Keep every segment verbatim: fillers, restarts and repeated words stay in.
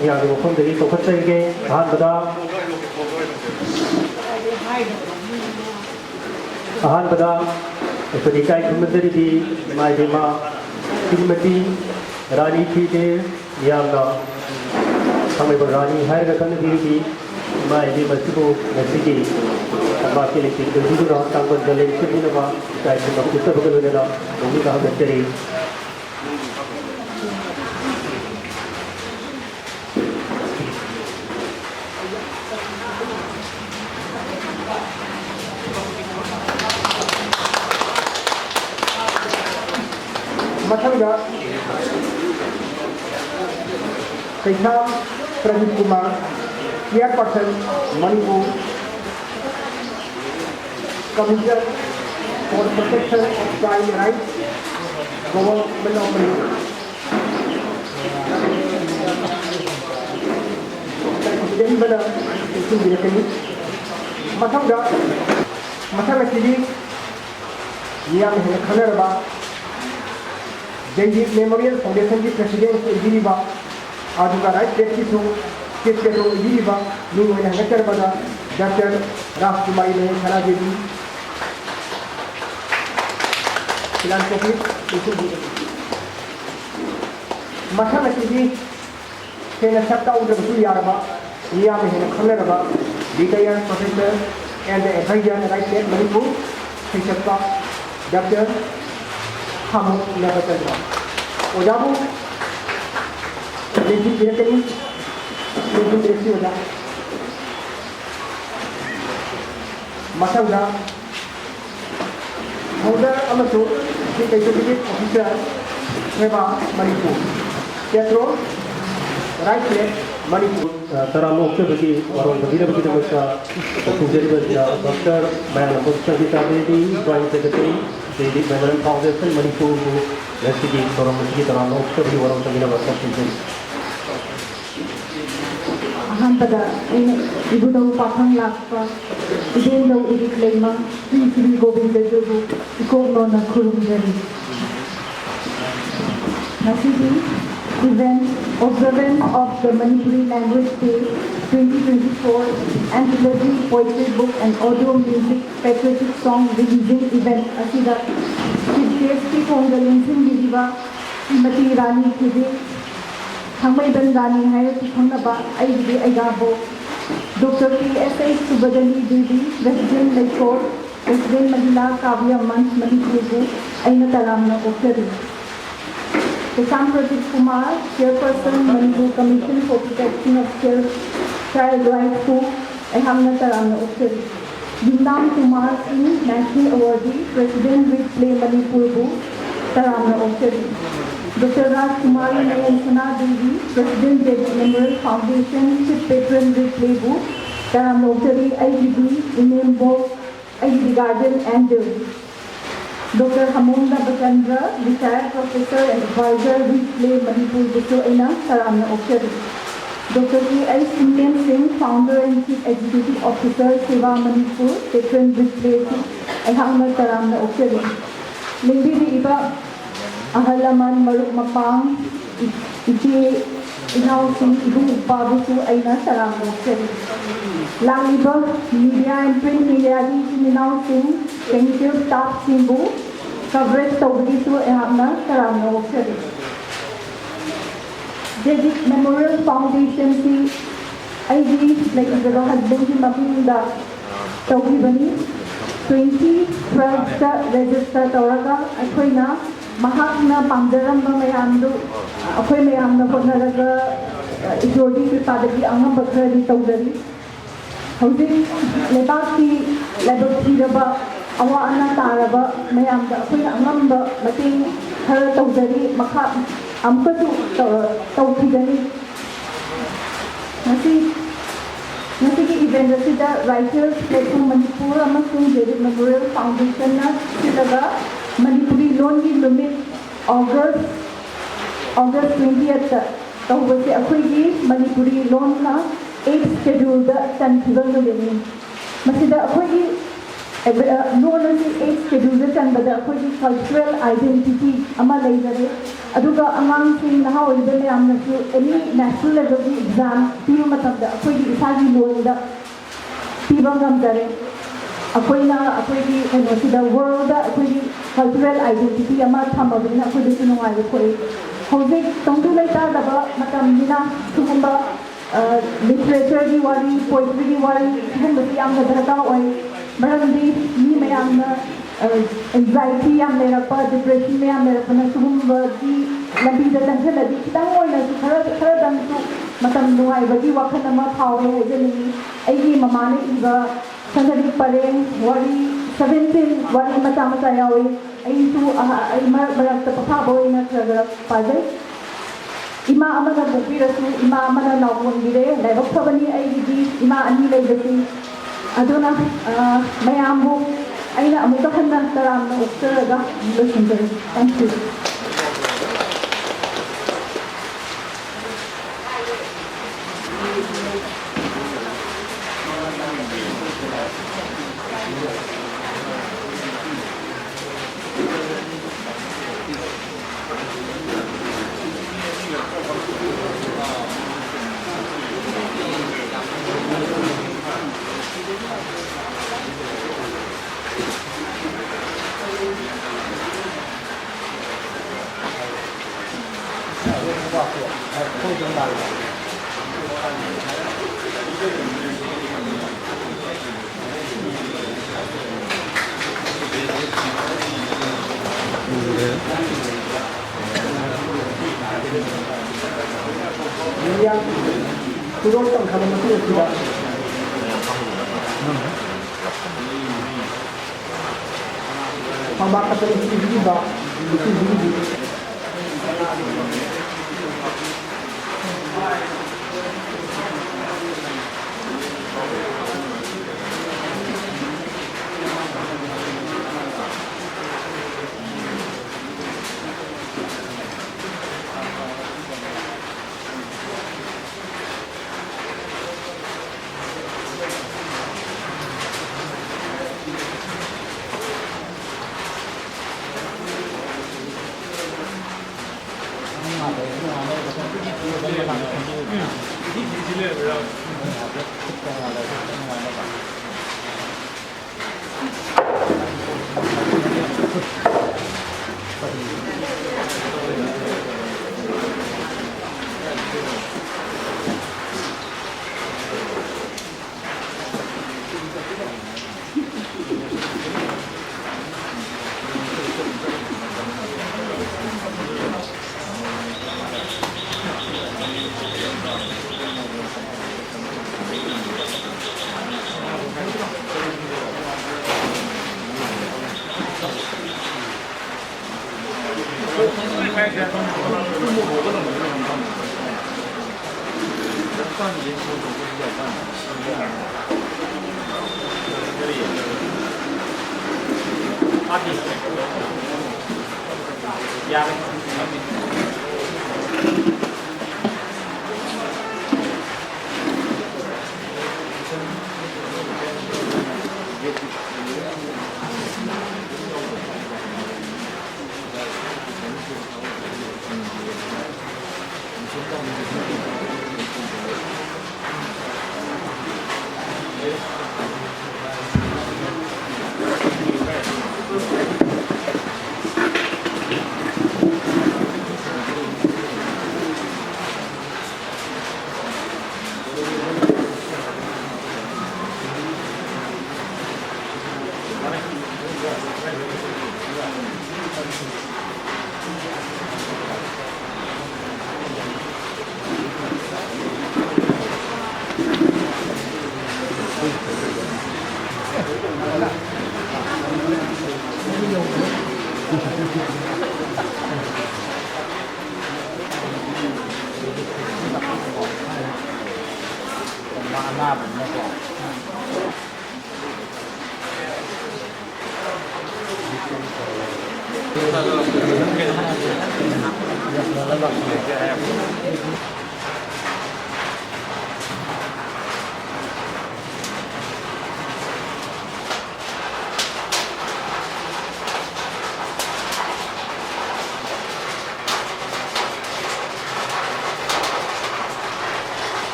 ꯃꯤꯌꯥꯝꯒꯤ ꯃꯐꯝꯗꯒꯤ ꯀꯧꯈꯠꯆꯔꯤꯒꯦ꯫ ꯑꯍꯥꯟꯕꯗ, ꯑꯍꯥꯟꯕꯗ ꯑꯩꯈꯣꯏꯅ ꯏꯀꯥꯏ ꯈꯨꯝꯅꯖꯔꯤꯕꯤ ꯏꯃꯥ ꯏꯕꯦꯝꯃ ꯁ꯭ꯔꯤꯃꯇꯤ ꯔꯥꯅꯤ ꯊꯤꯗꯦ, ꯃꯤꯌꯥꯝꯅ ꯊꯥꯡꯃꯩꯕꯟ ꯔꯥꯅꯤ ꯍꯥꯏꯔꯒ ꯈꯪꯅꯕꯤꯔꯤꯕꯤ ꯏꯃꯥ ꯏꯕꯦꯝꯃ ꯑꯁꯤꯕꯨ ꯉꯁꯤꯒꯤ ꯇꯝꯄꯥꯛꯀꯤ ꯂꯩꯇꯦꯡ ꯑꯣꯏꯕꯤꯗꯨꯅ ꯇꯥꯡꯕꯟꯗ ꯂꯦꯡꯁꯤꯟꯕꯤꯅꯕ ꯏꯀꯥꯏ ꯈꯨꯝꯅꯕ ꯎꯠꯆꯕꯒ ꯂꯣꯏꯅꯅ ꯄꯨꯛꯅꯤꯡ ꯊꯧꯒꯠꯆꯔꯤ꯫ ꯃꯊꯪꯗ ꯀꯩꯁꯥꯝ Pradip Kumar, Chairperson, Manipur, Commissioner for Protection of Child Rights, Government of Manipur꯫ ꯏꯆꯟꯕꯅ ꯂꯦꯡꯁꯤꯟꯕꯤꯔꯛꯀꯅꯤ꯫ ꯃꯊꯪꯗ, ꯃꯊꯪ ꯑꯁꯤꯗꯤ ꯃꯤꯌꯥꯝꯅ ꯍꯦꯟꯅ ꯈꯪꯅꯔꯕ ꯖꯩꯗꯤꯞ Memorial Foundation ꯒꯤ President ꯑꯣꯏꯕꯤꯔꯤꯕ, ꯑꯗꯨꯒ Right Plate ꯀꯤꯁꯨ State Patron ꯑꯣꯏꯕꯤꯔꯤꯕ ꯃꯤꯡ ꯑꯣꯏꯅ ꯍꯪꯒꯠꯆꯔꯕꯗ Doctor ꯔꯥꯖꯀꯨꯃꯥꯔꯤ ꯃꯍꯦꯁ ꯁꯅꯥꯗꯦꯕꯤ, Philanthropist, ꯂꯦꯡꯁꯤꯟꯕꯤꯔꯛꯀꯅꯤ꯫ ꯃꯊꯪ ꯑꯁꯤꯗꯤ ꯍꯦꯟꯅ ꯁꯛ ꯇꯥꯛꯎꯗ꯭ꯔꯕꯁꯨ ꯌꯥꯔꯕ, ꯃꯤꯌꯥꯝꯅ ꯍꯦꯟꯅ ꯈꯪꯅꯔꯕ Retired Professor and Advisor, Right Plate, Manipur, ꯁꯩꯁꯛꯄ Doctor ꯈꯥꯃꯣ ꯅꯕꯆꯟꯗ꯭ꯔ꯫ ꯑꯣꯖꯥꯕꯨ ꯂꯦꯡꯁꯤꯟꯕꯤꯔꯛꯀꯅꯤ꯫ ꯂꯦꯡꯁꯤꯟꯕꯤꯔꯛꯁꯤ ꯑꯣꯖꯥ꯫ ꯃꯊꯪꯗ Founder ꯑꯃꯁꯨꯡ Chief Executive Officer, ꯁꯦꯕꯥ Manipur, Patron, Right Plate, Manipur. ꯇꯔꯥꯝꯅ ꯑꯣꯛꯆꯕꯒꯤ ꯋꯥꯔꯣꯜ ꯊꯝꯕꯤꯅꯕꯒꯤꯗꯃꯛꯇ ꯀꯧꯊꯣꯛꯆꯔꯤꯕ ꯑꯁꯤꯅ Doctor ꯃꯌꯥꯝꯕꯝ ꯁꯪꯒꯤꯇꯥ Devi, Joint Secretary, ꯖꯩꯗꯤꯞ Memorial Foundation, ꯃꯅꯤꯄꯨꯔꯕꯨ ꯉꯁꯤꯒꯤ ꯊꯧꯔꯝ ꯑꯁꯤꯒꯤ ꯇꯔꯥꯝꯅ ꯑꯣꯛꯆꯕꯒꯤ ꯋꯥꯔꯣꯜ ꯊꯝꯕꯤꯅꯕ ꯀꯧꯊꯣꯛꯆꯔꯤ꯫ ꯑꯍꯥꯟꯕꯗ ꯑꯩꯅ ꯏꯕꯨꯙꯧ ꯄꯥꯐꯪ ꯂꯥꯛꯄ ꯏꯕꯨꯙꯧ ꯏꯔꯤꯛ ꯂꯩꯃ ꯁ꯭ꯔꯤ ꯁ꯭ꯔꯤ ꯒꯣꯕꯤꯟꯗꯖꯤꯕꯨ ꯏꯀꯣꯛ ꯅꯣꯟꯅ ꯈꯨꯔꯨꯝꯖꯔꯤ꯫ ꯉꯁꯤꯗꯤ event observance of the Manipuri Language Day twenty twenty-four, anthology, poetry book and audio music, patriotic song revision event ꯑꯁꯤꯗ chief guest ꯀꯤ ꯊꯣꯡꯗ ꯂꯦꯡꯁꯤꯟꯕꯤꯔꯤꯕ ꯁ꯭ꯔꯤꯃꯇꯤ ꯔꯥꯅꯤ ꯈꯦꯗꯦ, ꯊꯥꯡꯃꯩꯕꯟ ꯔꯥꯅꯤ ꯍꯥꯏꯔꯁꯨ ꯈꯪꯅꯕ ꯑꯩꯒꯤꯗꯤ ꯑꯩꯒꯥꯕꯣꯛ, doctor K S H Subadani Devi, president Leikol, president Mahila Kavya Manch ꯃꯅꯤꯄꯨꯔꯕꯨ ꯑꯩꯅ ꯇꯔꯥꯝꯅ ꯑꯣꯛꯆꯔꯤ꯫ Keisham Pradip Kumar, chairperson Manipur commission for protection of child ꯔꯥꯏꯠꯁꯄꯨ ꯑꯩꯍꯥꯛꯅ ꯇꯔꯥꯝꯅ ꯑꯣꯛꯆꯔꯤ꯫ Yumnam Kumar Singh, national awardee, president read play ꯃꯅꯤꯄꯨꯔꯕꯨ ꯇꯔꯥꯝꯅ ꯑꯣꯛꯆꯔꯤ꯫ Doctor Rajkumari Nayan Sana Devi, president Devi memorial foundation, chief patron read ꯄ꯭ꯂꯦꯕꯨ ꯇꯔꯥꯝꯅ ꯑꯣꯛꯆꯔꯤ꯫ ꯑꯩꯒꯤꯗꯤ ꯏꯅꯦꯝꯕꯣꯛ, ꯑꯩꯒꯤꯗꯤ guardian angel. Doctor Hamom Nabachandra, retired professor and advisor, read play ꯃꯅꯤꯄꯨꯔꯕꯨꯁꯨ ꯑꯩꯅ ꯇꯔꯥꯝꯅ ꯑꯣꯛꯆꯔꯤ꯫ Doctor K H Singh, founder and chief executive officer, ꯁꯦꯕꯥ ꯃꯅꯤꯄꯨꯔ, ꯄꯦꯇ꯭ꯔꯟ ꯔꯤꯠ ꯄ꯭ꯂꯦꯁꯨ ꯑꯩꯍꯥꯛꯅ ꯇꯔꯥꯝꯅ ꯑꯣꯛꯆꯔꯤ꯫ ꯂꯦꯡꯕꯤꯔꯛꯏꯕ ꯑꯍꯜ ꯂꯃꯟ, ꯃꯔꯨꯞ ꯃꯄꯥꯡ, ꯏ-, ꯏꯆꯦ ꯏꯅꯥꯎꯁꯤꯡ, ꯏꯕꯨꯡ ꯏꯄ꯭ꯋꯥꯕꯨꯁꯨ ꯑꯩꯅ ꯇꯔꯥꯝꯅ ꯑꯣꯛꯆꯔꯤ꯫ ꯂꯥꯛꯂꯤꯕ media and print mediaꯒꯤ ꯏꯆꯤꯟ ꯏꯅꯥꯎꯁꯤꯡ, technical staffꯁꯤꯡꯕꯨ coverage ꯇꯧꯕꯒꯤꯁꯨ ꯑꯩꯍꯥꯛꯅ ꯇꯔꯥꯝꯅ ꯑꯣꯛꯆꯔꯤ꯫ ꯖꯦꯗꯤꯠ ꯃꯦꯃꯣꯔꯤꯌꯦꯜ ꯐꯥꯎꯟꯗꯦꯁꯟꯁꯤ ꯑꯩꯒꯤ ꯂꯩꯈꯤꯗ꯭ꯔꯕ husbandꯀꯤ ꯃꯃꯤꯡꯗ ꯇꯧꯈꯤꯕꯅꯤ꯫ Twenty twelveꯇ register ꯇꯧꯔꯒ ꯑꯩꯈꯣꯏꯅ ꯃꯍꯥꯛꯅ ꯄꯥꯝꯖꯔꯝꯕ ꯃꯌꯥꯝꯗꯨ ꯑꯩꯈꯣꯏ ꯃꯌꯥꯝꯅ ꯍꯣꯠꯅꯔꯒ, ꯑ, ꯏꯁꯣꯔꯒꯤ ꯀ꯭ꯔꯤꯄꯥꯗꯒꯤ ꯑꯉꯝꯕ ꯈꯔꯗꯤ ꯇꯧꯖꯔꯤ꯫ ꯍꯧꯖꯤꯛ ꯂꯩꯕꯥꯛꯀꯤ ꯂꯥꯏꯕꯛ ꯊꯤꯔꯕ, ꯑꯋꯥ ꯑꯅꯥ ꯇꯥꯔꯕ ꯃꯌꯥꯝꯗ ꯑꯩꯈꯣꯏꯅ ꯑꯉꯝꯕ ꯃꯇꯦꯡ ꯈꯔ ꯇꯧꯖꯔꯤ꯫ ꯃꯈꯥ ꯑꯃꯨꯛꯀꯁꯨ ꯇꯧ-, ꯇꯧꯈꯤꯒꯅꯤ꯫ ꯉꯁꯤ, ꯉꯁꯤꯒꯤ event ꯑꯁꯤꯗ Writers Platform ꯃꯅꯤꯄꯨꯔ ꯑꯃꯁꯨꯡ ꯖꯦꯗꯤꯠ ꯃꯦꯃꯣꯔꯤꯌꯦꯜ ꯐꯥꯎꯟꯗꯦꯁꯟꯅ ꯁꯤꯜꯂꯒ ꯃꯅꯤꯄꯨꯔꯤ ꯂꯣꯟꯒꯤ ꯅꯨꯃꯤꯠ August, August twentiethꯇ ꯇꯧꯕꯁꯦ ꯑꯩꯈꯣꯏꯒꯤ ꯃꯅꯤꯄꯨꯔꯤ ꯂꯣꯟꯅ eighth scheduleꯗ ꯆꯟꯈꯤꯕ ꯅꯨꯃꯤꯠꯅꯤ꯫ ꯃꯁꯤꯗ ꯑꯩꯈꯣꯏꯒꯤ, ꯑ, ꯂꯣꯟ ꯑꯁꯤ eighth scheduleꯗ ꯆꯟꯕꯗ ꯑꯩꯈꯣꯏꯒꯤ cultural identity ꯑꯃ ꯂꯩꯖꯔꯦ꯫ ꯑꯗꯨꯒ ꯑꯉꯥꯡꯁꯤꯡ, ꯅꯍꯥ ꯑꯣꯏꯔꯤꯕ ꯃꯌꯥꯝꯅꯁꯨ any national level ꯒꯤ exam ꯄꯤꯕ ꯃꯇꯝꯗ ꯑꯩꯈꯣꯏꯒꯤ ꯏꯁꯥꯒꯤ ꯂꯣꯟꯗ ꯄꯤꯕ ꯉꯝꯖꯔꯦ꯫ ꯑꯩꯈꯣꯏꯅ ꯑꯩꯈꯣꯏꯒꯤ ꯀꯩꯅꯣꯁꯤꯗ, world ꯗ ꯑꯩꯈꯣꯏꯒꯤ cultural identity ꯑꯃ ꯊꯝꯃꯕꯅꯤꯅ ꯑꯩꯈꯣꯏꯗꯁꯨ ꯅꯨꯡꯉꯥꯏꯕ ꯊꯣꯛꯏ꯫ ꯍꯧꯖꯤꯛ ꯇꯪꯗꯨ ꯂꯩꯇꯥꯗꯕ ꯃꯇꯝꯅꯤꯅ ꯁꯤꯒꯨꯝꯕ literature ꯒꯤ ꯋꯥꯔꯤ, poetry ꯒꯤ ꯋꯥꯔꯤ, ꯁꯤꯒꯨꯝꯕꯁꯤ ꯌꯥꯝꯅ ꯗꯔꯀꯥꯔ ꯑꯣꯏ꯫ ꯃꯔꯝꯗꯤ ꯃꯤ ꯃꯌꯥꯝꯅ anxiety ꯌꯥꯝ ꯂꯩꯔꯛꯄ, depression ꯃꯌꯥꯝ ꯂꯩꯔꯛꯄꯅ ꯁꯤꯒꯨꯝꯕꯒꯤ ꯂꯝꯕꯤꯗ ꯆꯪꯁꯤꯜꯂꯗꯤ ꯈꯤꯇꯪ ꯑꯣꯏꯅꯁꯨ, ꯈꯔ, ꯈꯔꯗꯪꯁꯨ ꯃꯇꯝ ꯅꯨꯡꯉꯥꯏꯕꯒꯤ ꯋꯥꯈꯜ ꯑꯃ ꯐꯥꯎꯋꯦ ꯍꯥꯏꯖꯅꯤꯡꯉꯤ꯫ ꯑꯩꯒꯤ ꯃꯃꯥꯅ ꯏꯕ ꯁꯟꯗ꯭ꯔꯤꯛ ꯄꯔꯦꯡ ꯋꯥꯔꯤ seventeen ꯋꯥꯔꯤ ꯃꯆꯥ ꯃꯆꯥ ꯌꯥꯎꯏ꯫ ꯑꯩꯁꯨ, ꯑ, ꯑꯩ ꯃꯔꯛ ꯃꯔꯛꯇ ꯄꯣꯊꯥꯕ ꯑꯣꯏꯅ ꯈꯔ ꯈꯔ ꯄꯥꯖꯩ꯫ ꯏꯃꯥ ꯑꯃꯅ ꯄꯣꯛꯄꯤꯔꯁꯨ, ꯏꯃꯥ ꯑꯃꯅ ꯅꯥꯎ ꯀꯣꯟꯕꯤꯔꯦ, ꯂꯥꯏꯕꯛ ꯐꯕꯅꯤ ꯑꯩꯒꯤꯗꯤ ꯏꯃꯥ ꯑꯅꯤ ꯂꯩꯕꯁꯤ꯫ ꯑꯗꯨꯅ, ꯑ, ꯃꯌꯥꯝꯕꯨ ꯑꯩꯅ ꯑꯃꯨꯛꯀ ꯍꯟꯅ ꯇꯔꯥꯝꯅ ꯑꯣꯛꯆꯔꯒ ꯂꯣꯏꯁꯤꯟꯖꯔꯦ꯫ Thank you꯫ ꯈꯨꯗꯣꯜ ꯇꯝꯈ꯭ꯔꯕ ꯃꯇꯨꯡ ꯑꯁꯤꯗ ꯐꯝꯕꯥꯛ ꯀꯠꯄ ꯅꯨꯄꯤꯁꯤꯡꯒꯤꯗ, ꯅꯨꯄꯤꯁꯤꯡꯒꯤ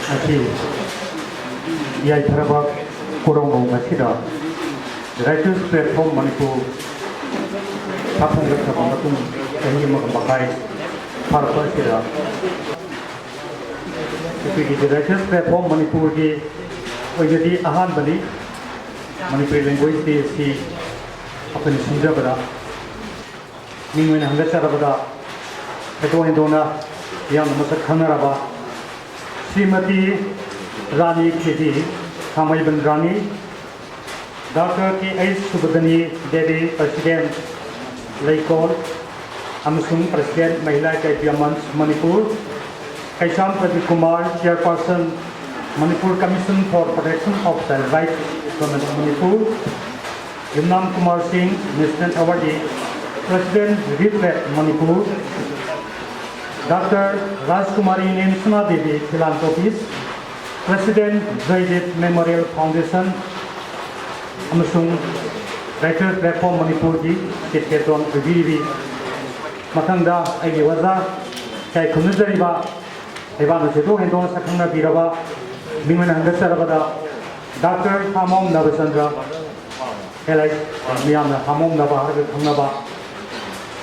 ꯉꯁꯤ ꯌꯥꯏꯐꯔꯕ ꯀꯣꯔꯧꯅꯧ ꯑꯁꯤꯗ Writers Platform ꯃꯅꯤꯄꯨꯔ ꯍꯥꯞꯍꯟꯂꯛꯂꯕ ꯃꯇꯨꯡ ꯆꯍꯤ ꯑꯃꯒ ꯃꯈꯥꯏ ꯐꯥꯔꯛꯄ ꯑꯁꯤꯗ ꯑꯩꯈꯣꯏꯒꯤ Writers Platform ꯃꯅꯤꯄꯨꯔꯒꯤ ꯑꯣꯏꯅꯗꯤ ꯑꯍꯥꯟꯕꯅꯤ꯫ ꯃꯅꯤꯄꯨꯔꯤ language day ꯑꯁꯤ ꯑꯩꯈꯣꯏꯅ ꯁꯤꯟꯖꯕꯗ ꯃꯤꯡ ꯑꯣꯏꯅ ꯍꯪꯒꯠꯆꯔꯕꯗ ꯊꯣꯏꯗꯣꯛ ꯍꯦꯟꯗꯣꯛꯅ ꯌꯥꯝꯅ ꯃꯁꯛ ꯈꯪꯅꯔꯕ ꯁ꯭ꯔꯤꯃꯇꯤ ꯔꯥꯅꯤ ꯀꯦ ꯖꯤ, ꯊꯥꯡꯃꯩꯕꯟ ꯔꯥꯅꯤ, ꯗꯥꯛꯇꯔ ꯀꯦ ꯑꯩꯆ ꯁꯨꯕꯗꯅꯤ ꯗꯦꯕꯤ, president ꯂꯩꯀꯣꯜ, ꯑꯃꯁꯨꯡ president ꯃꯍꯤꯂꯥ ꯏꯀꯥꯏ ꯄꯤꯌꯥꯃꯟ ꯃꯅꯤꯄꯨꯔ, ꯀꯩꯁꯥꯝ Pradip Kumar, chairperson Manipur Commission for Protection of Child Rights, Government of Manipur, ꯌꯨꯝꯅꯥꯝ ꯀꯨꯃꯥꯔ ꯁꯤꯡ, national awardee, president Read Lab Manipur, doctor Rajkumari Nensana Devi, philanthropist, president Joydev Memorial Foundation, ꯑꯃꯁꯨꯡ Writers Platform ꯃꯅꯤꯄꯨꯔꯒꯤ chief patron ꯑꯣꯏꯕꯤꯔꯤꯕꯤ꯫ ꯃꯊꯪꯗ ꯑꯩꯒꯤ ꯑꯣꯖꯥ ꯏꯀꯥꯏ ꯈꯨꯝꯅꯖꯔꯤꯕ ꯂꯩꯕꯥꯛꯅ ꯊꯣꯏꯗꯣꯛ ꯍꯦꯟꯗꯣꯛꯅ ꯁꯛꯈꯪꯅꯕꯤꯔꯕ ꯃꯤꯡ ꯑꯣꯏꯅ ꯍꯪꯒꯠꯆꯔꯕꯗ ꯗꯥꯛꯇꯔ ꯊꯥꯃꯣꯝ ꯅꯕꯆꯟꯗ꯭ꯔ, ꯑꯦꯜ ꯑꯥꯏ ꯃꯤꯌꯥꯝꯅ ꯊꯥꯃꯣꯝ ꯅꯕ ꯍꯥꯏꯔꯒ ꯈꯪꯅꯕ,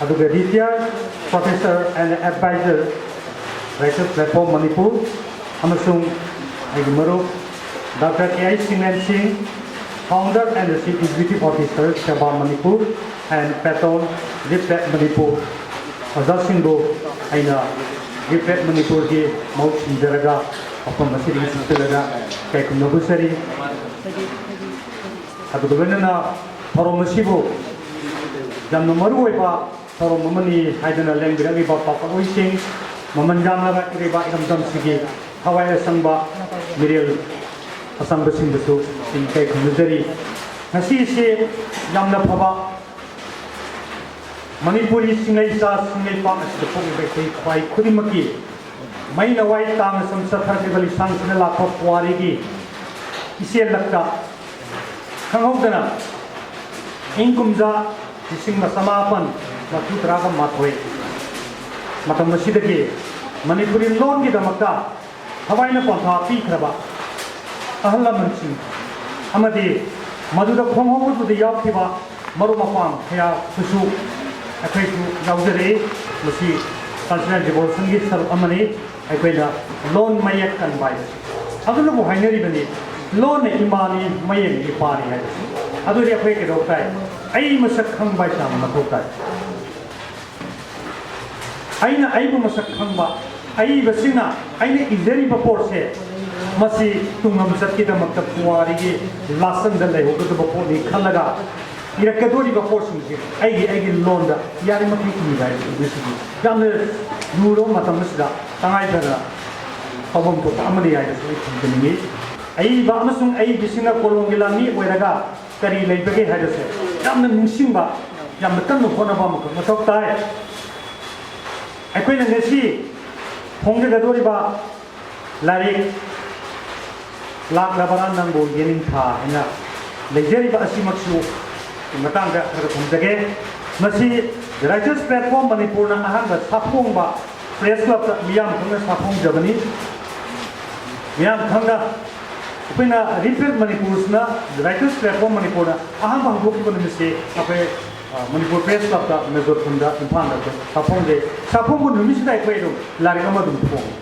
ꯑꯗꯨꯒ retired professor and advisor, Writers Platform Manipur, ꯑꯃꯁꯨꯡ ꯑꯩꯒꯤ ꯃꯔꯨꯞ ꯗꯥꯛꯇꯔ ꯀꯦ ꯑꯩꯆ ꯁꯤꯡꯂꯦꯟ ꯁꯤꯡ, founder and the chief executive officer, ꯁꯦꯕꯥ Manipur and patron, Read Lab Manipur. ꯑꯣꯖꯥꯁꯤꯡꯕꯨ ꯑꯩꯅ Read Lab ꯃꯅꯤꯄꯨꯔꯒꯤ ꯃꯍꯨꯠ ꯁꯤꯟꯖꯔꯒ ꯃꯐꯝ ꯑꯁꯤꯗꯒꯤ ꯆꯠꯁꯤꯜꯂꯒ ꯏꯀꯥꯏ ꯈꯨꯝꯅꯕ ꯎꯠꯆꯔꯤ꯫ ꯑꯗꯨꯒ ꯂꯣꯏꯅꯅ ꯊꯧꯔꯝ ꯑꯁꯤꯕꯨ ꯌꯥꯝꯅ ꯃꯔꯨ ꯑꯣꯏꯕ ꯊꯧꯔꯝ ꯑꯃꯅꯤ ꯍꯥꯏꯗꯨꯅ ꯂꯦꯡꯕꯤꯔꯛꯂꯤꯕ ꯄꯥꯎꯇꯥꯛꯂꯣꯏꯁꯤꯡ, ꯃꯃꯜ ꯌꯥꯝꯂꯕ ꯏꯔꯩꯕꯥꯛ ꯏꯔꯝꯗꯝꯁꯤꯒꯤ ꯊꯋꯥꯏ ꯑꯁꯪꯕ ꯃꯤꯔꯦꯜ ꯑꯆꯪꯕꯁꯤꯡꯕꯨꯁꯨ ꯑꯩ ꯏꯀꯥꯏ ꯈꯨꯝꯅꯖꯔꯤ꯫ ꯉꯁꯤꯁꯤ ꯌꯥꯝꯅ ꯐꯕ ꯃꯅꯤꯄꯨꯔꯤ ꯁꯤꯡꯅꯩꯆꯥ ꯁꯤꯡꯅꯩꯄꯥꯛ ꯑꯁꯤꯗ ꯄꯣꯛꯂꯤꯕ ꯑꯩꯈꯣꯏ ꯈ꯭ꯋꯥꯏ ꯈꯨꯗꯤꯡꯃꯛꯀꯤ ꯃꯩꯅ ꯋꯥꯏ ꯇꯥꯡꯅ ꯁꯨꯝ ꯆꯠꯊꯔꯛꯂꯤꯕ ꯂꯤꯁꯥꯡꯁꯤꯗ ꯂꯥꯛꯄ ꯄꯨꯋꯥꯔꯤꯒꯤ ꯏꯆꯦꯜꯂꯛꯇ ꯈꯪꯍꯧꯗꯅ ꯏꯪ ꯀꯨꯝꯖꯥ ꯂꯤꯁꯤꯡ ꯑꯃ ꯆꯃꯥꯄꯟ ꯃꯔꯤꯐꯨ ꯇꯔꯥꯒ ꯃꯥꯊꯣꯏ ꯃꯇꯝ ꯑꯁꯤꯗꯒꯤ ꯃꯅꯤꯄꯨꯔꯤ ꯂꯣꯟꯒꯤꯗꯃꯛꯇ ꯊꯋꯥꯏꯅ ꯄꯣꯟꯊꯥ ꯄꯤꯈ꯭ꯔꯕ ꯑꯍꯜ ꯂꯃꯟꯁꯤꯡ ꯑꯃꯗꯤ ꯃꯗꯨꯗ ꯈꯣꯡꯍꯧꯕꯗꯨꯗ ꯌꯥꯎꯈꯤꯕ ꯃꯔꯨꯞ ꯃꯄꯥꯡ ꯀꯌꯥꯁꯨ ꯑꯩꯈꯣꯏꯁꯨ ꯌꯥꯎꯖꯔꯛꯏ꯫ ꯃꯁꯤ cultural devotionꯒꯤ ꯁꯔꯨꯛ ꯑꯃꯅꯤ꯫ ꯑꯩꯈꯣꯏꯅ ꯂꯣꯟ ꯃꯌꯦꯛ ꯀꯟꯕ ꯍꯥꯏꯕꯁꯤ ꯑꯗꯨꯅꯕꯨ ꯍꯥꯏꯅꯔꯤꯕꯅꯤ, "ꯂꯣꯟꯅ ꯏꯃꯥꯅꯤ, ꯃꯌꯦꯛꯅ ꯏꯄꯥꯅꯤ" ꯍꯥꯏꯕꯁꯤ꯫ ꯑꯗꯨꯗꯤ ꯑꯩꯈꯣꯏ ꯀꯩꯗꯧ ꯇꯥꯏ? ꯑꯩ ꯃꯁꯛ ꯈꯪꯕ ꯍꯥꯏꯁꯤ ꯌꯥꯝꯅ ꯃꯊꯧ ꯇꯥꯏ꯫ ꯑꯩꯅ ꯑꯩꯕꯨ ꯃꯁꯛ ꯈꯪꯕ, ꯑꯏꯕꯁꯤꯡꯅ ꯑꯩꯅ ꯏꯖꯔꯤꯕ ꯄꯣꯠꯁꯦ, ꯃꯁꯤ ꯇꯨꯡꯂꯝꯆꯠꯀꯤꯗꯃꯛꯇ ꯄꯨꯋꯥꯔꯤꯒꯤ ꯂꯥꯆꯟꯗ ꯂꯩꯍꯧꯒꯗꯕ ꯄꯣꯠꯅꯤ ꯈꯜꯂꯒ ꯏꯔꯛꯀꯗꯧꯔꯤꯕ ꯄꯣꯠꯁꯤꯡꯁꯦ ꯑꯩꯒꯤ, ꯑꯩꯒꯤ ꯂꯣꯟꯗ ꯌꯥꯔꯤꯃꯈꯩ ꯏꯕ ꯍꯥꯏꯕꯁꯤ ꯃꯁꯤꯗꯤ ꯌꯥꯝꯅ ꯂꯨꯔꯕ ꯃꯇꯝ ꯑꯁꯤꯗ ꯇꯉꯥꯏ ꯐꯗꯅ ꯇꯧꯐꯝ ꯊꯣꯛꯄ ꯑꯃꯅꯤ ꯍꯥꯏꯕꯁꯤ ꯑꯩ ꯊꯝꯖꯅꯤꯡꯏ꯫ ꯑꯏꯕ ꯑꯃꯁꯨꯡ ꯑꯏꯕꯤꯁꯤꯡꯅ ꯀꯣꯂꯣꯝꯒꯤ ꯂꯥꯟꯃꯤ ꯑꯣꯏꯔꯒ ꯀꯔꯤ ꯂꯩꯕꯒꯦ ꯍꯥꯏꯕꯁꯦ ꯌꯥꯝꯅ ꯅꯤꯡꯁꯤꯡꯕ, ꯌꯥꯝꯅ ꯀꯟꯅ ꯍꯣꯠꯅꯕ ꯑꯃꯈꯛ ꯃꯊꯧ ꯇꯥꯏ꯫ ꯑꯩꯈꯣꯏꯅ ꯉꯁꯤ ꯐꯣꯡꯖꯒꯗꯧꯔꯤꯕ ꯂꯥꯏꯔꯤꯛ "ꯂꯥꯛꯂꯕꯔꯥ ꯅꯪꯕꯨ ꯌꯦꯅꯤꯡꯊꯥ" ꯍꯥꯏꯅ ꯂꯩꯖꯔꯤꯕ ꯑꯁꯤꯃꯛꯁꯨ ꯃꯇꯥꯡꯗ ꯈꯔ ꯊꯝꯖꯒꯦ꯫ ꯃꯁꯤ The Writers Platform ꯃꯅꯤꯄꯨꯔꯅ ꯑꯍꯥꯟꯕ ꯁꯥꯐꯣꯡꯕ Press Clubꯇ ꯃꯤꯌꯥꯝ ꯈꯪꯅ ꯁꯥꯐꯣꯡꯖꯕꯅꯤ꯫ ꯃꯤꯌꯥꯝ ꯈꯪꯅ ꯑꯩꯈꯣꯏꯅ Repress ꯃꯅꯤꯄꯨꯔꯁꯤꯅ The Writers Platform ꯃꯅꯤꯄꯨꯔꯅ ꯑꯍꯥꯟꯕ ꯍꯧꯗꯣꯛꯈꯤꯕ ꯅꯨꯃꯤꯠꯁꯦ ꯑꯩꯈꯣꯏ, ꯑ, ꯃꯅꯤꯄꯨꯔ Press Clubꯇ ꯃꯦꯖꯣꯔ ꯈꯨꯟꯗ, ꯏꯝꯐꯥꯜꯗ ꯑꯩꯈꯣꯏ ꯁꯥꯐꯣꯡꯖꯩ꯫ ꯁꯥꯐꯣꯡꯕ ꯅꯨꯃꯤꯠꯁꯤꯗ ꯑꯩꯈꯣꯏ ꯑꯗꯨꯝ ꯂꯥꯏꯔꯤꯛ ꯑꯃ ꯑꯗꯨꯝ ꯐꯣꯡꯉꯤ꯫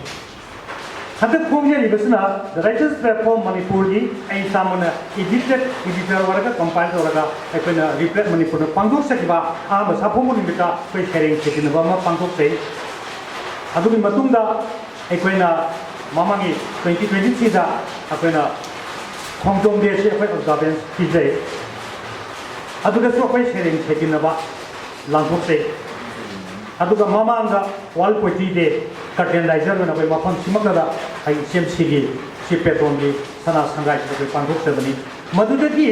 ꯍꯟꯗꯛ ꯐꯣꯡꯖꯔꯤꯕꯁꯤꯅ The Writers Platform ꯃꯅꯤꯄꯨꯔꯒꯤ ꯑꯩ ꯏꯁꯥꯃꯛꯅ edited editor ꯑꯣꯏꯔꯒ compile ꯇꯧꯔꯒ ꯑꯩꯈꯣꯏꯅ Repress ꯃꯅꯤꯄꯨꯔꯅ ꯄꯥꯡꯊꯣꯛꯆꯈꯤꯕ ꯑꯍꯥꯟꯕ ꯁꯥꯐꯣꯡꯕ ꯅꯨꯃꯤꯠꯇ ꯑꯩꯈꯣꯏ ꯁꯩꯔꯦꯡ ꯁꯩꯗꯟꯅꯕ ꯑꯃ ꯄꯥꯡꯊꯣꯛꯆꯩ꯫ ꯑꯗꯨꯒꯤ ꯃꯇꯨꯡꯗ ꯑꯩꯈꯣꯏꯅ ꯃꯃꯥꯡꯒꯤ twenty twenty threeꯗ ꯑꯩꯈꯣꯏꯅ ꯈꯣꯡꯖꯣꯝ Dayꯁꯤ ꯑꯩꯈꯣꯏ observance ꯄꯤꯖꯩ꯫ ꯑꯗꯨꯗꯁꯨ ꯑꯩꯈꯣꯏ ꯁꯩꯔꯦꯡ ꯁꯩꯗꯟꯅꯕ ꯂꯥꯡꯊꯣꯛꯆꯩ꯫ ꯑꯗꯨꯒ ꯃꯃꯥꯡꯗ World Poetry Day, Curtain Raiser ꯑꯣꯏꯅ ꯑꯩꯈꯣꯏ ꯃꯐꯝ ꯁꯤꯃꯛꯇꯗ ꯑꯩ ꯏꯆꯦꯝ ꯁꯤꯒꯤ ꯁꯤ ꯄꯦꯇ꯭ꯔꯣꯟꯒꯤ ꯁꯅꯥ ꯁꯪꯒꯥꯏꯁꯤꯗ ꯑꯩꯈꯣꯏ ꯄꯥꯡꯊꯣꯛꯆꯕꯅꯤ꯫ ꯃꯗꯨꯗꯒꯤ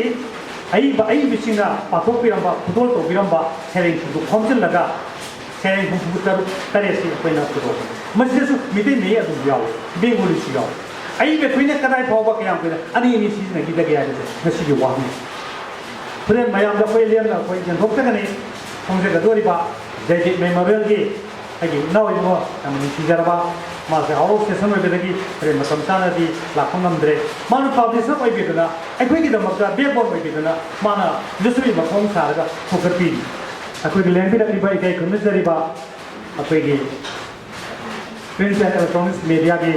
ꯑꯏꯕ ꯑꯏꯕꯁꯤꯡꯅ ꯄꯥꯊꯣꯛꯄꯤꯔꯝꯕ, ꯈꯨꯗꯣꯜ ꯇꯧꯕꯤꯔꯝꯕ ꯁꯩꯔꯦꯡꯁꯤꯡꯗꯨ ꯈꯣꯝꯖꯤꯜꯂꯒ ꯁꯩꯔꯦꯡ ꯍꯨꯝꯐꯨ ꯇꯔꯨꯛ ꯇꯔꯦꯠꯁꯤ ꯑꯩꯈꯣꯏꯅ ꯄꯨꯊꯣꯛꯄꯅꯤ꯫ ꯃꯁꯤꯗꯁꯨ ꯃꯤꯇꯩ ꯃꯌꯦꯛ ꯑꯗꯨꯝ ꯌꯥꯎꯏ, ꯕꯦꯡꯒꯣꯂꯤꯁꯨ ꯌꯥꯎꯏ꯫ ꯑꯏꯕ ꯑꯩꯈꯣꯏꯅ ꯀꯗꯥꯏ ꯐꯥꯎꯕ ꯀꯌꯥꯝ ꯀꯨꯏꯅ ꯑꯅꯤ ꯑꯅꯤ ꯁꯤꯖꯤꯟꯅꯈꯤꯗꯒꯦ ꯍꯥꯏꯕꯁꯦ ꯉꯁꯤꯒꯤ ꯋꯥꯐꯝꯅꯤ꯫ ꯍꯣꯔꯦꯟ ꯃꯌꯥꯝꯗ ꯑꯩꯈꯣꯏ ꯂꯦꯝꯅ ꯑꯩꯈꯣꯏ ꯌꯦꯟꯊꯣꯛꯆꯒꯅꯤ꯫ ꯐꯣꯡꯖꯒꯗꯧꯔꯤꯕ ꯖꯩꯗꯤꯞ Memorialꯒꯤ ꯑꯩꯒꯤ ꯏꯅꯥꯎ ꯏꯕꯨꯡꯉꯣ ꯌꯥꯝꯅ ꯅꯨꯡꯁꯤꯖꯔꯕ ꯃꯥꯁꯦ ꯑꯥꯎꯠ ꯑꯣꯐ ꯁꯦꯁꯟ ꯑꯣꯏꯕꯗꯒꯤ ꯍꯣꯔꯦꯟ ꯃꯇꯝ ꯆꯥꯅꯗꯤ ꯂꯥꯛꯄ ꯉꯝꯗ꯭ꯔꯦ꯫ ꯃꯥꯅ ꯐꯥꯎꯟꯗꯦꯁꯟ ꯑꯣꯏꯕꯤꯗꯨꯅ, ꯑꯩꯈꯣꯏꯒꯤꯗꯃꯛꯇ ꯕꯦꯛꯕꯣꯟ ꯑꯣꯏꯕꯤꯗꯨꯅ, ꯃꯥꯅ ꯌꯨꯁꯨꯔꯤ ꯃꯈꯣꯡ ꯁꯥꯔꯒ ꯄꯨꯈꯠꯄꯤꯔꯤ꯫ ꯑꯩꯈꯣꯏꯒꯤ ꯂꯦꯡꯕꯤꯔꯛꯂꯤꯕ, ꯏꯀꯥꯏ ꯈꯨꯝꯅꯖꯔꯤꯕ ꯑꯩꯈꯣꯏꯒꯤ print and electronics mediaꯒꯤ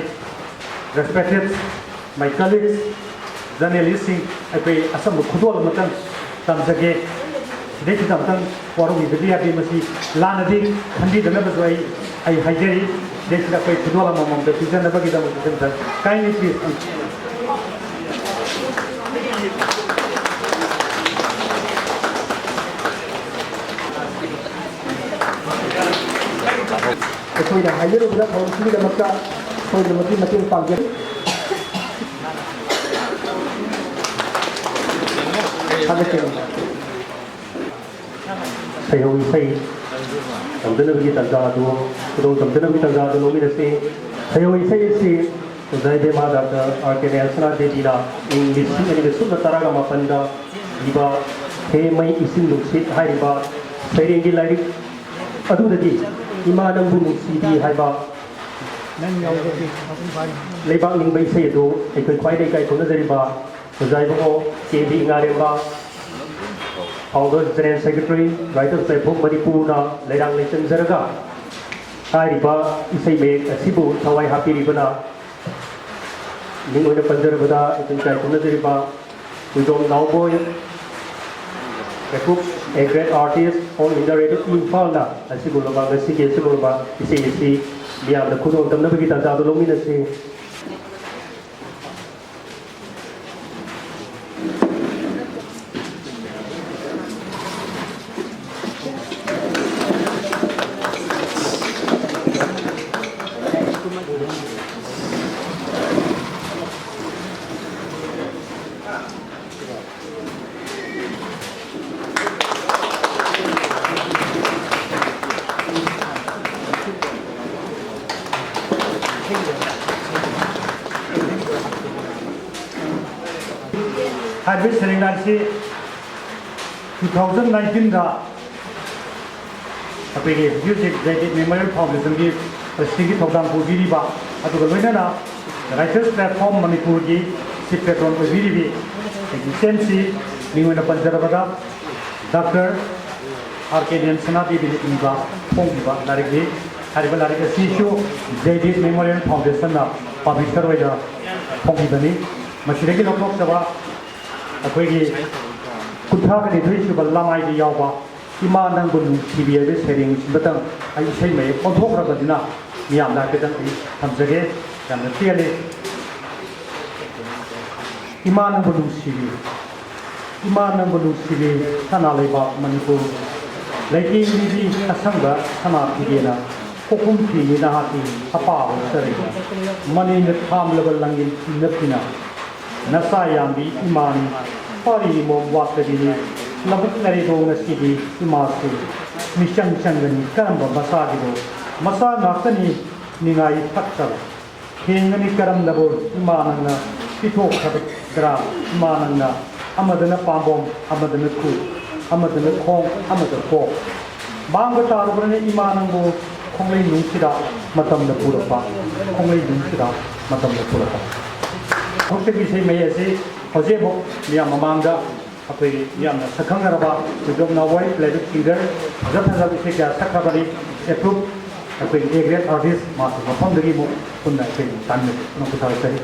respected my colleagues, journalistꯁꯤꯡ, ꯑꯩꯈꯣꯏ ꯑꯆꯝꯕ ꯈꯨꯗꯣꯜ ꯑꯃꯇꯪ ꯇꯝꯖꯒꯦ꯫ ꯁꯤꯗꯩꯁꯤꯗ ꯑꯃꯨꯛꯇꯪ ꯋꯥꯔꯧꯕꯤꯕꯗꯤ ꯌꯥꯗꯦ, ꯃꯁꯤ ꯂꯥꯟꯅꯗꯤ ꯈꯟꯕꯤꯗꯅꯕꯁꯨ ꯑꯩ, ꯑꯩ ꯍꯥꯏꯖꯔꯤ꯫ ꯁꯤꯗꯩꯁꯤꯗ ꯑꯩꯈꯣꯏ ꯈꯨꯗꯣꯜ ꯑꯃꯃꯝꯗ ꯄꯤꯖꯅꯕꯒꯤꯗꯃꯛꯇ ꯁꯤꯝꯇ kindly please꯫ ꯑꯩꯈꯣꯏꯅ ꯍꯥꯏꯖꯔꯨꯕꯗ ꯊꯧꯔꯝꯁꯤꯒꯤꯗꯃꯛꯇ ꯁꯣꯏꯗꯅꯃꯛꯀꯤ ꯃꯇꯦꯡ ꯄꯥꯡꯖꯔꯤ꯫ ꯊꯥꯒꯠꯆꯔꯤ꯫ ꯁꯩꯍꯧ ꯏꯁꯩ ꯇꯝꯖꯅꯕꯒꯤ ꯇꯥꯟꯖꯥ ꯑꯗꯨ, ꯈꯨꯗꯣꯜ ꯇꯝꯖꯅꯕꯒꯤ ꯇꯥꯟꯖꯥ ꯑꯗꯨ ꯂꯧꯃꯤꯟꯅꯁꯤ꯫ ꯁꯩꯍꯧ ꯏꯁꯩ ꯑꯁꯤ ꯑꯣꯖꯥ ꯏꯕꯦꯝꯃ ꯗꯥꯛꯇꯔ ꯑꯥꯔ ꯀꯦ ꯅꯦꯜꯁꯅꯥ ꯗꯦꯕꯤꯅ ꯏꯪ ꯂꯤꯁꯤꯡ ꯑꯅꯤꯒ ꯁꯨꯞꯅ ꯇꯔꯥꯒ ꯃꯥꯄꯟꯗ ꯏꯕ ꯍꯦ ꯃꯩ ꯏꯁꯤꯡ ꯅꯨꯡꯁꯤꯠ ꯍꯥꯏꯔꯤꯕ ꯁꯩꯔꯦꯡꯒꯤ ꯂꯥꯏꯔꯤꯛ ꯑꯗꯨꯗꯒꯤ ꯏꯃꯥ ꯅꯪꯕꯨ ꯅꯨꯡꯁꯤꯕꯤ ꯍꯥꯏꯕ ꯂꯩꯕꯥꯛ ꯅꯤꯡꯕ ꯏꯁꯩ ꯑꯗꯨ ꯑꯩꯈꯣꯏ ꯈ꯭ꯋꯥꯏꯗꯒꯤ ꯏꯀꯥꯏ ꯈꯨꯝꯅꯖꯔꯤꯕ ꯑꯣꯖꯥ ꯏꯕꯨꯡꯉꯣ ꯀꯦ B ꯉꯥꯔꯦꯝꯕ, Founder General Secretary, Writers Lifeboat ꯃꯅꯤꯄꯨꯔꯅ ꯂꯩꯔꯥꯡ ꯂꯩꯆꯟꯖꯔꯒ ꯍꯥꯏꯔꯤꯕ ꯏꯁꯩ ꯃꯌꯦꯛ ꯑꯁꯤꯕꯨ ꯊꯋꯥꯏ ꯍꯥꯞꯄꯤꯔꯤꯕꯅ, ꯃꯤꯡ ꯑꯣꯏꯅ ꯄꯟꯖꯔꯕꯗ ꯑꯩꯈꯣꯏ ꯏꯀꯥꯏ ꯈꯨꯝꯅꯖꯔꯤꯕ Huidrom ꯅꯥꯎꯕꯣꯏ, Cook, a great artist, All India Radio ꯏꯝꯐꯥꯜꯅ ꯑꯁꯤꯒꯨꯝꯂꯕ, ꯉꯁꯤꯒꯤ ꯑꯁꯤꯒꯨꯝꯂꯕ ꯏꯁꯩ ꯑꯁꯤ ꯃꯤꯌꯥꯝꯗ ꯈꯨꯗꯣꯜ ꯇꯝꯅꯕꯒꯤ ꯇꯥꯟꯖꯥꯗꯨ ꯂꯧꯃꯤꯟꯅꯁꯤ꯫ ꯍꯥꯏꯕ꯭ꯔꯤꯠ ꯁꯦꯔꯦꯡꯗꯥꯟꯁꯤ two thousand nineteenꯗ ꯑꯩꯈꯣꯏꯒꯤ ꯍꯧꯖꯤꯛ ꯍꯧꯖꯤꯛ ꯖꯩꯗꯤꯞ ꯃꯦꯃꯣꯔꯤꯌꯦꯜ ꯐꯥꯎꯟꯗꯦꯁꯟꯒꯤ ꯄ꯭ꯔꯦꯁꯤꯗꯦꯟꯒꯤ ꯊꯧꯗꯥꯡ ꯄꯨꯕꯤꯔꯤꯕ, ꯑꯗꯨꯒ ꯂꯣꯏꯅꯅ ꯔꯥꯏꯇꯔꯁ ꯄ꯭ꯂꯦꯠꯐꯣꯝ ꯃꯅꯤꯄꯨꯔꯒꯤ ꯆꯤꯐ ꯄꯦꯇ꯭ꯔꯣꯟ ꯑꯣꯏꯕꯤꯔꯤꯕꯤ ꯑꯩꯒꯤ ꯏꯆꯦꯝꯁꯤ, ꯃꯤꯡ ꯑꯣꯏꯅ ꯄꯟꯖꯔꯕꯗ ꯗꯥꯛꯇꯔ ꯑꯥꯔ ꯀꯦ ꯅꯦꯟꯁꯅꯥ ꯗꯦꯕꯤꯅ ꯏꯕ ꯐꯣꯡꯈꯤꯕ ꯂꯥꯏꯔꯤꯛꯅꯤ꯫ ꯍꯥꯏꯔꯤꯕ ꯂꯥꯏꯔꯤꯛ ꯑꯁꯤꯁꯨ ꯖꯦꯗꯤꯠ ꯃꯦꯃꯣꯔꯤꯌꯦꯜ ꯐꯥꯎꯟꯗꯦꯁꯟꯅ ꯄꯥꯕ꯭ꯂꯤꯁꯔ ꯑꯣꯏꯅ ꯐꯣꯡꯈꯤꯕꯅꯤ꯫ ꯃꯁꯤꯗꯒꯤ ꯂꯧꯊꯣꯛꯆꯕ ꯑꯩꯈꯣꯏꯒꯤ ꯀꯨꯟꯊ꯭ꯔꯥꯒ ꯅꯤꯊꯣꯏ ꯁꯨꯕ ꯂꯃꯥꯏꯗ ꯌꯥꯎꯕ ꯏꯃꯥ ꯅꯪꯕꯨ ꯅꯨꯡꯁꯤꯕꯤ ꯍꯥꯏꯕ ꯁꯩꯔꯦꯡꯁꯤꯃꯇꯪ ꯑꯩ ꯏꯁꯩ ꯃꯌꯦꯛ ꯑꯣꯟꯊꯣꯛꯈ꯭ꯔꯕꯅꯤꯅ ꯃꯤꯌꯥꯝꯗ ꯍꯥꯏꯐꯦꯠꯇꯪ ꯑꯩ ꯊꯝꯖꯒꯦ꯫ ꯌꯥꯝꯅ ꯇꯦꯜꯂꯤ꯫ ꯏꯃꯥ ꯅꯪꯕꯨ ꯅꯨꯡꯁꯤꯕꯤ, ꯏꯃꯥ ꯅꯪꯕꯨ ꯅꯨꯡꯁꯤꯕꯤ, ꯁꯅꯥ ꯂꯩꯕꯥꯛ ꯃꯅꯤꯄꯨꯔ꯫ ꯂꯩꯇꯦꯡꯂꯤꯕꯤ ꯑꯁꯪꯕ ꯁꯅꯥ ꯐꯤꯒꯦꯅ ꯀꯣꯛꯈꯨꯝ ꯐꯤꯅꯤ ꯅꯍꯥꯛꯀꯤ ꯑꯄꯥꯕ ꯆꯔꯩꯅ꯫ ꯃꯅꯤꯅ ꯊꯥꯝꯂꯕ ꯂꯪꯒꯤꯟ ꯏꯟꯅ ꯐꯤꯅ ꯅꯆꯥ ꯌꯥꯝꯕꯤ ꯏꯃꯥꯅꯤ꯫ ꯄꯥꯔꯤ ꯏꯃꯣꯝ ꯋꯥꯠꯇꯕꯤꯅꯤ꯫ ꯂꯧꯕꯨꯛ ꯂꯩꯔꯦꯗꯣ ꯉꯁꯤꯗꯤ ꯏꯃꯥꯁꯦ ꯃꯤꯆꯪ ꯆꯪꯒꯅꯤ꯫ ꯀꯔꯝꯕ ꯃꯆꯥꯒꯤꯅꯣ? ꯃꯆꯥ ꯉꯥꯛꯇꯅꯤ ꯅꯤꯡꯉꯥꯏ ꯊꯛꯇꯕ꯫ ꯊꯦꯡꯒꯅꯤ ꯀꯔꯝꯅꯕꯨ ꯏꯃꯥ ꯅꯪꯅ ꯄꯤꯊꯣꯛꯈ꯭ꯔꯕꯗ꯭ꯔꯥ? ꯏꯃꯥ ꯅꯪꯅ ꯑꯃꯗꯅ ꯄꯥꯝꯕꯣꯝ, ꯑꯃꯗꯅ ꯈꯨ, ꯑꯃꯗꯅ ꯈꯣꯡ, ꯑꯃꯗ ꯀꯣꯛ꯫ ꯃꯥꯡꯕ ꯇꯥꯔꯕꯅꯤꯅ ꯏꯃꯥ ꯅꯪꯕꯨ ꯈꯣꯡꯂꯩ ꯅꯨꯡꯁꯤꯗ ꯃꯇꯝꯅ ꯄꯨꯔꯛꯄ, ꯈꯣꯡꯂꯩ ꯅꯨꯡꯁꯤꯗ ꯃꯇꯝꯅ ꯄꯨꯔꯛꯄ꯫ ꯍꯧꯖꯤꯛꯀꯤ ꯏꯁꯩ ꯃꯌꯦꯛ ꯑꯁꯤ ꯍꯧꯖꯤꯛ ꯑꯃꯨꯛ ꯃꯤꯌꯥꯝ ꯃꯃꯥꯡꯗ ꯑꯩꯈꯣꯏ ꯌꯥꯝꯅ ꯁꯛꯈꯪꯅꯔꯕ ꯏꯕꯣꯝ ꯅꯥꯎꯕꯣꯏ ꯄ꯭ꯂꯦꯕꯦꯛ ꯁꯤꯡꯒꯔ ꯐꯖ ꯐꯖꯕ ꯏꯁꯩ ꯀꯌꯥ ꯁꯛꯈ꯭ꯔꯕꯅꯤ꯫ ꯑꯦꯄ꯭ꯔꯨꯞ ꯑꯩꯈꯣꯏꯒꯤ ꯑꯦ ꯒ꯭ꯔꯦꯠ ꯑꯥꯔꯇꯤꯁ ꯃꯥꯁꯨ ꯃꯐꯝꯗꯒꯤ ꯑꯃꯨꯛ ꯄꯨꯟꯅ ꯑꯩꯈꯣꯏ ꯇꯥꯃꯤꯟꯅꯁꯤ꯫ ꯈꯨꯗꯣꯡ ꯊꯥꯖꯔꯤ꯫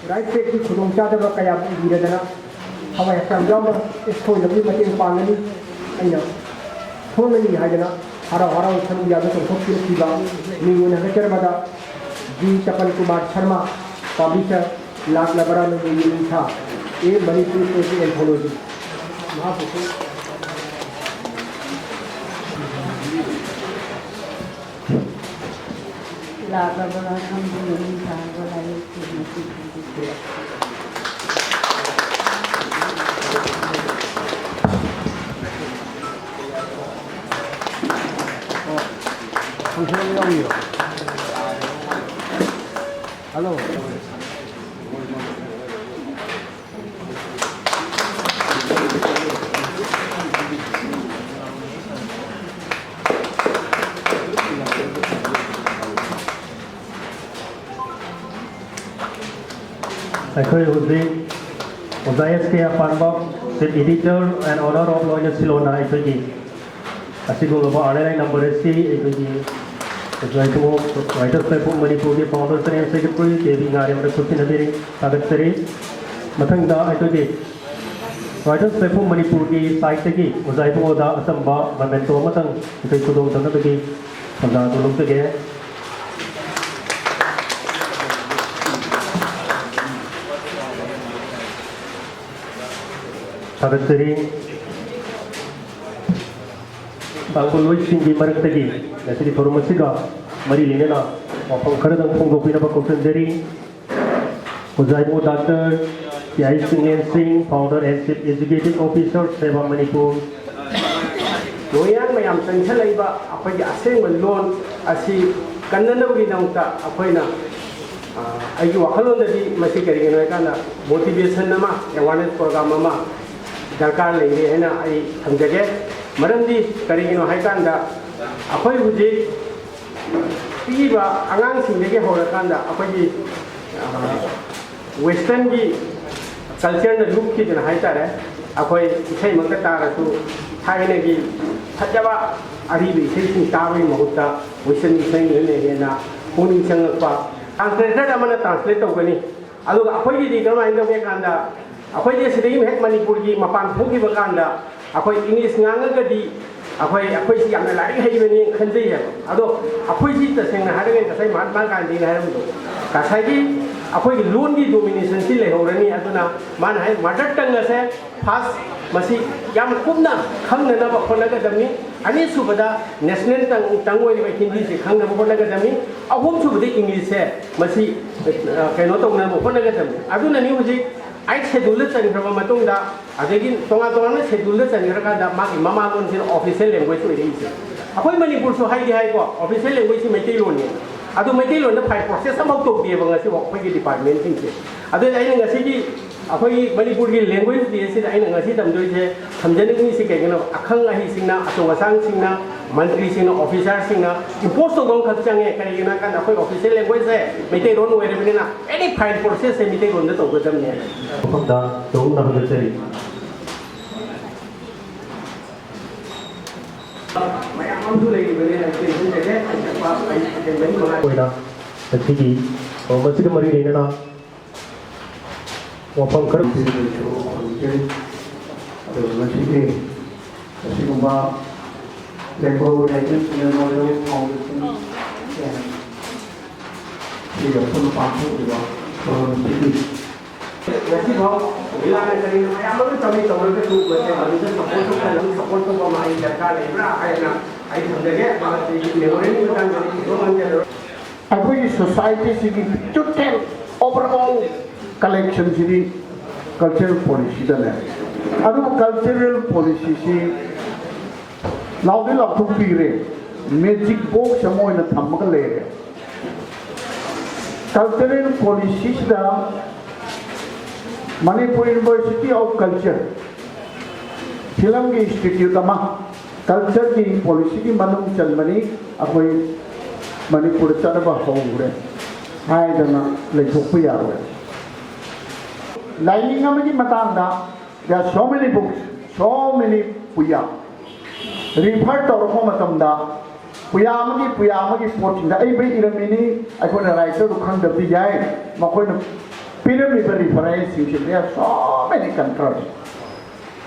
ꯔꯥꯏꯠ ꯕꯦꯛꯀꯤ ꯈꯨꯗꯣꯡꯆꯥꯗꯕ ꯀꯌꯥ ꯎꯕꯤꯔꯗꯅ ꯊꯋꯥꯏ ꯍꯛꯆꯥꯡ ꯌꯥꯎꯅ ꯁꯣꯏꯗꯅꯕꯒꯤ ꯃꯇꯦꯡ ꯄꯥꯡꯒꯅꯤ꯫ ꯑꯩꯅ ꯊꯣꯡꯒꯅꯤ ꯍꯥꯏꯗꯅ ꯍꯔꯥꯎ ꯍꯔꯥꯎ ꯁꯔꯨꯛ ꯌꯥꯕ ꯆꯣꯡꯊꯣꯛꯄꯤꯔꯛꯈꯤꯕ ꯃꯤꯡ ꯑꯣꯏꯅ ꯍꯥꯏꯖꯔꯕꯗ ꯖꯤ ꯇꯄꯟ ꯀꯨꯃꯥꯔ ꯁꯔꯃ, ꯄꯕ꯭ꯂꯤꯁꯔ, ꯂꯥꯛꯂꯕꯔꯥ ꯅꯪꯒꯤ ꯌꯦꯡꯅꯤꯡꯊꯥ, ꯑꯦ ꯃꯅꯤꯄꯨꯔ ꯄꯣꯏꯇ꯭ꯔꯤ ꯑꯦꯟꯊꯣꯂꯣꯖꯤ꯫ ꯃꯍꯥꯛꯄꯨꯁꯨ ꯂꯥꯛꯂꯕ ꯈꯪꯗꯨꯅ ꯅꯤꯡꯊꯥꯒ ꯂꯥꯏꯌꯦꯛꯇꯨꯅ ꯄꯤꯕꯤꯈꯤ꯫ ꯍꯜꯂꯣ꯫ ꯑꯩꯈꯣꯏ ꯍꯧꯖꯤꯛ ꯑꯣꯖꯥ ꯑꯦꯁ ꯀꯦ ꯑꯄꯥꯟꯕ, Chief Editor and Owner of ꯂꯣꯏꯅ ꯁꯤꯂꯣꯅ ꯑꯩꯈꯣꯏꯒꯤ ꯑꯁꯤꯒꯨꯝꯂꯕ ꯑꯥꯔ ꯑꯦꯟ ꯑꯥꯏ ꯅꯝꯕꯔ ꯑꯁꯤ ꯑꯩꯈꯣꯏꯒꯤ ꯑꯣꯖꯥ ꯏꯕꯨꯡꯉꯣ Writers Platform ꯃꯅꯤꯄꯨꯔꯒꯤ Founder and Secretary K B ꯉꯥꯔꯦꯝꯗ ꯈꯨꯠꯁꯤꯟꯅꯕꯤꯔꯤ꯫ ꯊꯥꯒꯠꯆꯔꯤ꯫ ꯃꯊꯪꯗ ꯑꯩꯈꯣꯏꯒꯤ Writers Platform ꯃꯅꯤꯄꯨꯔꯒꯤ ꯁꯥꯏꯠꯇꯒꯤ ꯑꯣꯖꯥ ꯏꯕꯨꯡꯉꯣꯗ ꯑꯆꯝꯕ ꯃꯦꯃꯦꯟꯇꯣ ꯑꯃꯇꯪ ꯑꯩꯈꯣꯏ ꯈꯨꯗꯣꯡ ꯆꯟꯅꯕꯒꯤ ꯊꯧꯗꯥꯡ ꯑꯗꯨ ꯂꯧꯖꯒꯦ꯫ ꯊꯥꯒꯠꯆꯔꯤ꯫ ꯇꯥꯡꯈꯨꯜ ꯂꯣꯏꯁꯤꯡꯒꯤ ꯃꯔꯛꯇꯒꯤ ꯉꯁꯤꯗꯤ ꯊꯧꯔꯝ ꯑꯁꯤꯒ ꯃꯔꯤ ꯂꯩꯅꯅ ꯋꯥꯐꯝ ꯈꯔꯗꯪ ꯐꯣꯡꯗꯣꯛꯄꯤꯅꯕ ꯀꯧꯁꯤꯟꯖꯔꯤ꯫ ꯑꯣꯖꯥ ꯏꯕꯨꯡꯉꯣ ꯗꯥꯛꯇꯔ ꯇꯤ ꯑꯥꯏ ꯆꯤꯡꯂꯦꯟ ꯁꯤꯡ, Founder and Chief Executive Officer, ꯁꯦꯕꯥ ꯃꯅꯤꯄꯨꯔ꯫ ꯂꯣꯌꯔ ꯃꯌꯥꯝ ꯆꯪꯁꯤꯜꯂꯛꯏꯕ ꯑꯩꯈꯣꯏꯒꯤ ꯑꯁꯦꯡꯕ ꯂꯣꯟ ꯑꯁꯤ ꯀꯟꯅꯅꯕꯒꯤꯗꯃꯛꯇ ꯑꯩꯈꯣꯏꯅ, ꯑ, ꯑꯩꯒꯤ ꯋꯥꯈꯜꯂꯣꯟꯗꯗꯤ ꯃꯁꯤ ꯀꯔꯤꯒꯤꯅꯣ ꯍꯥꯏꯀꯥꯟꯗ motivation ꯑꯃ, awareness program ꯑꯃ ꯗꯔꯀꯥꯔ ꯂꯩꯔꯦ ꯍꯥꯏꯅ ꯑꯩ ꯊꯝꯖꯒꯦ꯫ ꯃꯔꯝꯗꯤ ꯀꯔꯤꯒꯤꯅꯣ ꯍꯥꯏꯀꯥꯟꯗ ꯑꯩꯈꯣꯏ ꯍꯧꯖꯤꯛ ꯄꯤꯛꯏꯕ ꯑꯉꯥꯡꯁꯤꯡꯗꯒꯤ ꯍꯧꯔꯀꯥꯟꯗ ꯑꯩꯈꯣꯏꯒꯤ, ꯑ, westernꯒꯤ cultureꯅ ꯂꯨꯞꯈꯤꯗꯅ ꯍꯥꯏꯇꯥꯔꯦ, ꯑꯩꯈꯣꯏ ꯏꯁꯩꯃꯛꯇ ꯇꯥꯔꯁꯨ ꯊꯥꯏꯅꯒꯤ ꯐꯖꯕ ꯑꯔꯤꯕ ꯏꯁꯩꯁꯤꯡ ꯇꯥꯕꯒꯤ ꯃꯍꯨꯠꯇ western ꯏꯁꯩꯅ ꯍꯦꯟꯅ ꯄꯨꯛꯅꯤꯡ ꯆꯪꯉꯛꯄ꯫ Translator ꯑꯃꯅ translate ꯇꯧꯒꯅꯤ꯫ ꯑꯗꯨꯒ ꯑꯩꯈꯣꯏꯒꯤꯗꯤ ꯀꯔꯝꯍꯥꯏꯅ ꯇꯧꯒꯦ ꯀꯥꯟꯗ, ꯑꯩꯈꯣꯏꯗꯤ ꯑꯁꯤꯗꯒꯤ ꯍꯦꯛ ꯃꯅꯤꯄꯨꯔꯒꯤ ꯃꯄꯥꯟ ꯊꯣꯛꯈꯤꯕ ꯀꯥꯟꯗ ꯑꯩꯈꯣꯏ ꯏꯪꯂꯤꯁ ꯉꯥꯡꯉꯒꯗꯤ ꯑꯩꯈꯣꯏ, ꯑꯩꯈꯣꯏꯁꯤ ꯌꯥꯝꯅ ꯂꯥꯏꯔꯤꯛ ꯍꯩꯕꯅꯤ ꯈꯟꯖꯩꯌꯦꯕ꯫ ꯑꯗꯣ ꯑꯩꯈꯣꯏꯁꯤ ꯇꯁꯦꯡꯅ ꯍꯥꯏꯔꯒꯗꯤ ꯉꯁꯥꯏ ꯃꯍꯥꯠꯃꯥ ꯒꯥꯟꯙꯤꯅ ꯍꯥꯏꯔꯝꯕꯗꯣ, ꯉꯁꯥꯏꯒꯤ ꯑꯩꯈꯣꯏꯒꯤ ꯂꯣꯟꯒꯤ ꯗꯣꯃꯤꯅꯦꯁꯟꯁꯤ ꯂꯩꯍꯧꯔꯅꯤ꯫ ꯑꯗꯨꯅ ꯃꯥꯅ ꯍꯥꯏ ꯃꯥꯗꯔ ꯇꯪ ꯑꯁꯦ ꯐꯥꯔꯁ, ꯃꯁꯤ ꯌꯥꯝ ꯀꯨꯞꯅ ꯈꯪꯅꯅꯕ ꯍꯣꯠꯅꯒꯗꯕꯅꯤ꯫ ꯑꯅꯤꯁꯨꯕꯗ ꯅꯦꯁꯅꯦꯜ ꯇꯪ, ꯇꯪ ꯑꯣꯏꯔꯤꯕ ꯍꯤꯟꯗꯤꯁꯤ ꯈꯪꯅꯕ ꯍꯣꯠꯅꯒꯗꯕꯅꯤ꯫ ꯑꯍꯨꯝꯁꯨꯕꯗ ꯏꯪꯂꯤꯁꯁꯦ ꯃꯁꯤ, ꯑ, ꯀꯩꯅꯣ ꯇꯧꯅꯕ ꯍꯣꯠꯅꯒꯗꯕꯅꯤ꯫ ꯑꯗꯨꯅꯅꯤ ꯍꯧꯖꯤꯛ ꯑꯩꯠ ꯁꯦꯗꯨꯜꯗ ꯆꯟꯈ꯭ꯔꯕ ꯃꯇꯨꯡꯗ, ꯑꯗꯒꯤ ꯇꯣꯉꯥꯟ ꯇꯣꯉꯥꯟꯕ ꯁꯦꯗꯨꯜꯗ ꯆꯟꯈ꯭ꯔꯀꯥꯟꯗ ꯃꯥꯒꯤ ꯃꯃꯥ ꯂꯣꯟꯁꯤꯅ ꯑꯣꯐꯤꯁꯦꯜ ꯂꯦꯡꯒ꯭ꯋꯦꯖ ꯑꯣꯏꯔꯛꯏꯁꯦ꯫ ꯑꯩꯈꯣꯏ ꯃꯅꯤꯄꯨꯔꯁꯨ ꯍꯥꯏꯗꯤ ꯍꯥꯏꯀꯣ, ꯑꯣꯐꯤꯁꯦꯜ ꯂꯦꯡꯒ꯭ꯋꯦꯖꯁꯤ ꯃꯩꯇꯩꯂꯣꯟꯅꯤ꯫ ꯑꯗꯨ ꯃꯩꯇꯩꯂꯣꯟꯗ ꯐꯥꯏꯜ ꯄ꯭ꯔꯣꯁꯦꯁ ꯑꯃꯐꯥꯎ ꯇꯧꯗꯦꯕ ꯉꯁꯤꯐꯥꯎ ꯑꯩꯈꯣꯏꯒꯤ ꯗꯤꯄꯥꯔꯠꯃꯦꯟꯁꯤꯡꯁꯦ꯫ ꯑꯗꯨꯅ ꯑꯩꯅ ꯉꯁꯤꯒꯤ ꯑꯩꯈꯣꯏꯒꯤ ꯃꯅꯤꯄꯨꯔꯒꯤ ꯂꯦꯡꯒ꯭ꯋꯦꯖ ꯗꯦ ꯑꯁꯤꯗ ꯑꯩꯅ ꯉꯁꯤ ꯇꯝꯗꯣꯏꯁꯦ, ꯊꯝꯖꯅꯤꯡꯉꯤꯁꯤ ꯀꯩꯒꯤꯅꯣ? ꯑꯈꯪ ꯑꯍꯩꯁꯤꯡꯅ, ꯑꯆꯧ ꯑꯁꯥꯡꯁꯤꯡꯅ, ꯃꯟꯇ꯭ꯔꯤꯁꯤꯡꯅ, ꯑꯣꯐꯤꯁꯥꯔꯁꯤꯡꯅ ꯏꯝꯄꯣꯁ ꯇꯧꯕ ꯑꯃꯈꯛ ꯆꯪꯉꯦ꯫ ꯀꯔꯤꯒꯤꯅꯣ ꯍꯥꯏ ꯀꯥꯟꯗ ꯑꯩꯈꯣꯏ ꯑꯣꯐꯤꯁꯦꯜ ꯂꯦꯡꯒ꯭ꯋꯦꯖꯁꯦ ꯃꯩꯇꯩꯂꯣꯟ ꯑꯣꯏꯔꯕꯅꯤꯅ ꯑꯦꯅꯤ ꯐꯥꯏꯜ ꯄ꯭ꯔꯣꯁꯦꯁꯁꯦ ꯃꯩꯇꯩꯂꯣꯟꯗ ꯇꯧꯒꯗꯕꯅꯦ꯫ ꯃꯐꯝꯗ ꯆꯍꯨꯝꯅ ꯍꯟꯒꯠꯆꯔꯤ꯫ ꯃꯌꯥꯝ ꯑꯃꯁꯨ ꯂꯩꯔꯤꯕꯅꯦ, ꯑꯩꯈꯣꯏ ꯑꯣꯏꯅ ꯉꯁꯤꯒꯤ ꯊꯧꯔꯝ ꯑꯁꯤꯒ ꯃꯔꯤ ꯂꯩꯅꯅ ꯋꯥꯐꯝ ꯈꯔ ꯈꯪꯖꯩ꯫ ꯑꯗꯨꯒ ꯉꯁꯤꯒꯤ ꯑꯁꯤꯒꯨꯝꯕ ꯂꯦꯡꯒꯣꯜ ꯂꯥꯏꯕ꯭ꯔꯦꯔꯤ ꯃꯦꯃꯣꯔꯤꯌꯦꯜ ꯐꯥꯎꯟꯗꯦꯁꯟ ꯁꯤꯒ ꯄꯨꯟꯅ ꯄꯥꯡꯊꯣꯛꯂꯤꯕ ꯊꯧꯔꯝ ꯑꯁꯤꯒꯤ ꯉꯁꯤꯐꯥꯎ ꯏꯂꯥꯅ ꯀꯔꯤꯅ ꯃꯌꯥꯝ ꯑꯃ ꯇꯧꯔꯤ, ꯇꯧꯔꯒꯁꯨ ꯃꯁꯦ ꯃꯗꯨꯗ ꯁꯄꯣꯔꯠ ꯇꯧꯕ, ꯁꯄꯣꯔꯠ ꯇꯧꯕ ꯑꯃ ꯑꯩ ꯗꯔꯀꯥꯔ ꯂꯩꯕ꯭ꯔꯥ ꯍꯥꯏꯅ ꯑꯩ ꯊꯝꯖꯒꯦ꯫ ꯃꯍꯥꯛꯀꯤ ꯃꯦꯃꯣꯔꯤꯌꯦꯜꯒꯤ ꯃꯇꯥꯡꯗꯗꯤ ꯊꯣꯏꯗꯣꯛ ꯉꯥꯡꯖꯔꯔꯣꯏ꯫ ꯑꯩꯈꯣꯏꯒꯤ ꯁꯣꯁꯥꯏꯇꯤꯁꯤꯒꯤ ꯇꯣꯇꯦꯜ ꯑꯣꯚꯔꯑꯣꯜ ꯀꯂꯦꯛꯁꯟꯁꯤꯗꯤ ꯀꯜꯆꯔꯦꯜ ꯄꯣꯂꯤꯁꯤꯗꯅꯦ꯫ ꯑꯗꯨꯕꯨ ꯀꯜꯆꯔꯦꯜ ꯄꯣꯂꯤꯁꯤꯁꯤ ꯂꯥꯎꯗꯤ ꯂꯥꯎꯊꯣꯛꯄꯤꯈ꯭ꯔꯦ, ꯃꯦꯖꯤꯛ ꯕꯣꯛꯁ ꯑꯃ ꯑꯣꯏꯅ ꯊꯝꯃꯒ ꯂꯩꯔꯦ꯫ ꯀꯜꯆꯔꯦꯜ ꯄꯣꯂꯤꯁꯤꯁꯤꯗ ꯃꯅꯤꯄꯨꯔ ꯌꯨꯅꯤꯚꯔꯁꯤꯇꯤ ꯑꯣꯐ ꯀꯜꯆꯔ, ꯐꯤꯂꯝꯒꯤ ꯏꯟꯁꯇꯤꯇ꯭ꯌꯨꯠ ꯑꯃ ꯀꯜꯆꯔꯒꯤ ꯄꯣꯂꯤꯁꯤꯒꯤ ꯃꯅꯨꯡ ꯆꯟꯕꯅꯤ, ꯑꯩꯈꯣꯏ ꯃꯅꯤꯄꯨꯔꯗ ꯆꯠꯅꯕ ꯍꯧꯈ꯭ꯔꯦ ꯍꯥꯏꯗꯅ ꯂꯩꯊꯣꯛꯄ ꯌꯥꯔꯣꯏ꯫ ꯂꯥꯏꯅꯤꯡ ꯑꯃꯒꯤ ꯃꯇꯥꯡꯗ, there are so many books, so many ꯄꯨꯌꯥ꯫ ꯔꯤꯐꯔ ꯇꯧꯔꯛꯄ ꯃꯇꯝꯗ ꯄꯨꯌꯥ ꯑꯃꯒꯤ, ꯄꯨꯌꯥ ꯑꯃꯒꯤ ꯄꯣꯠꯁꯤꯡꯗ ꯑꯩ ꯕꯦꯛ ꯏꯔꯝꯃꯤꯅꯤ, ꯑꯩꯈꯣꯏꯅ ꯔꯥꯏꯇꯔꯗꯨ ꯈꯪꯗꯕꯗꯤ ꯌꯥꯏ, ꯃꯈꯣꯏꯅ ꯄꯤꯔꯝꯃꯤꯕ referenceꯁꯤꯡꯁꯦ, there are so many controls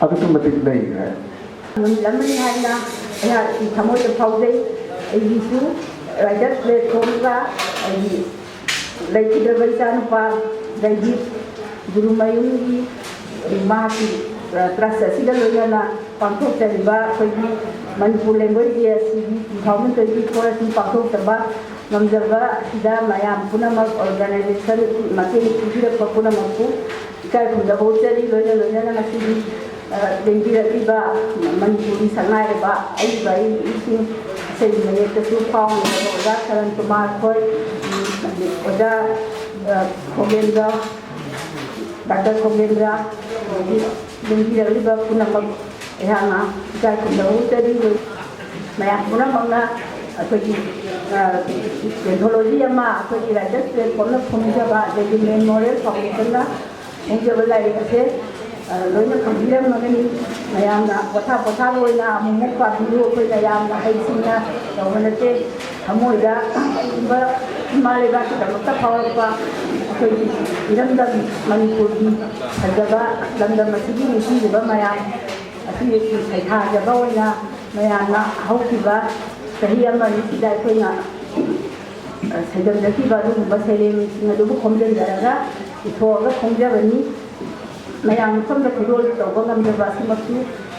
ꯑꯗꯨꯛꯀꯤ ꯃꯇꯤꯛ ꯂꯩꯈ꯭ꯔꯦ꯫ ꯅꯨꯃꯤꯠ ꯑꯃꯅꯤ ꯍꯥꯏꯅ ꯑꯩꯍꯥꯛꯀꯤ ꯊꯃꯣꯏꯗ ꯐꯥꯎꯖꯩ꯫ ꯑꯩꯒꯤꯁꯨ ꯔꯥꯏꯇꯔꯁ ꯄ꯭ꯂꯦꯠꯐꯣꯝꯒ ꯑꯩꯒꯤ ꯂꯩꯈꯤꯗ꯭ꯔꯕ ꯏꯆꯥꯅꯨꯄꯥ ꯖꯩꯗꯤꯞ ꯒꯨꯔꯨꯃꯌꯨꯝꯒꯤ ꯃꯍꯥꯛꯀꯤ ꯇ꯭ꯔꯁ ꯑꯁꯤꯒ ꯂꯣꯏꯅꯅ ꯄꯥꯡꯊꯣꯛꯆꯔꯤꯕ ꯑꯩꯈꯣꯏꯒꯤ ꯃꯅꯤꯄꯨꯔ ꯂꯦꯡꯒ꯭ꯋꯦꯖ ꯗꯦ ꯑꯁꯤꯒꯤ two thousand twenty four ꯑꯁꯤ ꯄꯥꯡꯊꯣꯛꯆꯕ ꯉꯝꯖꯕ ꯑꯁꯤꯗ ꯃꯌꯥꯝ ꯄꯨꯝꯅꯃꯛ ꯑꯣꯔꯒꯅꯥꯏꯖꯦꯁꯟ ꯃꯇꯦꯡ ꯄꯤꯕꯤꯔꯛꯄ ꯄꯨꯝꯅꯃꯛꯄꯨ ꯏꯀꯥꯏ ꯈꯨꯝꯅꯕ ꯎꯠꯆꯔꯤ꯫ ꯂꯣꯏꯅ ꯂꯣꯏꯅꯅ ꯉꯁꯤꯒꯤ, ꯑ, ꯂꯦꯡꯕꯤꯔꯛꯂꯤꯕ ꯃꯅꯤꯄꯨꯔꯒꯤ ꯁꯛꯅꯥꯏꯔꯕ ꯑꯏꯕ ꯑꯏꯕꯤꯁꯤꯡ, ꯏꯁꯩꯒꯤ ꯃꯌꯦꯛꯇꯁꯨ ꯐꯥꯎꯔꯤꯕ ꯑꯣꯖꯥ ꯁꯔꯟ ꯀꯨꯃꯥꯔ ꯈꯣꯏ, ꯎꯝ, ꯑꯣꯖꯥ, ꯑ, ꯈꯣꯒꯦꯟꯗ꯭ꯔ, ꯗꯥꯛꯇꯔ ꯈꯣꯒꯦꯟꯗ꯭ꯔ, ꯑꯗꯒꯤ ꯂꯦꯡꯕꯤꯔꯛꯂꯤꯕ ꯄꯨꯝꯅꯃꯛ ꯑꯩꯍꯥꯛꯅ ꯏꯀꯥꯏ ꯈꯨꯝꯅꯕ ꯎꯠꯆꯔꯤ꯫ ꯃꯌꯥꯝ ꯄꯨꯝꯅꯃꯛꯅ ꯑꯩꯈꯣꯏꯒꯤ, ꯑ, anthology ꯑꯃ ꯑꯩꯈꯣꯏꯒꯤ ꯔꯥꯏꯇꯔꯁ ꯄ꯭ꯂꯦꯠꯐꯣꯝꯅ ꯐꯣꯡꯖꯕ, ꯑꯗꯒꯤ ꯃꯦꯃꯣꯔꯤꯌꯦꯜ ꯐꯥꯎꯟꯗꯦꯁꯟꯅ ꯐꯣꯡꯖꯕ ꯂꯥꯏꯔꯤꯛ ꯑꯁꯦ, ꯑ, ꯂꯣꯏꯅ ꯈꯪꯕꯤꯔꯝꯃꯒꯅꯤ꯫ ꯃꯌꯥꯝꯅ ꯄꯣꯊꯥ ꯄꯣꯊꯥꯕ ꯑꯣꯏꯅ ꯑꯃꯨꯛꯃꯨꯛ ꯄꯥꯕꯤꯌꯨ꯫ ꯑꯩꯈꯣꯏꯅ ꯌꯥꯝꯅ ꯍꯩꯁꯤꯡꯅ ꯇꯧꯕ ꯅꯠꯇꯦ꯫ ꯊꯃꯣꯏꯗ ꯀꯔꯤꯒꯨꯝꯕ ꯏꯃꯥ ꯂꯩꯕꯥꯛꯀꯤꯗꯃꯛꯇ ꯐꯥꯎꯔꯛꯄ ꯑꯩꯈꯣꯏꯒꯤ ꯏꯔꯝꯗꯝ ꯃꯅꯤꯄꯨꯔꯒꯤ ꯐꯖꯕ ꯂꯝꯗꯝ ꯑꯁꯤꯒꯤ ꯅꯤꯡꯁꯤꯡꯖꯕ ꯃꯌꯥꯝ ꯑꯁꯤ ꯁꯩꯊꯥꯖꯕ ꯑꯣꯏꯅ ꯃꯌꯥꯝꯅ ꯍꯧꯈꯤꯕ ꯆꯍꯤ ꯑꯃ ꯑꯅꯤꯁꯤꯗ ꯑꯩꯈꯣꯏꯅ, ꯑ, ꯁꯩꯗꯝꯖꯈꯤꯕ ꯑꯗꯨꯒꯨꯝꯕ ꯁꯩꯔꯦꯡꯁꯤꯡ ꯑꯗꯨꯕꯨ ꯈꯣꯝꯖꯤꯟꯖꯔꯒ ꯏꯊꯣꯛꯑꯒ ꯐꯣꯡꯖꯕꯅꯤ꯫ ꯃꯌꯥꯝ ꯃꯐꯝꯗ ꯈꯨꯗꯣꯜ ꯇꯧꯕ ꯉꯝꯖꯕ ꯑꯁꯤꯃꯛꯁꯨ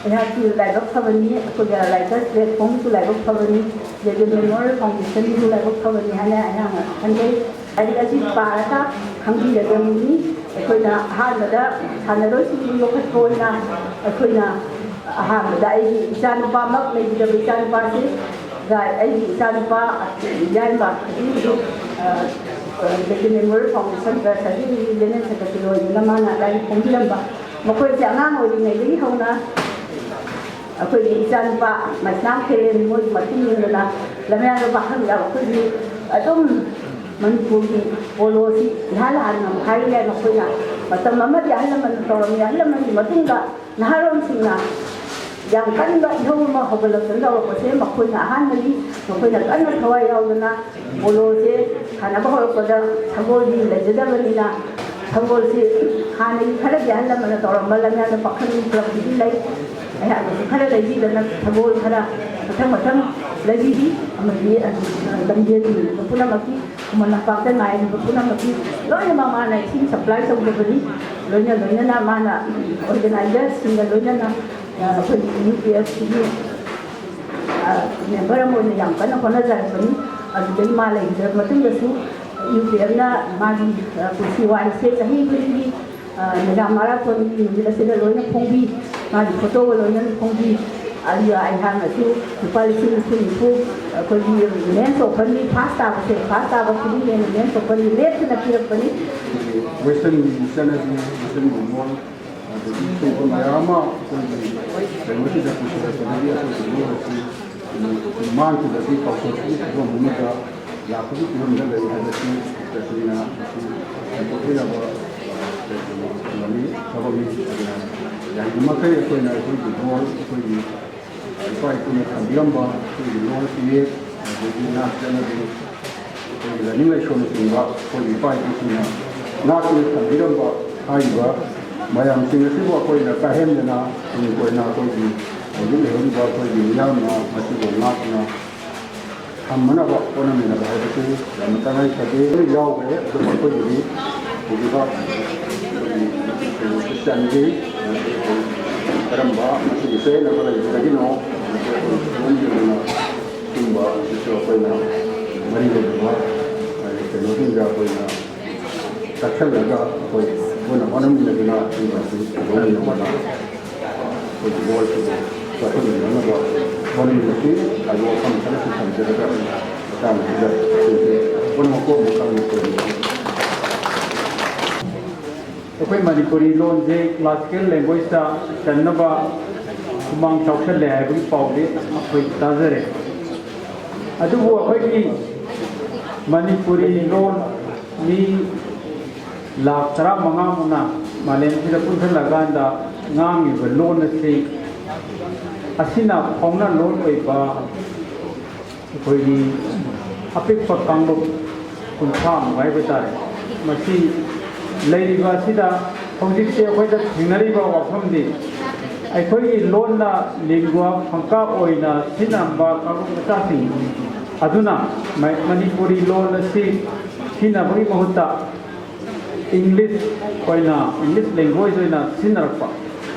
ꯑꯩꯍꯥꯛꯀꯤ ꯂꯥꯏꯕꯛ ꯐꯕꯅꯤ, ꯑꯩꯈꯣꯏꯒꯤ ꯔꯥꯏꯇꯔꯁ ꯄ꯭ꯂꯦꯠꯐꯣꯝꯒꯤꯁꯨ ꯂꯥꯏꯕꯛ ꯐꯕꯅꯤ, ꯖꯦ ꯖꯦ ꯃꯦꯃꯣꯔꯤꯌꯦꯜ ꯐꯥꯎꯟꯗꯦꯁꯟꯒꯤꯁꯨ ꯂꯥꯏꯕꯛ ꯐꯕꯅꯤ ꯍꯥꯏꯅ ꯑꯩꯍꯥꯛꯅ ꯈꯟꯖꯩ꯫ ꯂꯥꯏꯔꯤꯛ ꯑꯁꯤ ꯄꯥꯔꯒ ꯈꯪꯕꯤꯒꯗꯕꯅꯤ꯫ ꯑꯩꯈꯣꯏꯅ ꯑꯍꯥꯟꯕꯗ ꯁꯥꯟꯅꯔꯣꯏꯁꯤꯡꯕꯨ ꯌꯣꯛꯈꯠꯄ ꯑꯣꯏꯅ ꯑꯩꯈꯣꯏꯅ ꯑꯍꯥꯟꯕꯗ ꯑꯩꯒꯤ ꯏꯆꯥꯅꯨꯄꯥꯃꯛ ꯂꯩꯈꯤꯗꯕ ꯏꯆꯥꯅꯨꯄꯥꯁꯤ, ꯑꯩꯒꯤ ꯏꯆꯥꯅꯨꯄꯥ ꯌꯥꯏꯃ ꯑꯅꯤꯁꯨ, ꯑ, ꯑ, ꯖꯦ ꯖꯦ ꯃꯦꯃꯣꯔꯤꯌꯦꯜ ꯐꯥꯎꯟꯗꯦꯁꯟ ꯇ꯭ꯔꯁ ꯑꯁꯤꯒꯤ ꯖꯦꯅꯔꯦꯜ ꯁꯦꯀ꯭ꯔꯦꯇꯔꯤ ꯑꯣꯏꯗꯨꯅ ꯃꯥꯅ ꯂꯥꯏꯔꯤꯛ ꯐꯣꯡꯕꯤꯔꯝꯕ꯫ ꯃꯈꯣꯏꯁꯦ ꯑꯉꯥꯡ ꯑꯣꯏꯔꯤꯉꯩꯗꯒꯤ ꯍꯧꯅ ꯑꯩꯈꯣꯏꯒꯤ ꯏꯆꯥꯅꯨꯄꯥ ꯃꯁꯅꯥꯝ ꯈꯦꯂꯦꯟ ꯃꯣꯏꯒꯤ ꯃꯇꯨꯡ ꯏꯟꯗꯨꯅ ꯂꯝꯌꯥꯟꯕ ꯄꯥꯈꯪꯗ ꯑꯩꯈꯣꯏꯒꯤ ꯑꯗꯨꯝ ꯃꯅꯤꯄꯨꯔꯒꯤ ꯄꯣꯂꯣꯁꯤ ꯏꯍꯥꯟ ꯍꯥꯟꯅ ꯍꯥꯏꯔꯤ ꯌꯥꯏ꯫ ꯃꯈꯣꯏꯅ ꯃꯇꯝ ꯑꯃꯗꯤ ꯑꯍꯜ ꯂꯃꯟꯅ ꯇꯧꯔꯝꯃꯤ꯫ ꯑꯍꯜ ꯂꯃꯟꯒꯤ ꯃꯇꯨꯡꯗ ꯅꯍꯥꯔꯣꯜꯁꯤꯡꯅ ꯌꯥꯝ ꯀꯟꯕ ꯏꯍꯧ ꯑꯃ ꯍꯧꯒꯠꯂꯛꯇꯨꯅ ꯇꯧꯔꯛꯄꯁꯦ ꯃꯈꯣꯏꯅ ꯑꯍꯥꯟꯕꯅꯤ꯫ ꯃꯈꯣꯏꯅ ꯀꯟꯅ ꯊꯋꯥꯏ ꯌꯥꯎꯗꯅ ꯄꯣꯂꯣꯁꯦ ꯁꯥꯟꯅꯕ ꯍꯧꯔꯛꯄꯗ ꯁꯒꯣꯜꯗꯤ ꯂꯩꯖꯗꯕꯅꯤꯅ ꯁꯒꯣꯜꯁꯤ ꯍꯥꯟꯅꯒꯤ ꯈꯔꯗꯤ ꯑꯍꯜ ꯂꯃꯟꯅ ꯇꯧꯔꯝꯕ ꯂꯝꯌꯥꯟꯗ ꯄꯥꯈꯪ ꯀ꯭ꯂꯕꯀꯤꯗꯤ ꯂꯩ꯫ ꯑꯩꯍꯥꯛꯅꯁꯨ ꯈꯔ ꯂꯩꯕꯤꯗꯅ ꯁꯒꯣꯜ ꯈꯔ ꯃꯊꯪ ꯃꯊꯪ ꯂꯩꯕꯤꯔꯤ꯫ ꯑꯃꯗꯤ ꯂꯝꯖꯦꯜ ꯄꯨꯝꯅꯃꯛꯀꯤ ꯈꯨꯃꯟ ꯂꯝꯄꯥꯛꯇ ꯉꯥꯏꯔꯤꯕ ꯄꯨꯝꯅꯃꯛꯀꯤ ꯂꯣꯏꯅꯃꯛ ꯃꯥꯅ ꯏꯁꯤꯡ ꯁꯄ꯭ꯂꯥꯏ ꯇꯧꯖꯕꯅꯤ꯫ ꯂꯣꯏꯅ ꯂꯣꯏꯅꯅ ꯃꯥꯅ ꯑꯣꯔꯒꯅꯥꯏꯖꯔꯁꯤꯡꯒ ꯂꯣꯏꯅꯅ ꯑꯩꯈꯣꯏꯒꯤ ꯌꯨ ꯄꯤ ꯑꯦꯐ ꯁꯤꯒꯤ ꯃꯦꯝꯕꯔ ꯑꯃ ꯑꯣꯏꯅ ꯌꯥꯝ ꯀꯟꯅ ꯍꯣꯠꯅꯖꯔꯛꯄꯅꯤ꯫ ꯑꯗꯨꯗꯒꯤ ꯃꯥ ꯂꯩꯈꯤꯗ꯭ꯔꯕ ꯃꯇꯨꯡꯗꯁꯨ ꯌꯨ ꯄꯤ ꯑꯦꯐꯅ ꯃꯥꯒꯤ ꯄꯨꯟꯁꯤ ꯋꯥꯔꯤꯁꯦ ꯆꯍꯤ ꯈꯨꯗꯤꯡꯒꯤ ꯃꯦꯒꯥ ꯃꯥꯔꯥꯊꯣꯟꯒꯤ ꯅꯨꯃꯤꯠ ꯑꯁꯤꯗ ꯂꯣꯏꯅ ꯐꯣꯡꯕꯤ꯫ ꯃꯥꯒꯤ ꯐꯣꯇꯣꯒ ꯂꯣꯏꯅ ꯐꯣꯡꯕꯤ꯫ ꯑꯗꯨꯒ ꯑꯩꯍꯥꯛꯅꯁꯨ ꯂꯨꯄꯥ ꯂꯤꯁꯤꯡ ꯅꯤꯐꯨ ꯅꯤꯐꯨ ꯑꯩꯈꯣꯏꯒꯤ ꯃꯦꯟꯁ ꯑꯣꯄꯟꯒꯤ ꯐꯥꯁ ꯇꯥꯕꯁꯦ, ꯐꯥꯁ ꯇꯥꯕ ꯈꯨꯗꯤꯡꯒꯤ ꯑꯩꯅ ꯃꯦꯟꯁ ꯑꯣꯄꯟꯒꯤ ꯂꯦꯞꯇꯅ ꯄꯤꯔꯛꯄꯅꯤ꯫ ꯋꯦꯁꯇꯔꯟꯒꯤ ꯆꯠꯅꯕꯤ, ꯋꯦꯁꯇꯔꯟꯒꯤ ꯂꯣꯟ, ꯑꯗꯒꯤ ꯁꯤꯒꯨꯝꯕ ꯃꯌꯥꯝ ꯑꯃ ꯑꯩꯈꯣꯏꯒꯤ ꯀꯩꯅꯣꯁꯤꯗ ꯄꯨꯁꯤꯜꯂꯛꯄꯗꯒꯤ ꯑꯩꯈꯣꯏꯒꯤ ꯂꯣꯟ ꯑꯁꯤ ꯃꯥꯡꯈꯤꯕꯒꯤ ꯄꯥꯎꯁꯣꯛꯀꯤ ꯐꯤꯕꯝ ꯑꯃꯗ ꯂꯥꯛꯄꯒꯤ ꯐꯤꯕꯝꯗ ꯂꯩ ꯍꯥꯏꯕꯁꯤ ꯇꯁꯦꯡꯅ ꯃꯁꯤ ꯍꯟꯗꯣꯛꯄ ꯌꯥꯕ ꯀꯩꯅꯣꯅꯤ, ꯊꯕꯛꯅꯤ꯫ ꯑꯗꯨꯅ ꯌꯥꯔꯤꯕꯃꯈꯩ ꯑꯩꯈꯣꯏꯅ ꯑꯩꯈꯣꯏꯒꯤ ꯂꯣꯟ, ꯑꯩꯈꯣꯏꯒꯤ ꯏꯄꯥ ꯏꯄꯨꯅ ꯊꯝꯕꯤꯔꯝꯕ ꯑꯩꯈꯣꯏꯒꯤ ꯂꯣꯟ ꯏꯌꯦꯛ, ꯑꯗꯒꯤ ꯅꯥꯠ ꯆꯠꯅꯕꯤ, ꯑꯩꯈꯣꯏꯒꯤ ꯂꯥꯏꯅꯤꯡ ꯂꯥꯏꯁꯣꯟꯅꯆꯤꯡꯕ ꯑꯩꯈꯣꯏꯒꯤ ꯏꯄꯥ ꯏꯄꯨꯁꯤꯡꯅ ꯉꯥꯛꯇꯨꯅ ꯊꯝꯕꯤꯔꯝꯕ ꯍꯥꯏꯔꯤꯕ ꯃꯌꯥꯝꯁꯤꯡ ꯑꯁꯤꯕꯨ ꯑꯩꯈꯣꯏꯅ ꯀꯥꯏꯍꯟꯗꯅ ꯇꯨꯡ ꯀꯣꯏꯅ ꯑꯩꯈꯣꯏꯒꯤ ꯍꯧꯖꯤꯛ ꯂꯩꯍꯧꯔꯤꯕ ꯑꯩꯈꯣꯏꯒꯤ ꯃꯤꯌꯥꯝꯅ ꯃꯁꯤꯕꯨ ꯉꯥꯛꯇꯨꯅ ꯊꯝꯅꯅꯕ ꯍꯣꯠꯅꯃꯤꯟꯅꯕ ꯍꯥꯏꯕꯁꯤ ꯌꯥꯝꯅ ꯇꯉꯥꯏ ꯐꯗꯦ꯫ ꯂꯣꯏ ꯌꯥꯎꯈ꯭ꯔꯦ꯫ ꯑꯗꯨꯕꯨ ꯑꯩꯈꯣꯏꯒꯤꯗꯤ ꯍꯧꯖꯤꯛꯐꯥꯎ ꯑꯩꯈꯣꯏꯒꯤ ꯀꯩꯅꯣꯁꯨ ꯆꯟꯗ꯭ꯔꯤ꯫ ꯀꯔꯝꯕ ꯃꯁꯤꯒꯤ ꯆꯌꯦꯠꯅꯕ ꯂꯩꯕꯗꯒꯤꯅꯣ ꯈꯪꯍꯟꯕꯤꯗꯨꯅ ꯁꯤꯒꯨꯝꯕ ꯑꯁꯤꯁꯨ ꯑꯩꯈꯣꯏꯅ ꯃꯔꯤ ꯂꯩꯅꯕ ꯀꯩꯅꯣꯁꯤꯡꯗ ꯑꯩꯈꯣꯏꯅ ꯆꯠꯁꯤꯜꯂꯒ ꯑꯩꯈꯣꯏ ꯄꯨꯟꯅ ꯍꯣꯠꯅꯃꯤꯟꯅꯗꯨꯅ ꯁꯤꯒꯨꯝꯕ ꯑꯁꯤ ꯇꯧꯃꯤꯟꯅꯕꯗ ꯑꯩꯈꯣꯏꯒꯤ ꯂꯣꯟꯁꯤꯕꯨ ꯆꯥꯎꯈꯠꯃꯤꯟꯅꯅꯕ ꯍꯣꯠꯅꯃꯤꯟꯅꯁꯤ ꯍꯥꯏꯕ ꯋꯥꯐꯝ ꯈꯔꯁꯨ ꯊꯝꯖꯔꯒ ꯃꯇꯥꯡ ꯑꯁꯤꯗ ꯑꯩꯈꯣꯏꯁꯦ ꯄꯨꯝꯅꯃꯛ ꯀꯣꯝꯅ ꯈꯪꯅ ꯇꯧꯔꯤꯕ ꯑꯩꯈꯣꯏ ꯃꯅꯤꯄꯨꯔꯤ ꯂꯣꯟꯁꯦ ꯀ꯭ꯂꯥꯁꯤꯀꯦꯜ ꯂꯦꯡꯒ꯭ꯋꯦꯖꯇ ꯆꯟꯅꯕ ꯈꯨꯃꯥꯡ ꯆꯥꯎꯁꯜꯂꯦ ꯍꯥꯏꯕꯒꯤ ꯄꯥꯎꯗꯤ ꯑꯩꯈꯣꯏ ꯇꯥꯖꯔꯦ꯫ ꯑꯗꯨꯕꯨ ꯑꯩꯈꯣꯏꯒꯤ ꯃꯅꯤꯄꯨꯔꯤ ꯂꯣꯟ ꯃꯤ ꯂꯥꯈ ꯇꯔꯥꯃꯉꯥꯃꯨꯛꯅ ꯃꯥꯂꯦꯝꯁꯤꯗ ꯄꯨꯟꯁꯤꯜꯂꯀꯥꯟꯗ ꯉꯥꯡꯉꯤꯕ ꯂꯣꯟ ꯑꯁꯤ, ꯑꯁꯤꯅ ꯐꯥꯎꯅ ꯂꯣꯟ ꯑꯣꯏꯕ ꯑꯩꯈꯣꯏꯒꯤ ꯑꯄꯤꯛꯄ ꯀꯥꯡꯂꯨꯞ ꯀꯨꯟꯊ꯭ꯔꯥꯃꯨꯛ ꯍꯥꯏꯕ ꯇꯥꯔꯦ, ꯃꯁꯤ ꯂꯩꯔꯤꯕ ꯑꯁꯤꯗ ꯍꯧꯖꯤꯛꯁꯦ ꯑꯩꯈꯣꯏꯗ ꯊꯦꯡꯅꯔꯤꯕ ꯋꯥꯐꯝꯗꯤ, ꯑꯩꯈꯣꯏꯒꯤ ꯂꯣꯟꯅ ꯂꯤꯡꯒ꯭ꯋꯥ ꯐ꯭ꯔꯥꯡꯀꯥ ꯑꯣꯏꯅ ꯁꯤꯖꯤꯟꯅꯔꯝꯕ ꯀꯥꯡꯂꯨꯞ ꯃꯆꯥꯁꯤꯡ ꯑꯗꯨꯅ ꯃ-, ꯃꯅꯤꯄꯨꯔꯤ ꯂꯣꯟ ꯑꯁꯤ ꯁꯤꯖꯤꯟꯅꯕꯒꯤ ꯃꯍꯨꯠꯇ ꯏꯪꯂꯤꯁ ꯑꯣꯏꯅ, ꯏꯪꯂꯤꯁ ꯂꯦꯡꯒ꯭ꯋꯦꯖ ꯑꯣꯏꯅ ꯁꯤꯖꯤꯟꯅꯔꯛꯄ,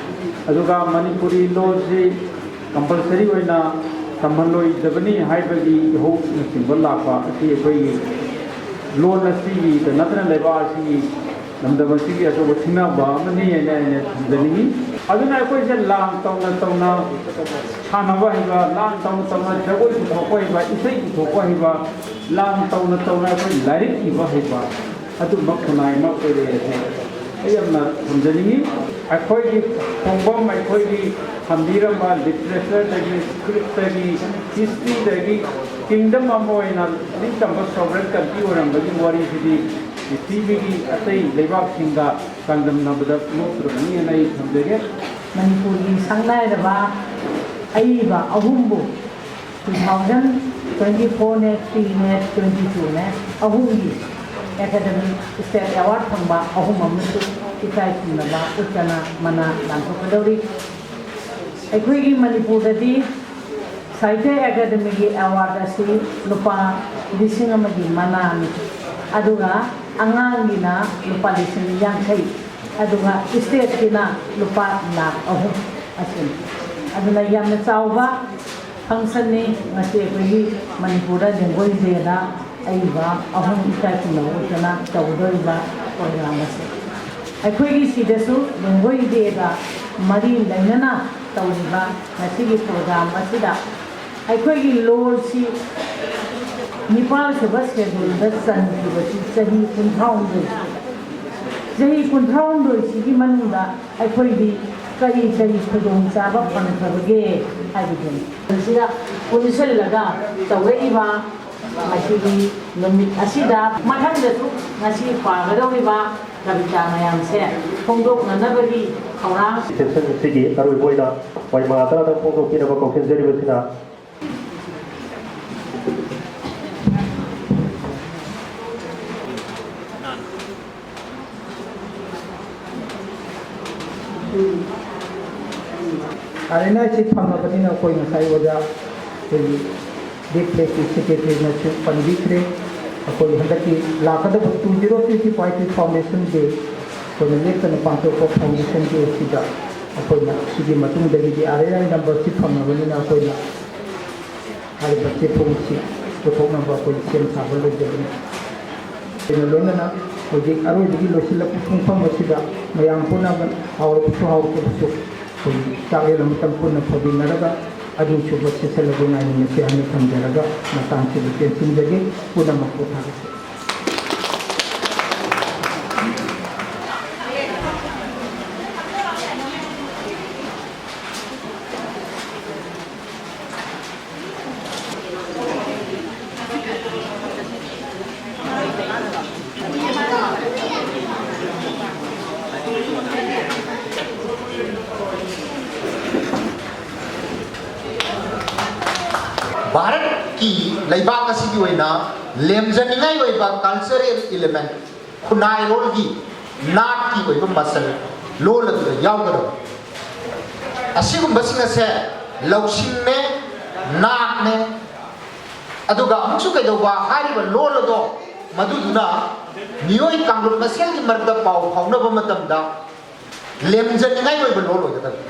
ꯑꯗꯨꯒ ꯃꯅꯤꯄꯨꯔꯤ ꯂꯣꯟꯁꯤ ꯀꯝꯄꯜꯁꯔꯤ ꯑꯣꯏꯅ ꯇꯝꯍꯜꯂꯣꯏꯗꯕꯅꯤ ꯍꯥꯏꯕꯒꯤ ꯏꯍꯧꯅꯆꯤꯡꯕ ꯂꯥꯛꯄ ꯑꯁꯤ ꯑꯩꯈꯣꯏꯒꯤ ꯂꯣꯟ ꯑꯁꯤꯒꯤꯗ ꯅꯠꯇꯅ ꯂꯩꯕꯥꯛ ꯑꯁꯤꯒꯤ ꯂꯝꯗꯝ ꯑꯁꯤꯒꯤ ꯑꯆꯧꯕ ꯁꯤꯡꯅꯕ ꯑꯃꯅꯤ ꯍꯥꯏꯅ ꯑꯩꯅ ꯊꯝꯖꯅꯤꯡꯏ꯫ ꯑꯗꯨꯅ ꯑꯩꯈꯣꯏꯁꯦ ꯂꯥꯟ ꯇꯧꯅ ꯇꯧꯅ ꯁꯥꯟꯅꯕ ꯍꯩꯕ, ꯂꯥꯟ ꯇꯧꯅ ꯇꯧꯅ ꯖꯒꯣꯏ ꯄꯨꯊꯣꯛꯄ ꯍꯩꯕ, ꯏꯁꯩ ꯄꯨꯊꯣꯛꯄ ꯍꯩꯕ, ꯂꯥꯟ ꯇꯧꯅ ꯇꯧꯅ ꯑꯩꯈꯣꯏ ꯂꯥꯏꯔꯤꯛ ꯏꯕ ꯍꯩꯕ, ꯑꯗꯨꯝꯕ ꯈꯨꯟꯅꯥꯏ ꯑꯃ ꯑꯣꯏꯔꯛꯑꯦ ꯍꯥꯏꯅ ꯑꯩ ꯌꯥꯝꯅ ꯊꯝꯖꯅꯤꯡꯏ꯫ ꯑꯩꯈꯣꯏꯒꯤ ꯈꯣꯡꯕꯝ, ꯑꯩꯈꯣꯏꯒꯤ ꯊꯝꯕꯤꯔꯝꯕ ꯂꯤꯇꯔꯦꯆꯔꯗꯒꯤ, ꯁ꯭ꯀ꯭ꯔꯤꯞꯇꯒꯤ, ꯍꯤꯁꯇ꯭ꯔꯤꯗꯒꯤ ꯀꯤꯡꯗꯝ ꯑꯃ ꯑꯣꯏꯅ ꯅꯤꯡꯇꯝꯕ ꯁꯣꯚꯔꯦꯟ ꯀꯟꯇ꯭ꯔꯤ ꯑꯣꯏꯔꯝꯕꯒꯤ ꯋꯥꯔꯤꯁꯤꯗꯤ ꯄ꯭ꯔꯤꯊꯤꯕꯤꯒꯤ ꯑꯇꯩ ꯂꯩꯕꯥꯛꯁꯤꯡꯒ ꯆꯥꯡꯗꯝꯅꯕꯗ ꯅꯣꯞꯇ꯭ꯔꯕꯅꯤ ꯍꯥꯏꯅ ꯑꯩ ꯊꯝꯖꯒꯦ꯫ ꯃꯅꯤꯄꯨꯔꯒꯤ ꯁꯛꯅꯥꯏꯔꯕ ꯑꯏꯕ ꯑꯍꯨꯝꯕꯨ two thousand twenty-four-ꯅꯦ, three-ꯅꯦ, twenty-two-ꯅꯦ ꯑꯍꯨꯝꯒꯤ ꯑꯦꯀꯥꯗꯦꯃꯤ ꯁ꯭ꯇꯦꯠ ꯑꯦꯋꯥꯔꯗ ꯐꯪꯕ ꯑꯍꯨꯝ ꯑꯃꯁꯨ ꯏꯀꯥꯏ ꯈꯨꯝꯅꯕ ꯎꯠꯇꯅ ꯃꯅꯥ ꯂꯥꯟꯊꯣꯛꯀꯗꯧꯔꯤ꯫ ꯑꯩꯈꯣꯏꯒꯤ ꯃꯅꯤꯄꯨꯔꯗꯗꯤ ꯁꯥꯍꯤꯇ꯭ꯌ ꯑꯦꯀꯥꯗꯦꯃꯤꯒꯤ ꯑꯦꯋꯥꯔꯗ ꯑꯁꯤ ꯂꯨꯄꯥ ꯂꯤꯁꯤꯡ ꯑꯃꯒꯤ ꯃꯅꯥꯅꯤ, ꯑꯗꯨꯒ ꯑꯉꯥꯡꯒꯤꯅ ꯂꯨꯄꯥ ꯂꯤꯁꯤꯡ ꯌꯥꯡꯈꯩ, ꯑꯗꯨꯒ ꯁ꯭ꯇꯦꯠꯀꯤꯅ ꯂꯨꯄꯥ ꯂꯥꯈ ꯑꯍꯨꯝ ꯑꯁꯤꯅꯤ꯫ ꯑꯗꯨꯅ ꯌꯥꯝꯅ ꯆꯥꯎꯕ ꯐꯪꯁꯟꯅꯤ ꯉꯁꯤ ꯑꯩꯈꯣꯏꯒꯤ ꯃꯅꯤꯄꯨꯔꯗ ꯂꯦꯡꯒ꯭ꯋꯦꯖ ꯗꯦꯗ ꯑꯏꯕ ꯑꯍꯨꯝ ꯏꯀꯥꯏ ꯈꯨꯝꯅꯕ ꯎꯠꯇꯅ ꯇꯧꯒꯗꯧꯔꯤꯕ ꯄ꯭ꯔꯣꯒ꯭ꯔꯥꯝ ꯑꯁꯤ꯫ ꯑꯩꯈꯣꯏꯒꯤ ꯁꯤꯗꯁꯨ ꯂꯦꯡꯒ꯭ꯋꯦꯖ ꯗꯦꯒ ꯃꯔꯤ ꯂꯩꯅꯅ ꯇꯧꯔꯤꯕ ꯉꯁꯤꯒꯤ ꯄ꯭ꯔꯣꯒ꯭ꯔꯥꯝ ꯑꯁꯤꯗ ꯑꯩꯈꯣꯏꯒꯤ ꯂꯣꯜꯁꯤ ꯅꯤꯄꯥꯜ ꯁꯨꯕ ꯁꯦꯗꯨꯜꯗ ꯆꯟꯈꯤꯕꯁꯤ ꯆꯍꯤ ꯀꯨꯟꯊ꯭ꯔꯥꯍꯨꯝꯗꯣꯏ꯫ ꯆꯍꯤ ꯀꯨꯟꯊ꯭ꯔꯥꯍꯨꯝꯗꯣꯏꯁꯤꯒꯤ ꯃꯅꯨꯡꯗ ꯑꯩꯈꯣꯏꯗꯤ ꯀꯔꯤ ꯀꯔꯤ ꯈꯨꯗꯣꯡꯆꯥꯕ ꯐꯪꯈ꯭ꯔꯕꯒꯦ ꯍꯥꯏꯕꯗꯨꯅꯤ꯫ ꯃꯁꯤꯗ ꯄꯨꯟꯁꯤꯜꯂꯒ ꯇꯧꯔꯛꯏꯕ ꯉꯁꯤꯒꯤ ꯅꯨꯃꯤꯠ ꯑꯁꯤꯗ ꯃꯊꯪꯗꯁꯨ ꯉꯁꯤ ꯄꯥꯒꯗꯧꯔꯤꯕ ꯀꯕꯤꯇꯥ ꯃꯌꯥꯝꯁꯦ ꯐꯣꯡꯗꯣꯛꯅꯅꯕꯒꯤ ꯊꯧꯔꯥꯡ꯫ Session ꯑꯁꯤꯒꯤ ꯑꯔꯣꯏꯕ ꯑꯣꯏꯅ ꯋꯥꯏꯃꯥ ꯇꯔꯥꯗ ꯐꯣꯡꯗꯣꯛꯄꯤꯅꯕ ꯀꯧꯁꯤꯟꯖꯔꯤꯕꯁꯤꯅ ꯑꯥꯔ ꯑꯦꯟ ꯑꯥꯏ ꯁꯤ ꯐꯪꯉꯕꯅꯤꯅ ꯑꯩꯈꯣꯏ ꯉꯁꯥꯏ ꯑꯣꯖꯥ ꯑꯩꯈꯣꯏꯒꯤ ꯗꯤꯞ ꯄ꯭ꯂꯦꯁꯀꯤ ꯁꯦꯀ꯭ꯔꯦꯇꯔꯤꯅꯁꯨ ꯄꯟꯕꯤꯈ꯭ꯔꯦ꯫ ꯑꯩꯈꯣꯏꯒꯤ ꯍꯟꯗꯛꯀꯤ ꯂꯥꯛꯀꯗꯕ two zero twenty five foundation day ꯑꯩꯈꯣꯏꯅ ꯂꯦꯞꯇꯅ ꯄꯥꯡꯊꯣꯛꯄ foundation day ꯑꯁꯤꯗ ꯑꯩꯈꯣꯏꯅ ꯁꯤꯒꯤ ꯃꯇꯨꯡꯗꯒꯤꯗꯤ ꯑꯥꯔ ꯑꯦꯟ ꯑꯥꯏ ꯅꯝꯕꯔꯁꯤ ꯐꯪꯉꯕꯅꯤꯅ ꯑꯩꯈꯣꯏꯅ ꯍꯥꯏꯔꯤꯕ ꯆꯦꯐꯣꯡꯁꯤ ꯄꯨꯊꯣꯛꯅꯕ ꯑꯩꯈꯣꯏ ꯁꯦꯝ ꯁꯥꯕ ꯂꯣꯏꯖꯕꯅꯤ꯫ ꯑꯩꯅ ꯂꯣꯏꯅꯅ ꯍꯧꯖꯤꯛ ꯑꯔꯣꯏꯕꯒꯤ ꯂꯣꯏꯁꯤꯜꯂꯛꯄ ꯄꯨꯡꯐꯝ ꯑꯁꯤꯗ ꯃꯌꯥꯝ ꯄꯨꯝꯅꯃꯛ ꯍꯥꯎꯔꯕꯁꯨ ꯍꯥꯎꯇꯕꯁꯨ ꯑꯩꯈꯣꯏ ꯆꯥꯛꯂꯦꯟ ꯑꯃꯇꯪ ꯄꯨꯟꯅ ꯐꯥꯎꯃꯤꯟꯅꯔꯒ ꯑꯅꯤꯁꯨꯕ ꯁꯦꯁꯟ ꯑꯗꯨ ꯉꯥꯏꯃꯤꯟꯅꯁꯤ ꯍꯥꯏꯅ ꯊꯝꯖꯔꯒ ꯃꯇꯥꯡꯁꯤꯗ ꯇꯦꯟꯁꯤꯟꯖꯒꯦ꯫ ꯄꯨꯝꯅꯃꯛꯄꯨ ꯊꯥꯒꯠꯆꯔꯤ꯫ ꯚꯥꯔꯠꯀꯤ ꯂꯩꯕꯥꯛ ꯑꯁꯤꯒꯤ ꯑꯣꯏꯅ ꯂꯦꯝꯖꯅꯤꯡꯉꯥꯏ ꯑꯣꯏꯕ cultural element, ꯈꯨꯟꯅꯥꯏꯔꯣꯜꯒꯤ, ꯅꯥꯠꯀꯤ ꯑꯣꯏꯕ ꯃꯆꯜ ꯂꯣꯜ ꯑꯗꯨꯗ ꯌꯥꯎꯒꯗꯕ꯫ ꯑꯁꯤꯒꯨꯝꯕꯁꯤꯡ ꯑꯁꯦ ꯂꯧꯁꯤꯡꯅꯦ, ꯅꯥꯠꯅꯦ, ꯑꯗꯨꯒ ꯑꯃꯨꯛꯁꯨ ꯀꯩꯗꯧꯕ, ꯍꯥꯏꯔꯤꯕ ꯂꯣꯜ ꯑꯗꯣ ꯃꯗꯨꯗꯨꯅ ꯃꯤꯑꯣꯏ ꯀꯥꯡꯂꯨꯞ ꯃꯁꯦꯜꯒꯤ ꯃꯔꯛꯇ ꯄꯥꯎ ꯐꯥꯎꯅꯕ ꯃꯇꯝꯗ ꯂꯦꯝꯖꯅꯤꯡꯉꯥꯏ ꯑꯣꯏꯕ ꯂꯣꯜ ꯑꯣꯏꯒꯗꯕꯅꯤ꯫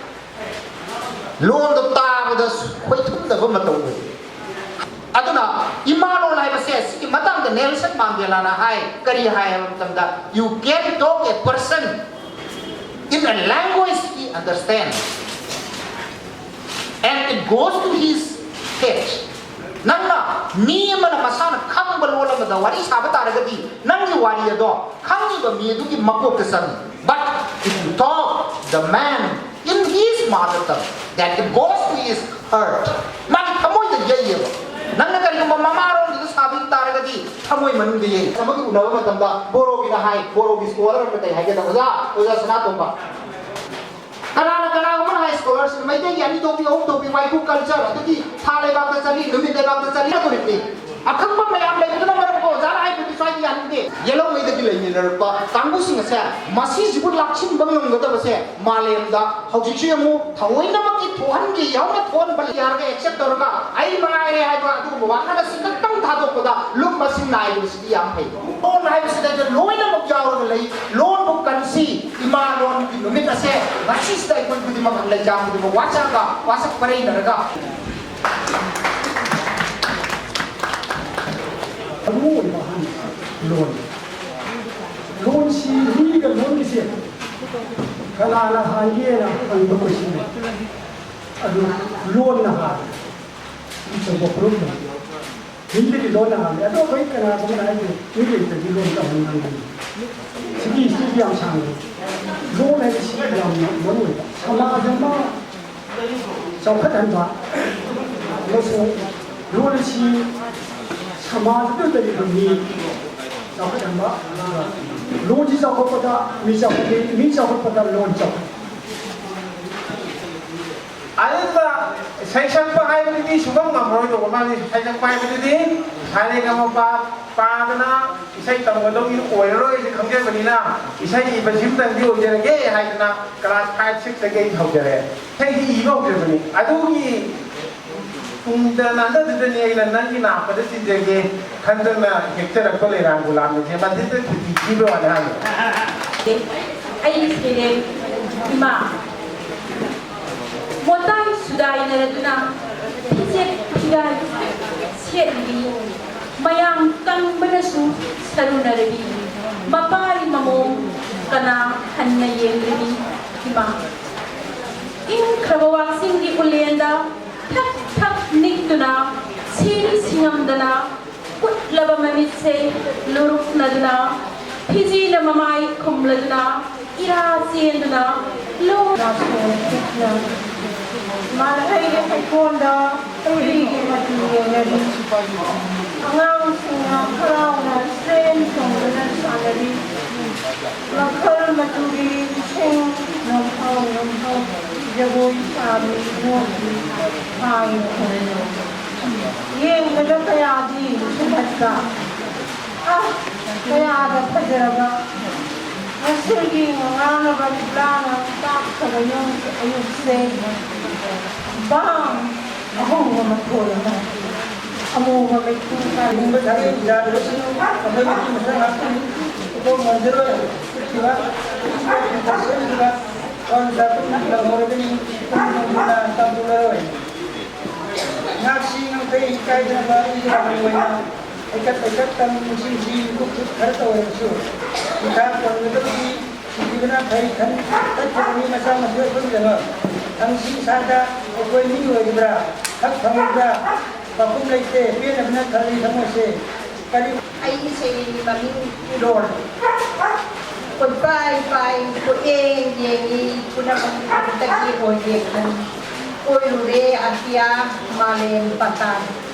ꯂꯣꯜꯗꯣ ꯇꯥꯕꯗ ꯈꯣꯏꯊꯨꯝꯅꯕ ꯃꯇꯧ ꯑꯣꯏ꯫ ꯑꯗꯨꯅ ꯏꯃꯥ ꯂꯣꯜ ꯍꯥꯏꯕꯁꯦ ꯁꯤꯒꯤ ꯃꯇꯥꯡꯗ ꯅꯦꯜꯁꯟ ꯃꯥꯟꯗꯦꯂꯥꯅ ꯍꯥꯏ, ꯀꯔꯤ ꯍꯥꯏ ꯍꯥꯏꯕ ꯃꯇꯝꯗ, "You can talk a person in a language he understands, and it goes to his head." ꯅꯪꯅ ꯃꯤ ꯑꯃꯅ ꯃꯁꯥꯅ ꯈꯪꯕ ꯂꯣꯜ ꯑꯃꯗ ꯋꯥꯔꯤ ꯁꯥꯕ ꯇꯥꯔꯒꯗꯤ, ꯅꯪꯒꯤ ꯋꯥꯔꯤ ꯑꯗꯣ ꯈꯪꯉꯤꯕ ꯃꯤ ꯑꯗꯨꯒꯤ ꯃꯀꯣꯛꯇ ꯆꯪꯉꯤ꯫ But if you talk the man in his mother tongue, that it goes to his heart. ꯃꯥꯒꯤ ꯊꯃꯣꯏꯗ ꯌꯩꯌꯦꯕ꯫ ꯅꯪꯅ ꯀꯔꯤꯒꯨꯝꯕ ꯃꯃꯥꯔꯣꯝꯗꯨꯗ ꯁꯥꯕꯤꯕ ꯇꯥꯔꯒꯗꯤ ꯊꯃꯣꯏ ꯃꯅꯨꯡꯗ ꯌꯩ꯫ ꯑꯃꯒꯤ ꯎꯅꯕ ꯃꯇꯝꯗ ꯕꯣꯔꯣꯒꯤꯅ ꯍꯥꯏ, ꯕꯣꯔꯣꯒꯤ scholar ꯑꯃꯅ ꯀꯩ ꯍꯥꯏꯒꯦꯗ, "ꯑꯣꯖꯥ, ꯑꯣꯖꯥ ꯁꯅꯥꯇꯣꯝꯕ, ꯀꯅꯥꯅ ꯀꯅꯥꯒꯨꯝꯕꯅ ꯍꯥꯏ scholarꯁꯤꯡ ꯃꯩꯇꯩꯒꯤ ꯑꯅꯤ ꯊꯣꯛꯄꯤ, ꯑꯍꯨꯝ ꯊꯣꯛꯄꯤ, ꯋꯥꯏꯈꯨ culture, ꯑꯗꯒꯤ ꯊꯥ ꯂꯩꯕꯥꯛꯇ ꯆꯠꯂꯤ, ꯅꯨꯃꯤꯠ ꯂꯩꯕꯥꯛꯇ ꯆꯠꯂꯤ ꯍꯥꯏꯗꯣꯔꯤꯕꯅꯤ꯫ ꯑꯈꯪꯕ ꯃꯌꯥꯝ ꯂꯩꯕꯗꯨꯅ ꯃꯔꯝ ꯑꯣꯏꯔꯒ ꯑꯣꯖꯥꯅ ꯍꯥꯏꯕꯗꯤ ꯁ꯭ꯋꯥꯏꯗ ꯌꯥꯅꯤꯡꯗꯦ꯫ ꯌꯦꯜꯍꯧꯉꯩꯗꯒꯤ ꯂꯩꯃꯤꯟꯅꯔꯛꯄ ꯀꯥꯡꯕꯨꯁꯤꯡ ꯑꯁꯦ ꯃꯁꯤꯁꯤꯕꯨ ꯂꯥꯛꯁꯤꯟꯕ ꯉꯝꯒꯗꯕꯁꯦ ꯃꯥꯂꯦꯝꯗ ꯍꯧꯖꯤꯛꯁꯨ ꯌꯦꯡꯉꯨ, ꯊꯑꯣꯏꯅꯃꯛꯀꯤ ꯊꯣꯛꯍꯟꯒꯦ, ꯌꯥꯎꯅ ꯊꯣꯛꯍꯟꯕ ꯌꯥꯔꯒ accept ꯇꯧꯔꯒ ꯑꯩ ꯃꯉꯥꯏꯔꯦ ꯍꯥꯏꯕ ꯑꯗꯨꯒꯨꯝꯕ ꯋꯥꯈꯜ ꯑꯁꯤ ꯈꯛꯇꯪ ꯊꯥꯗꯣꯛꯄꯗ ꯂꯨꯞ ꯃꯁꯤꯡ ꯅꯥꯏꯕꯁꯤꯗꯤ ꯌꯥꯝ ꯐꯩ꯫ ꯂꯣꯟ ꯍꯥꯏꯕꯁꯤꯗ ꯂꯣꯏꯅꯃꯛ ꯌꯥꯎꯔꯒ ꯂꯩ꯫ ꯂꯣꯟꯕꯨ ꯀꯟꯁꯤ꯫ ꯏꯃꯥ ꯂꯣꯟꯒꯤ ꯅꯨꯃꯤꯠ ꯑꯁꯦ ꯉꯁꯤꯁꯤꯗ ꯑꯩꯈꯣꯏ ꯈꯨꯗꯤꯡꯃꯛ ꯂꯩꯖꯥꯝ ꯈꯨꯗꯤꯡꯃꯛ ꯋꯥꯁꯛꯑꯒ, ꯋꯥꯁꯛ ꯄꯔꯩꯅꯔꯒ ꯃꯔꯨꯑꯣꯏꯕ ꯑꯍꯥꯟꯕ ꯂꯣꯟ꯫ ꯂꯣꯟꯁꯤ, ꯃꯤꯒ ꯂꯣꯟꯒꯤꯁꯦ ꯀꯅꯥꯅ ꯍꯥꯟꯒꯦꯅ ꯍꯪꯕ question ꯂꯩ꯫ ꯑꯗꯨ ꯂꯣꯟꯅ ꯍꯥꯜꯂꯦ꯫ ꯑꯆꯧꯕ proof ꯂꯩ꯫ ꯃꯤꯗꯒꯤ ꯂꯣꯟꯅ ꯍꯥꯜꯂꯦ꯫ ꯑꯗꯣ ꯑꯩꯈꯣꯏ ꯀꯅꯥꯒꯨꯝꯕꯅ ꯍꯥꯏꯗꯤ ꯃꯤ ꯂꯩꯇ꯭ꯔꯗꯤ ꯂꯣꯟ ꯀꯃꯥꯏꯅ ꯉꯥꯡꯒꯅꯤ? ꯁꯤꯒꯤ historyꯁꯤ ꯌꯥꯝ ꯁꯥꯡꯉꯦ꯫ ꯂꯣꯟ ꯍꯥꯏꯕꯁꯤ ꯌꯥꯝꯅ ꯃꯔꯨꯑꯣꯏꯕ꯫ ꯁꯃꯥꯖ ꯑꯃ ꯆꯥꯎꯈꯠꯍꯟꯕ ꯑꯃꯁꯨꯡ ꯂꯣꯟ ꯑꯁꯤ ꯁꯃꯥꯖꯗꯨꯗ ꯂꯩꯕ ꯃꯤ ꯆꯥꯎꯈꯠꯍꯟꯕ, ꯑꯗꯨꯒ ꯂꯣꯟꯁꯤ ꯆꯥꯎꯈꯠꯄꯗ ꯃꯤ ꯆꯥꯎꯈꯠꯂꯤ, ꯃꯤ ꯆꯥꯎꯈꯠꯄꯗ ꯂꯣꯟ ꯆꯥꯎꯈꯠꯂꯤ꯫ ꯑꯗꯨꯅ ꯏꯁꯩ ꯁꯛꯄ ꯍꯥꯏꯕꯗꯨꯗꯤ ꯁꯨꯡꯉꯝ ꯉꯝꯃꯔꯣꯏꯗꯧꯕ ꯃꯥꯜꯂꯤ꯫ ꯏꯁꯩ ꯁꯛꯄ ꯍꯥꯏꯕꯗꯨꯗꯤ ꯁꯥꯔꯦꯒꯃꯄ ꯄꯥꯗꯅ ꯏꯁꯩ ꯇꯝꯒꯗꯧꯒꯤ ꯑꯣꯏꯔꯔꯣꯏꯁꯦ ꯈꯪꯖꯕꯅꯤꯅ, ꯏꯁꯩ ꯏꯕꯁꯤꯃꯇꯪꯗꯤ ꯑꯣꯏꯖꯔꯒꯦ ꯍꯥꯏꯗꯅ class five sixꯇꯒꯤ ꯑꯩ ꯍꯧꯖꯔꯦ꯫ ꯏꯁꯩꯗꯤ ꯏꯕ ꯍꯧꯖꯕꯅꯤ꯫ ꯑꯗꯨꯒꯤ ꯇꯨꯡꯗ ꯅꯥꯟꯅꯗꯨꯗꯅꯤ ꯑꯩꯅ ꯅꯪꯒꯤ ꯅꯥꯄꯗ ꯁꯤꯟꯖꯒꯦ ꯈꯟꯗꯅ ꯍꯦꯛꯆꯔꯛꯄ ꯂꯩꯔꯥꯡ ꯒꯨꯂꯥꯞꯅꯤꯁꯦ ꯃꯁꯤꯗ ꯈꯨꯗꯤ ꯊꯤꯕ ꯋꯥꯅꯤ ꯍꯥꯏꯅ꯫ ꯑꯩꯒꯤ ꯁꯩꯔꯦꯡ ꯏꯃꯥ꯫ ꯃꯣꯇꯥꯏ ꯁꯨꯗꯥꯏꯅꯔꯗꯨꯅ ꯐꯤꯖꯦꯠ ꯐꯤꯒꯥꯏ ꯁꯦꯠꯂꯤ꯫ ꯃꯌꯥꯝ ꯀꯪꯕꯅꯁꯨ ꯁꯔꯨꯅꯔꯕꯤ꯫ ꯃꯄꯥꯒꯤ ꯃꯃꯣꯡ ꯀꯅꯥ ꯍꯟꯅ ꯌꯦꯡꯂꯤꯕꯤ ꯏꯃꯥ? ꯏꯪꯈ꯭ꯔꯕ ꯋꯥꯛꯁꯤꯡꯒꯤ ꯎꯂꯦꯟꯗ ꯊꯛ ꯊꯛ ꯅꯤꯛꯇꯨꯅ ꯁꯤꯔꯤ ꯁꯤꯉꯝꯗꯅ ꯀꯨꯠꯂꯕ ꯃꯃꯤꯠꯁꯦ ꯂꯨꯔꯨꯛꯅꯗꯨꯅ, ꯐꯤꯖꯤꯅ ꯃꯃꯥꯏ ꯈꯨꯝꯂꯗꯨꯅ, ꯏꯔꯥ ꯆꯦꯟꯗꯨꯅ ꯂꯣꯛ ꯅꯥꯁꯣꯡ ꯄꯤꯛꯅ ꯃꯥꯜꯍꯩꯒꯤ ꯍꯩꯀꯣꯟꯗ ꯎꯔꯤꯒꯤ ꯃꯇꯨ ꯌꯦꯡꯅꯔꯤ꯫ ꯑꯉꯥꯡꯁꯤꯡꯅ ꯍꯔꯥꯎꯅ ꯆꯦꯟ ꯆꯣꯡꯗꯨꯅ ꯁꯥꯟꯅꯔꯤ꯫ ꯃꯈꯜ ꯃꯆꯨꯒꯤ ꯏꯁꯤꯡ ꯅꯣꯡꯐꯥꯎ ꯅꯣꯡꯐꯥꯎ ꯖꯒꯣꯏ ꯁꯥꯔꯤ ꯅꯣꯛꯂꯤ ꯍꯥꯏ ꯈꯣꯡꯂꯤ꯫ ꯌꯦꯡꯕꯗ ꯀꯌꯥꯗꯤ ꯁꯨꯝꯍꯠꯄ꯫ ꯀꯌꯥꯗ ꯐꯖꯔꯕ ꯉꯁꯤꯒꯤ ꯉꯥꯡꯅꯕ ꯂꯤꯛꯂꯥꯅ ꯇꯥꯛꯈ꯭ꯔꯕ ꯌꯨꯝ ꯑꯌꯨꯛꯁꯦ ꯕꯥꯡ ꯑꯍꯣꯡꯕ ꯃꯈꯣꯜ ꯑꯃ ꯑꯃꯨꯕ ꯃꯩꯈꯨ ꯀꯥꯏ ꯍꯤꯡꯕ ꯁꯥꯒꯦ ꯌꯥꯗ꯭ꯔꯕꯁꯤꯡ ꯑꯩꯈꯣꯏ ꯃꯤꯠꯀꯤ ꯃꯁꯛ ꯉꯥꯛꯇꯅꯤ꯫ ꯏꯀꯣꯛ ꯉꯝꯖꯔꯣꯏ꯫ ꯁꯤꯈꯤꯕ, ꯁꯦꯝꯈꯤꯕ, ꯋꯥꯟ ꯆꯥꯛꯈꯨꯝ ꯂꯪꯍꯧꯔꯒꯅꯤ꯫ ꯄꯨꯝꯅꯃꯛꯅ ꯇꯝꯕ ꯂꯣꯏꯔꯣꯏ꯫ ꯉꯥꯛꯁꯤ ꯉꯝꯈꯩ ꯏꯀꯥꯏꯗꯅꯕ ꯏꯒꯤ ꯃꯃꯜ ꯑꯣꯏꯅ ꯍꯩꯀꯠ ꯍꯩꯀꯠ ꯇꯝ ꯅꯤꯡꯁꯤꯡꯁꯤ꯫ ꯃꯤꯀꯨꯞ ꯈꯔꯇ ꯑꯣꯏꯔꯕꯁꯨ ꯃꯤꯈꯥ ꯄꯣꯟꯒꯗꯕꯅꯤ꯫ ꯁꯤꯈꯤꯕꯅ ꯐꯩ ꯈꯟ ꯆꯠꯈꯤꯕꯅꯤ꯫ ꯃꯆꯥ ꯃꯁꯨ ꯑꯩꯈꯣꯏꯒꯤꯗꯃꯛ ꯍꯪꯁꯤ ꯏꯁꯥꯗ ꯑꯩꯈꯣꯏ ꯃꯤ ꯑꯣꯏꯔꯤꯕ꯭ꯔꯥ? ꯍꯛ ꯐꯪꯂꯤꯕ꯭ꯔꯥ? ꯄꯥꯎꯈꯨꯝ ꯂꯩꯇꯦ꯫ ꯄꯦꯟꯅꯕꯅ ꯊꯜꯂꯤ ꯊꯃꯣꯏꯁꯦ꯫ ꯀꯔꯤ ꯑꯩꯒꯤ ꯁꯩꯔꯦꯡꯒꯤ ꯃꯃꯤꯡ ꯏꯔꯣꯜ꯫ ꯀꯣꯏꯄꯥꯏ ꯄꯥꯏ, ꯀꯣꯏꯌꯦꯡ ꯌꯦꯡꯉꯤ, ꯄꯨꯝꯅꯃꯛ ꯑꯗꯨꯗꯒꯤ ꯑꯣꯏꯗꯦ ꯈꯟ꯫ ꯀꯣꯏꯔꯨꯔꯦ ꯑꯇꯤꯌꯥ, ꯃꯥꯂꯦꯝ ꯄꯥꯇꯥꯟ,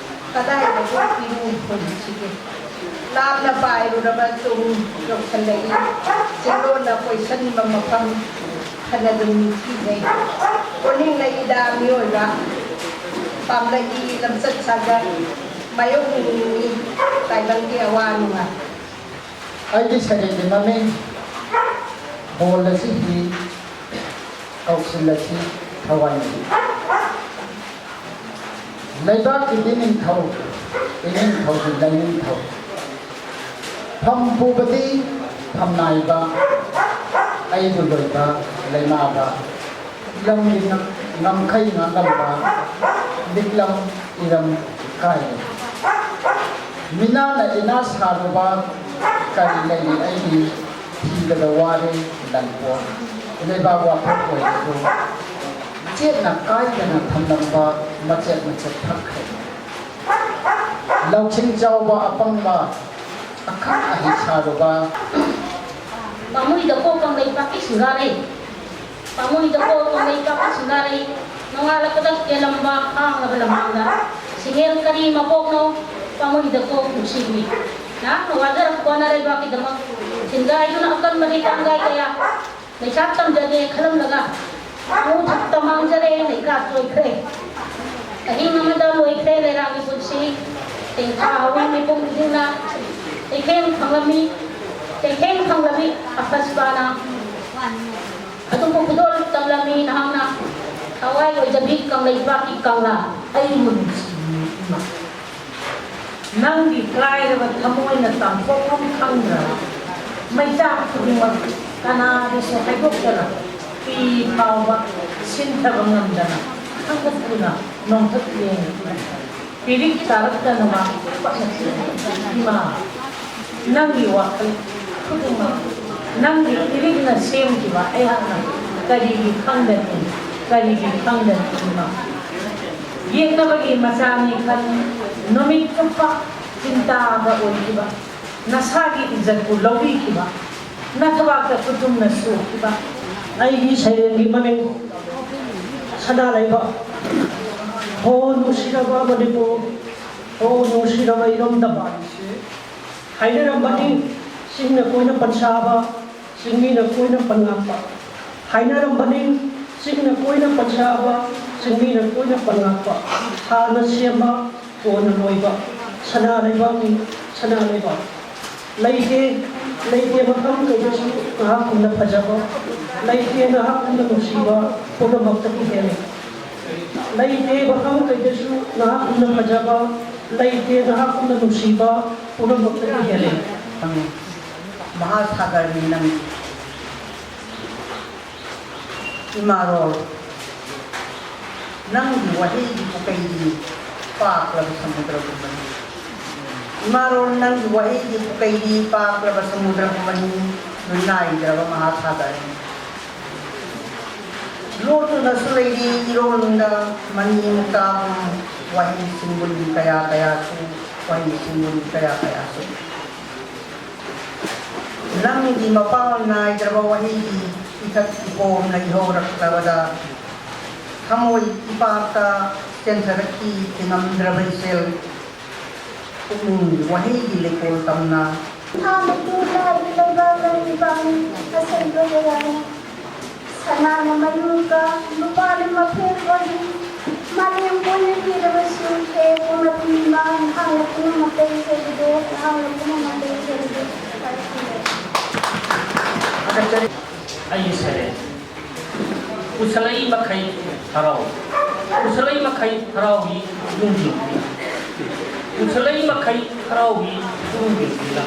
ꯀꯗꯥꯏꯗꯕꯨ ꯏꯔꯨ ꯍꯧꯖꯤꯛꯁꯤꯒꯦ? ꯂꯥꯞꯅ ꯄꯥꯏꯔꯨꯔꯕ ꯇꯨꯡ ꯌꯧꯁꯜꯂꯛꯏ꯫ ꯆꯤꯡꯂꯣꯟꯅ ꯀꯣꯏꯁꯟꯕ ꯃꯐꯝ ꯐꯅꯗꯨꯝ ꯅꯤꯡꯊꯤꯖꯩ꯫ ꯑꯣꯟꯅꯤꯡꯂꯛꯏꯗ ꯃꯤꯑꯣꯏꯕ꯫ ꯄꯥꯝꯂꯛꯏ ꯂꯝꯆꯠ ꯁꯥꯖꯠ꯫ ꯃꯥꯌꯣꯛꯅꯤꯡꯏ ꯇꯥꯏꯕꯪꯒꯤ ꯑꯋꯥ ꯅꯨꯡꯉꯥꯏ꯫ ꯑꯩꯒꯤ ꯁꯩꯔꯦꯡꯒꯤ ꯃꯃꯤꯡ ꯕꯣꯜ ꯑꯁꯤ ꯍꯤ, ꯀꯧꯁꯤꯜꯂꯁꯤ ꯊꯋꯥꯏꯅꯤ꯫ ꯂꯩꯕꯥꯛꯀꯤꯗꯤ ꯅꯤꯡꯊꯧ, ꯏꯅꯤꯡꯊꯧꯒꯤ ꯂꯩꯅꯤꯡꯊꯧ꯫ ꯐꯝ ꯄꯨꯕꯗꯤ ꯐꯝꯅꯥꯏꯕ, ꯑꯩꯕꯨ ꯂꯣꯏꯕ ꯂꯩꯃꯥꯕ꯫ ꯂꯝꯒꯤ ꯉꯝ-, ꯉꯝꯈꯩ ꯉꯥꯛꯂꯝꯕ ꯂꯤꯛꯂꯝ ꯏꯔꯝ ꯀꯥꯏꯔꯦ꯫ ꯃꯤꯅꯥꯅ ꯏꯅꯥ ꯁꯥꯔꯨꯕ ꯀꯔꯤ ꯂꯩꯔꯤ ꯑꯩꯒꯤ ꯊꯤꯕꯗ ꯋꯥꯔꯦ ꯂꯟꯄꯣꯠ꯫ ꯂꯩꯕꯥꯛ ꯋꯥꯊꯣꯛ ꯑꯣꯏꯔꯁꯨ ꯆꯦꯠꯅ ꯀꯥꯏꯗꯅ ꯊꯝꯂꯝꯕ ꯃꯆꯦꯠ ꯃꯆꯦꯠ ꯊꯛꯈ꯭ꯔꯦ꯫ ꯂꯧꯁꯤꯡ ꯆꯥꯎꯕ ꯑꯄꯪꯕ ꯑꯈꯪ ꯑꯍꯩ ꯁꯥꯔꯨꯕ꯫ ꯄꯥꯃꯨꯏꯗꯀꯣ ꯀꯪꯂꯩꯄꯥꯛꯀꯤ ꯁꯤꯡꯒꯥꯔꯩ꯫ ꯄꯥꯃꯨꯏꯗꯀꯣ ꯀꯪꯂꯩꯄꯥꯛꯀꯤ ꯁꯤꯡꯒꯥꯔꯩ꯫ ꯅꯣꯡꯉꯥꯜꯂꯛꯄꯗ ꯀꯦꯜꯂꯝꯕ ꯍꯥꯡꯂꯕ ꯂꯝꯍꯥꯡꯗ ꯁꯤꯡꯉꯦꯜ ꯀꯔꯤ ꯃꯄꯣꯛꯅꯣ? ꯄꯥꯃꯨꯏꯗꯀꯣ ꯄꯨꯟꯁꯤꯅꯤ꯫ ꯅꯍꯥꯛꯅ ꯋꯥꯖꯔꯛꯄ ꯅꯔꯩꯕꯥꯛꯀꯤꯗꯃꯛ ꯁꯤꯡꯒꯥꯏꯗꯨꯅ ꯑꯀꯟꯕꯗꯤ ꯀꯥꯡꯒꯥꯏ ꯀꯌꯥ ꯂꯩꯁꯥ ꯇꯝꯖꯒꯦ ꯈꯜꯂꯝꯂꯒ ꯃꯥꯡꯖꯔꯦ, ꯂꯩꯀꯥ ꯆꯣꯏꯈ꯭ꯔꯦ꯫ ꯑꯍꯤꯡ ꯑꯃꯗ ꯂꯣꯏꯈ꯭ꯔꯦ ꯂꯩꯔꯥꯡꯒꯤ ꯄꯨꯟꯁꯤ꯫ ꯇꯦꯡꯊꯥ ꯍꯧꯋꯤ ꯃꯤꯄꯨꯝ ꯈꯨꯗꯤꯡꯅ꯫ ꯀꯩꯊꯦꯜ ꯐꯪꯂꯝꯃꯤ, ꯀꯩꯊꯦꯜ ꯐꯪꯂꯝꯃꯤ ꯑꯐꯁꯄꯥꯅ꯫ ꯑꯗꯨꯕꯨ ꯈꯨꯗꯣꯜ ꯇꯝꯂꯝꯃꯤ ꯅꯍꯥꯛꯅ꯫ ꯊꯋꯥꯏ ꯑꯣꯏꯖꯕꯤ ꯀꯪꯂꯩꯄꯥꯛꯀꯤ ꯀꯪꯂꯥ꯫ ꯑꯩꯕꯨ ꯅꯨꯡꯁꯤꯕꯤ ꯏꯃꯥ, ꯅꯪꯒꯤ ꯀꯥꯏꯔꯕ ꯊꯃꯣꯏꯅ ꯇꯥꯟꯊꯣꯛꯐꯝ ꯈꯪꯗ꯭ꯔꯕ ꯃꯩꯆꯥꯛ ꯈꯨꯗꯤꯡꯃꯛ ꯀꯅꯥꯗꯁꯨ ꯍꯥꯏꯗꯣꯛꯇꯅ ꯄꯤ ꯐꯥꯎꯕ ꯁꯤꯟꯊꯕ ꯉꯝꯗꯅ ꯈꯪꯒꯠꯇꯨꯅ ꯅꯣꯡꯊꯛ ꯂꯦꯡꯉꯤ꯫ ꯄꯤꯔꯤꯛ ꯇꯥꯔꯛꯇꯅꯕ ꯍꯣꯠꯅꯈꯤ꯫ ꯏꯃꯥ, ꯅꯪꯒꯤ ꯋꯥꯈꯜ ꯈꯨꯗꯤꯡꯃꯛ ꯅꯪꯒꯤ ꯏꯔꯤꯛꯅ ꯁꯦꯝꯈꯤꯕ ꯑꯩꯍꯥꯛꯅ ꯀꯔꯤꯒꯤ ꯈꯪꯗꯅꯤ? ꯀꯔꯤꯒꯤ ꯈꯪꯗꯅꯤ ꯏꯃꯥ? ꯌꯦꯛꯅꯕꯒꯤ ꯃꯆꯥꯅꯤ ꯈꯟ ꯅꯨꯃꯤꯠ ꯆꯨꯞꯄ ꯆꯤꯟꯇꯥꯗ ꯑꯣꯏꯈꯤꯕ ꯅꯁꯥꯒꯤ ꯏꯖꯠꯄꯨ ꯂꯧꯕꯤꯈꯤꯕ ꯅꯊꯕꯥꯛꯇ ꯈꯨꯇꯨꯝꯅ ꯁꯣꯛꯈꯤꯕ꯫ ꯑꯩꯒꯤ ꯁꯩꯔꯦꯡꯒꯤ ꯃꯃꯤꯡ ꯁꯅꯥ ꯂꯩꯕꯥꯛ꯫ ꯍꯣ ꯅꯨꯡꯁꯤꯔꯕ ꯃꯅꯤꯄꯨꯔ, ꯍꯣ ꯅꯨꯡꯁꯤꯔꯕ ꯏꯔꯝꯗꯝ꯫ ꯍꯥꯏꯅꯔꯝꯕꯅꯤ ꯆꯤꯡꯅ ꯀꯣꯏꯅ ꯄꯟꯁꯥꯕ, ꯆꯤꯡꯃꯤꯅ ꯀꯣꯏꯅ ꯄꯟꯉꯥꯛꯄ꯫ ꯍꯥꯏꯅꯔꯝꯕꯅꯤ ꯆꯤꯡꯅ ꯀꯣꯏꯅ ꯄꯟꯁꯥꯕ, ꯆꯤꯡꯃꯤꯅ ꯀꯣꯏꯅ ꯄꯟꯉꯥꯛꯄ꯫ ꯍꯥꯟꯅ ꯁꯦꯝꯕ ꯀꯣꯟꯅ ꯂꯣꯏꯕ ꯁꯅꯥ ꯂꯩꯕꯥꯛꯅꯤ, ꯁꯅꯥ ꯂꯩꯕꯥꯛ꯫ ꯂꯩꯇꯦ, ꯂꯩꯇꯦ ꯃꯐꯝ ꯀꯩꯗꯁꯨ ꯅꯍꯥꯛꯀꯨꯝꯅ ꯐꯖꯕ, ꯂꯩꯇꯦ ꯅꯍꯥꯛꯀꯨꯝꯅ ꯅꯨꯡꯁꯤꯕ ꯄꯨꯝꯅꯃꯛꯇꯒꯤ ꯍꯦꯜꯂꯤ꯫ ꯂꯩꯇꯦ ꯃꯐꯝ ꯀꯩꯗꯁꯨ ꯅꯍꯥꯛꯀꯨꯝꯅ ꯐꯖꯕ, ꯂꯩꯇꯦ ꯅꯍꯥꯛꯀꯨꯝꯅ ꯅꯨꯡꯁꯤꯕ ꯄꯨꯝꯅꯃꯛꯇꯒꯤ ꯍꯦꯜꯂꯤ꯫ ꯃꯍꯥꯁꯥꯒꯔꯅꯤ ꯅꯪ꯫ ꯏꯃꯥꯔꯣꯜ, ꯅꯪꯒꯤ ꯋꯥꯍꯩꯒꯤ ꯄꯨꯀꯩꯗꯤ ꯄꯥꯛꯂꯕ ꯁꯃꯨꯗ꯭ꯔꯒꯨꯝꯕꯅꯤ꯫ ꯏꯃꯥꯔꯣꯜ, ꯅꯪꯒꯤ ꯋꯥꯍꯩꯒꯤ ꯄꯨꯀꯩꯗꯤ ꯄꯥꯛꯂꯕ ꯁꯃꯨꯗ꯭ꯔꯒꯨꯝꯕꯅꯤ, ꯅꯥꯏꯗ꯭ꯔꯕ ꯃꯍꯥꯁꯥꯒꯔꯅꯤ꯫ ꯂꯣꯠꯇꯨꯅꯁꯨ ꯂꯩꯔꯤ ꯏꯔꯣꯟꯗ ꯃꯅꯤ ꯃꯨꯛꯇꯥꯒꯨꯝ ꯋꯥꯍꯩ ꯁꯤꯡꯕꯨꯟ ꯀꯌꯥ ꯀꯌꯥꯁꯨ, ꯋꯥꯍꯩ ꯁꯤꯡꯕꯨꯟ ꯀꯌꯥ ꯀꯌꯥꯁꯨ꯫ ꯅꯪꯒꯤ ꯃꯄꯥꯡꯒꯜ ꯅꯥꯏꯗ꯭ꯔꯕ ꯋꯥꯍꯩꯒꯤ ꯏꯊꯛ ꯏꯄꯣꯝꯅ ꯏꯍꯧꯔꯛꯂꯕꯗ ꯊꯃꯣꯏ ꯏꯄꯥꯛꯇ ꯆꯦꯟꯊꯔꯛꯈꯤ ꯊꯤꯉꯝꯗ꯭ꯔꯕ ꯏꯆꯦꯜ꯫ ꯄꯨꯛꯅꯤꯡꯒꯤ ꯋꯥꯍꯩꯒꯤ ꯂꯩꯀꯣꯜ ꯇꯝꯅ꯫ ꯊꯥꯅ ꯇꯨꯅ ꯂꯩꯕꯥꯛ ꯂꯩꯔꯤꯕ ꯑꯁꯦꯡꯕ ꯂꯩꯔꯥꯡ꯫ ꯁꯅꯥꯅ ꯃꯌꯨꯝꯒ ꯂꯨꯄꯥꯅ ꯃꯐꯦꯜ ꯑꯣꯏꯔꯤ꯫ ꯃꯥꯂꯦꯝ ꯄꯨꯝꯅ ꯄꯤꯔꯕꯁꯨ ꯍꯦꯛ ꯃꯄꯤ ꯅꯍꯥꯛꯅ ꯄꯨꯝꯅꯃꯛꯇ ꯏꯁꯩ ꯑꯗꯨ, ꯅꯍꯥꯛꯅ ꯄꯨꯝꯅꯃꯛꯇ ꯏꯁꯩ ꯑꯗꯨ ꯊꯥꯒꯠꯆꯔꯤ꯫ ꯑꯩꯒꯤ ꯁꯩꯔꯦꯡ꯫ ꯄꯨꯁꯜꯂꯛꯏ ꯃꯈꯩ ꯍꯔꯥꯎꯏ꯫ ꯄꯨꯁꯜꯂꯛꯏ ꯃꯈꯩ ꯍꯔꯥꯎꯏ ꯏꯃꯨꯡꯁꯤꯡꯁꯤꯅ꯫ ꯄꯨꯁꯜꯂꯛꯏ ꯃꯈꯩ ꯍꯔꯥꯎꯏ ꯏꯃꯨꯡꯁꯤꯡꯁꯤꯅ꯫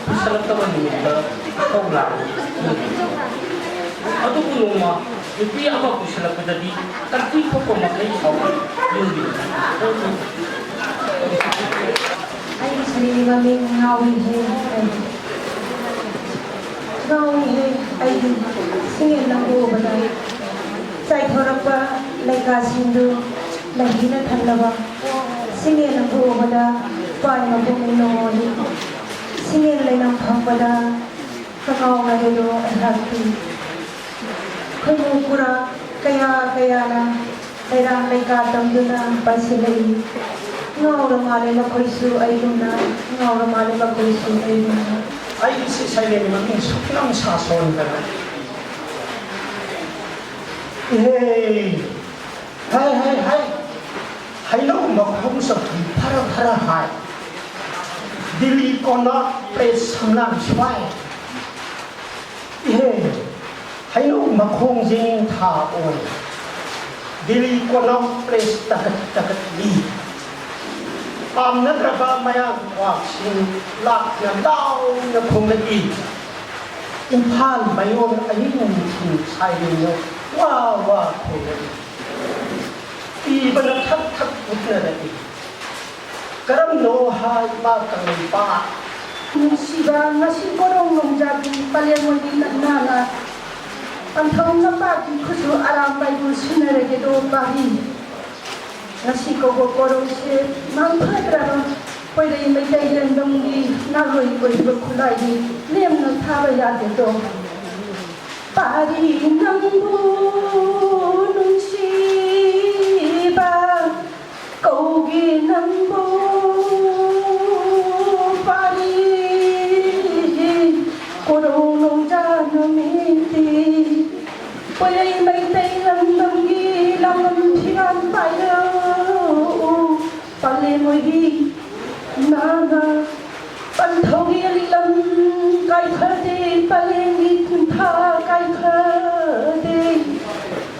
ꯄꯨꯁꯜꯂꯛꯇꯕ ꯅꯨꯃꯤꯠꯇ ꯏꯁꯧ ꯂꯥꯡꯏ ꯏꯃꯨꯡꯁꯤꯡꯁꯤꯅ꯫ ꯑꯗꯨꯕꯨ ꯅꯣꯡꯃ ꯅꯨꯄꯤ ꯑꯃ ꯄꯨꯁꯜꯂꯛꯄꯗꯗꯤ ꯇꯪꯇꯤ ꯊꯣꯛꯄ ꯃꯈꯩ ꯁꯥꯎꯏ ꯏꯃꯨꯡꯁꯤꯡꯁꯤꯅ꯫ ꯑꯩꯒꯤ ꯁꯩꯔꯦꯡꯒꯤ ꯃꯃꯤꯡ ꯉꯥꯎꯏꯍꯦ꯫ ꯉꯥꯎꯏꯍꯦ ꯑꯩꯗꯤ ꯁꯤꯡꯉꯦ ꯅꯪꯕꯨ ꯎꯕꯗ꯫ ꯆꯥꯏꯊꯣꯔꯛꯄ ꯂꯩꯀꯥꯁꯤꯡꯗꯨ ꯂꯩꯍꯤꯅ ꯊꯜꯂꯕ꯫ ꯁꯤꯡꯉꯦ ꯅꯪꯕꯨ ꯎꯕꯗ ꯄꯥꯏ ꯃꯄꯨꯝ ꯅꯣꯡꯉꯣꯜꯂꯤ꯫ ꯁꯤꯡꯉꯦ ꯂꯩꯅꯝ ꯐꯝꯕꯗ ꯈꯪꯉꯥꯎꯅꯔꯦꯗꯣ ꯑꯩꯍꯥꯛꯇꯤ꯫ ꯈꯣꯏꯃꯨ ꯈꯨꯔꯥ ꯀꯌꯥ ꯀꯌꯥꯅ ꯂꯩꯔꯥꯡ ꯂꯩꯀꯥ ꯇꯝꯗꯨꯅ ꯄꯥꯏꯁꯤꯜꯂꯛꯏ꯫ ꯉꯥꯎꯔ ꯃꯥꯜꯂꯦ ꯃꯈꯣꯏꯁꯨ ꯑꯩꯒꯨꯝꯅ, ꯉꯥꯎꯔ ꯃꯥꯜꯂꯦ ꯃꯈꯣꯏꯁꯨ ꯑꯩꯒꯨꯝꯅ꯫ ꯑꯩꯒꯤ ꯁꯤ ꯁꯩꯔꯦꯡꯒꯤ ꯃꯃꯤꯡ ꯁꯨꯞꯅꯝ ꯁꯥꯁꯣꯟꯗꯅ꯫ ꯏꯍꯦ! ꯍꯥꯏ, ꯍꯥꯏ, ꯍꯥꯏ! ꯍꯩꯅꯧ ꯃꯈꯣꯡ ꯆꯧꯀꯤ ꯐꯔ ꯐꯔ ꯍꯥꯏ꯫ ꯗꯤꯜꯂꯤ ꯀꯣꯅꯣ ꯄ꯭ꯂꯦꯁ ꯁꯝꯂꯥꯡ ꯁ꯭ꯋꯥꯏ꯫ ꯏꯍꯦ! ꯍꯩꯅꯧ ꯃꯈꯣꯡ ꯌꯦꯅꯤꯡꯊꯥ ꯑꯣꯏ꯫ Delhi ꯀꯣꯅꯣ place ꯇꯀꯠ ꯇꯀꯠ E. ꯄꯥꯝꯅꯗ꯭ꯔꯕ ꯃꯌꯥꯡ ꯀ꯭ꯋꯥꯛꯁꯤꯡ ꯂꯥꯛꯅ ꯂꯥꯎꯅ ꯈꯣꯡꯂꯛꯏ꯫ ꯏꯝꯐꯥꯜ ꯃꯌꯣꯟ ꯑꯍꯤꯡ ꯅꯨꯡꯊꯤꯜ ꯁꯥꯏꯔꯦꯡꯅ ꯋꯥ ꯋꯥ ꯈꯣꯡꯂꯛꯏ꯫ ꯏꯕꯅ ꯊꯛ ꯊꯛ ꯎꯠꯅꯔꯛꯏ꯫ ꯀꯔꯝꯅꯣ ꯍꯥꯏ ꯃꯥ ꯀꯪꯂꯩꯄꯥꯛ? ꯅꯨꯡꯁꯤꯕ, ꯉꯁꯤ ꯀꯣꯔꯧ ꯅꯣꯡꯖꯥꯒꯤ ꯄꯂꯦꯝ ꯑꯣꯏꯕꯤ ꯅꯛꯅꯅ ꯄꯟꯊꯧ ꯅꯄꯥꯛꯀꯤ ꯈꯨꯠꯁꯨ ꯑꯔꯥꯝꯕꯥꯏꯕꯨ ꯁꯤꯟꯅꯔꯒꯦꯗꯣ ꯄꯥꯔꯤ꯫ ꯉꯁꯤ ꯀꯧꯕ ꯀꯣꯔꯧꯁꯦ ꯃꯥꯡꯐꯗ꯭ꯔꯕ ꯄꯣꯏꯔꯩ ꯃꯩꯇꯩ ꯂꯝꯗꯝꯒꯤ ꯅꯥꯔꯣꯏ ꯑꯣꯏꯔꯤꯕ ꯈꯨꯠꯂꯥꯏꯗꯤ ꯂꯦꯝꯅ ꯊꯥꯕ ꯌꯥꯗꯦꯗꯣ꯫ ꯄꯥꯔꯤ ꯅꯪꯕꯨ ꯅꯨꯡꯁꯤꯕ ꯀꯧꯒꯦ ꯅꯪꯕꯨ ꯄꯥꯔꯤ꯫ ꯀꯣꯔꯧ ꯅꯣꯡꯖꯥ ꯅꯨꯃꯤꯠꯇꯤ ꯄꯣꯏꯔꯩ ꯃꯩꯇꯩ ꯂꯝꯗꯝꯒꯤ ꯂꯝꯗꯝ ꯐꯤꯔꯥꯟ ꯄꯥꯏꯔꯛꯎ꯫ ꯄꯂꯦꯝ ꯑꯣꯏꯕꯤ ꯅꯥꯅ ꯄꯟꯊꯧꯒꯤ ꯂꯤꯛꯂꯝ ꯀꯥꯏꯈ꯭ꯔꯗꯦ, ꯄꯂꯦꯝꯒꯤ ꯊꯤꯡꯊꯥ ꯀꯥꯏꯈ꯭ꯔꯗꯦ,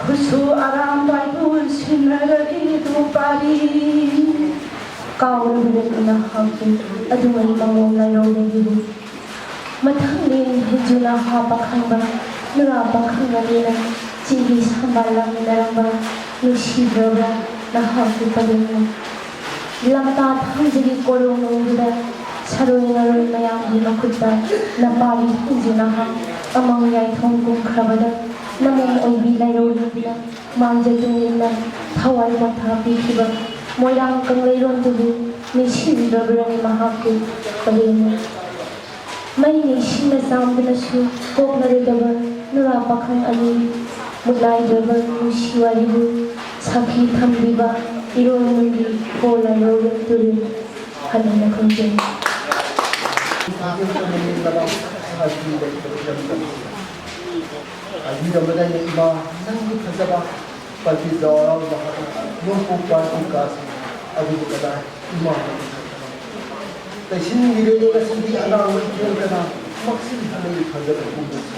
ꯈꯨꯠꯁꯨ ꯑꯔꯥꯝꯕꯥꯏꯕꯨ ꯁꯤꯟꯅꯔꯒꯦ ꯑꯗꯨ ꯄꯥꯔꯤ꯫ ꯀꯥꯎꯔꯕꯔꯅꯤ ꯅꯍꯥꯛꯄꯨ ꯑꯗꯨꯃꯩ ꯃꯉꯣꯝ ꯂꯥꯏꯔꯧꯕꯤꯕꯨ꯫ ꯃꯊꯪꯂꯦꯟ ꯍꯦꯟꯖꯨ ꯅꯍꯥ ꯄꯥꯈꯪꯕ, ꯅꯨꯔꯥ ꯄꯥꯈꯪꯕꯅꯤꯅ ꯆꯤꯡꯒꯤ ꯁꯝꯕꯥꯜ ꯂꯥꯡꯃꯤꯟꯅꯔꯝꯕ ꯅꯨꯡꯁꯤꯗ꯭ꯔꯕ ꯅꯍꯥꯛꯀꯤ ꯄꯔꯦꯡꯅ꯫ ꯂꯝꯇꯥ ꯊꯥꯡꯖꯒꯤ ꯀꯣꯔꯣꯡ ꯂꯣꯝꯗꯨꯗ ꯁꯔꯣꯏ ꯉꯔꯣꯏ ꯃꯌꯥꯝꯒꯤ ꯃꯈꯨꯠꯇ ꯅꯄꯥꯔꯤ ꯍꯦꯟꯖꯨ ꯅꯍꯥ ꯑꯃꯪ ꯌꯥꯏꯊꯣꯡ ꯀꯨꯝꯈ꯭ꯔꯕꯗ ꯅꯃꯣꯝ ꯑꯣꯏꯕꯤ ꯂꯥꯏꯔꯧꯕꯤꯅ ꯃꯥꯡꯖ ꯇꯨꯡꯏꯟꯅ ꯊꯋꯥꯏ ꯄꯣꯟꯊꯥ ꯄꯤꯈꯤꯕ ꯃꯣꯏꯔꯥꯡ ꯀꯪꯂꯩꯔꯣꯟꯗꯨꯕꯨ ꯅꯤꯡꯁꯤꯡꯕꯤꯗ꯭ꯔꯕ꯭ꯔꯅꯦ ꯃꯍꯥꯛꯀꯤ ꯄꯔꯦꯡꯅ? ꯃꯩ ꯅꯤꯡꯁꯤꯡꯅ ꯆꯥꯝꯗꯨꯅꯁꯨ ꯀꯣꯛꯂꯔꯣꯏꯗꯕ ꯅꯨꯔꯥ ꯄꯥꯈꯪ ꯑꯅꯤ ꯃꯨꯠꯅꯥꯏꯗ꯭ꯔꯕ ꯅꯨꯡꯁꯤ ꯋꯥꯔꯤꯕꯨ ꯁꯥꯈꯤ ꯊꯝꯕꯤꯕ ꯏꯔꯣꯜ ꯅꯨꯡꯒꯤ ꯀꯣꯜ ꯂꯥꯏꯔꯣꯜ ꯇꯨꯔꯦꯜ ꯍꯟꯅ ꯈꯪꯖꯩ꯫ ꯍꯥꯏꯕꯤꯔꯝꯕꯗ ꯑꯩꯅ ꯏꯃꯥ ꯅꯪꯒꯤ ꯐꯖꯕ ꯄꯥꯔꯇꯤ ꯖꯋꯥꯍꯔ ꯅꯣꯡꯄꯣꯛ ꯄꯥꯔꯇꯤ ꯀꯥꯁꯤ ꯑꯗꯨꯕꯨ ꯀꯗꯥꯏ ꯏꯃꯥ ꯅꯪꯒꯤ ꯐꯖꯕ ꯂꯩꯁꯤꯟꯕꯤꯔꯦ ꯉꯁꯤꯗꯤ ꯑꯉꯥꯡ ꯃꯈꯩ ꯀꯅꯥ ꯃꯛꯁꯤꯟ ꯍꯜꯂꯛꯏ ꯐꯖꯕ ꯄꯨꯝꯕꯁꯤ